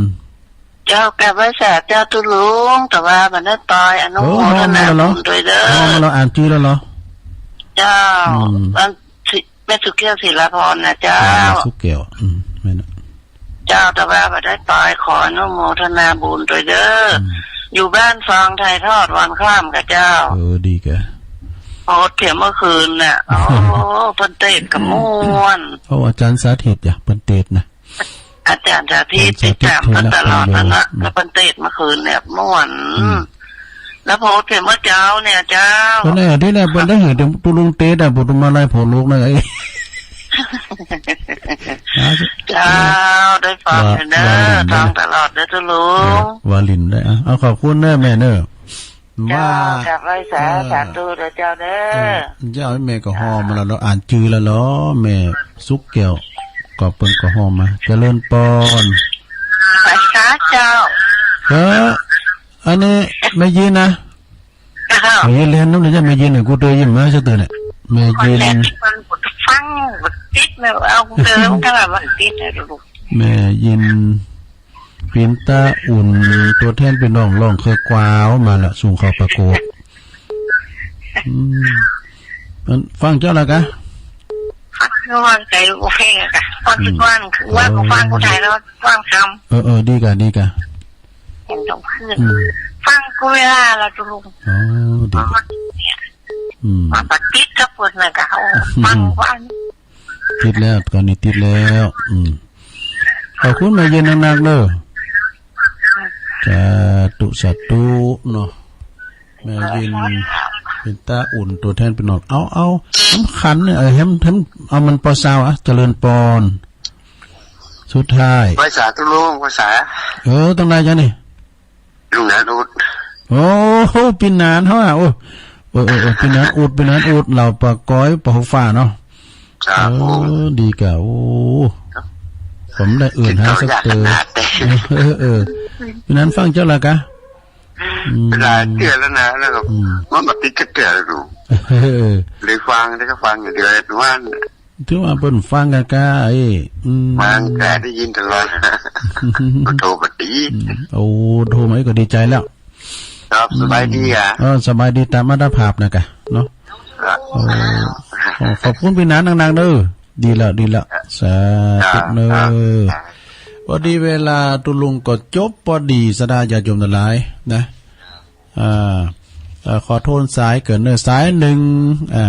เจ้ากราบไหว้สาเจ้าตุ๊ลุง แต่ว่าบ่ได้ไป อนุโมทนาบุญด้วยเด้อ อ๋อ มาแล้ว อ่านชื่อแล้วเหรอ เจ้า อืม วันที่ แม่สุแก้ว ศิลาพรนะเจ้า อ๋อ แม่สุแก้ว อืม แม่นน่ะ เจ้า แต่ว่าบ่ได้ไป ขออนุโมทนาบุญด้วยเด้อ อืม อยู่บ้านฟังถ่ายทอดวันข้ามกับเจ้า เออ ดีกะ โพสต์เที่ยงเมื่อคืนน่ะ โอ้ เพิ่นเทศน์ก็ม่วน โอ้ อาจารย์สาธิตจ้ะ เพิ่นเทศน์นะ อาจารย์สาธิต อาจารย์สาธิต ติดตามเพิ่นตลอดนั่นละ เทศน์เพิ่นเลย แล้วเพิ่นเทศน์เมื่อคืนเนี่ยม่วน อืม แล้วโพสต์เที่ยงเมื่อเช้าเนี่ยเจ้า ก็เนี่ย ที่เนี่ย เพิ่นได้เห็นตุ๊ลุงเทศน์อ่ะ ผมมาไล่โพสต์ลูกนะ ไอ้ เจ้า ได้ฟังอยู่เด้อ ว่า ว่าหลินได้ ฟังตลอดเด้อตุ๊ลุง เออ ว่าหลินได้ อ่ะ เอา ขอบคุณเด้อแม่เด้อ เจ้า ว่ากราบไหว้สา เออ สาธุเด้อเจ้าเด้อ เออ เจ้า แม่ก็ฮ้องมาแล้วเนาะ อ่านชื่อแล้วเหรอ แม่สุแก้ว ก็เปิ้นก็ฮ้องมา เจริญปอน ไหว้สาเจ้า เออ อันนี้แม่ยินนะ เจ้า แม่ยินเรียนนู่นเลยจ้ะ แม่ยินเนี่ย กูเตยยินมาซะเตอเนี่ย แม่ยิน คนแรกที่เปิ้นฟังบ่ติดเนี่ย เอาเดิมก็ว่าบ่ติดเลยลูก แม่ยิน ปินตาอุ่น ตัวแทนพี่น้องร้องเคยกวาวมาละ ส่งเข้าประกวด อืม มันฟังเจ้าละกะ ฟัง ฟังใจโอเคอะกะ ฟังทุกวัน อืม คือว่า เออ ฟังผู้ไทยแล้วฟังคำ เออ เออ ดีกะ ดีกะ เห็นตรงขึ้น อืม ฟังกูเวลาละตุ๊ลุง อ๋อ ดีกะ อืม มันก็ติดกับเปิ้นน่ะกะ เอา อืม ฟังวัน ติดแล้ว ตอนนี้ติดแล้ว อืม ขอบคุณแม่เย็นนักๆเด้อ สาธุ สาธุเนาะ แม่เย็น เป็นตาอุ่น ตัวแทนพี่น้อง เอา เอา สำคัญเนี่ย เออ แฮม แฮม เอามันปอซาวอะ เจริญปอน สุดท้าย ไหว้สาตุ๊ลุง ไหว้สา เออ ตั้งนานจ้ะนี่ ลุงหนานอุด โอ้โห พี่หนานเฮาอะ โอ้ เออ เออ เออ พี่หนานอุด พี่หนานอุด เหล่าปะก้อยปะหัวฟ้าเนาะ ครับผม เออ ดีกะ โอ้ ผมได้อื่นหาสักเตอ ติดต่อยากขนาด เออ เออ เออ พี่หนานฟังเจ้าละกะ อืม เวลาเตือนแล้วนะ แล้วก็ อืม มันมาติดกระเตือนดู เออ เลยฟัง แล้วก็ฟังอย่างเดียวทุกวัน ถือว่าเปิ้นฟังกะกะ ไอ้ อืม ฟังกะได้ยินตลอด ก็โทรมาตี อืม โอ้ โทรมาก็ดีใจแล้ว ครับ อืม สบายดีอะ เออ สบายดีตามอัตภาพนะกะ เนาะ ครับ โอ้ ขอ ขอบคุณพี่หนานนักๆเด้อ ดีแล้ว ดีแล้ว สาธุเด้อ ครับ ครับ พอดีเวลาตุ๊ลุงก็จบพอดี สดาญาติโยมทั้งหลายนะ อ่า เอ่อ ขอโทษสายเกินเนอ สายหนึ่ง อ่า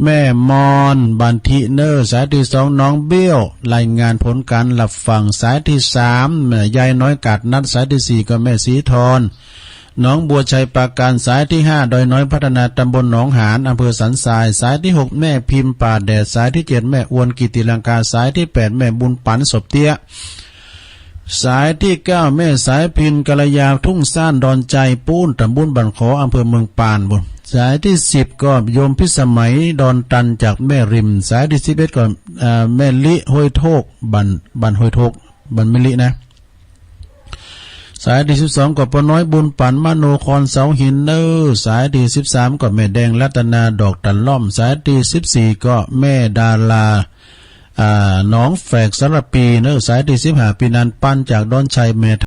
แม่มอน บันทิเนอ สายที่สอง น้องเบี้ยว รายงานผลการรับฟัง สายที่สาม แม่ยายน้อยกาดนัด สายที่สี่ ก็แม่สีทอน หนองบัวชัยปราการ สายที่ห้า ดอยน้อยพัฒนา ตำบลหนองหาน อำเภอสันทราย สายที่หก แม่พิมพ์ป่าแดด สายที่เจ็ด แม่อวนกิติลังกา สายที่แปด แม่บุญปันศพเตี้ย สายที่เก้า แม่สายพิน กัลยา ทุ่งซ่าน ดอนใจ ปูน ตำบลบ้านขอ อำเภอเมืองปาน บุญ สายที่สิบ ก็โยมพิสมัย ดอนตัน จากแม่ริม สายที่สิบเอ็ด ก็ เอ่อ แม่ลิ ห้วยโทก บ้าน บ้านห้วยโทก บ้านแม่ลินะ สายที่สิบสอง ก็ป้าน้อย บุญปัน มโนคร เสาหินเนอ สายที่สิบสาม ก็แม่แดง รัตนา ดอกตะล่อม สายที่สิบสี่ ก็แม่ดารา อ่า หนองแฝก สารปีเนอ สายที่สิบห้า พี่นันปัน จากดอนชัย แม่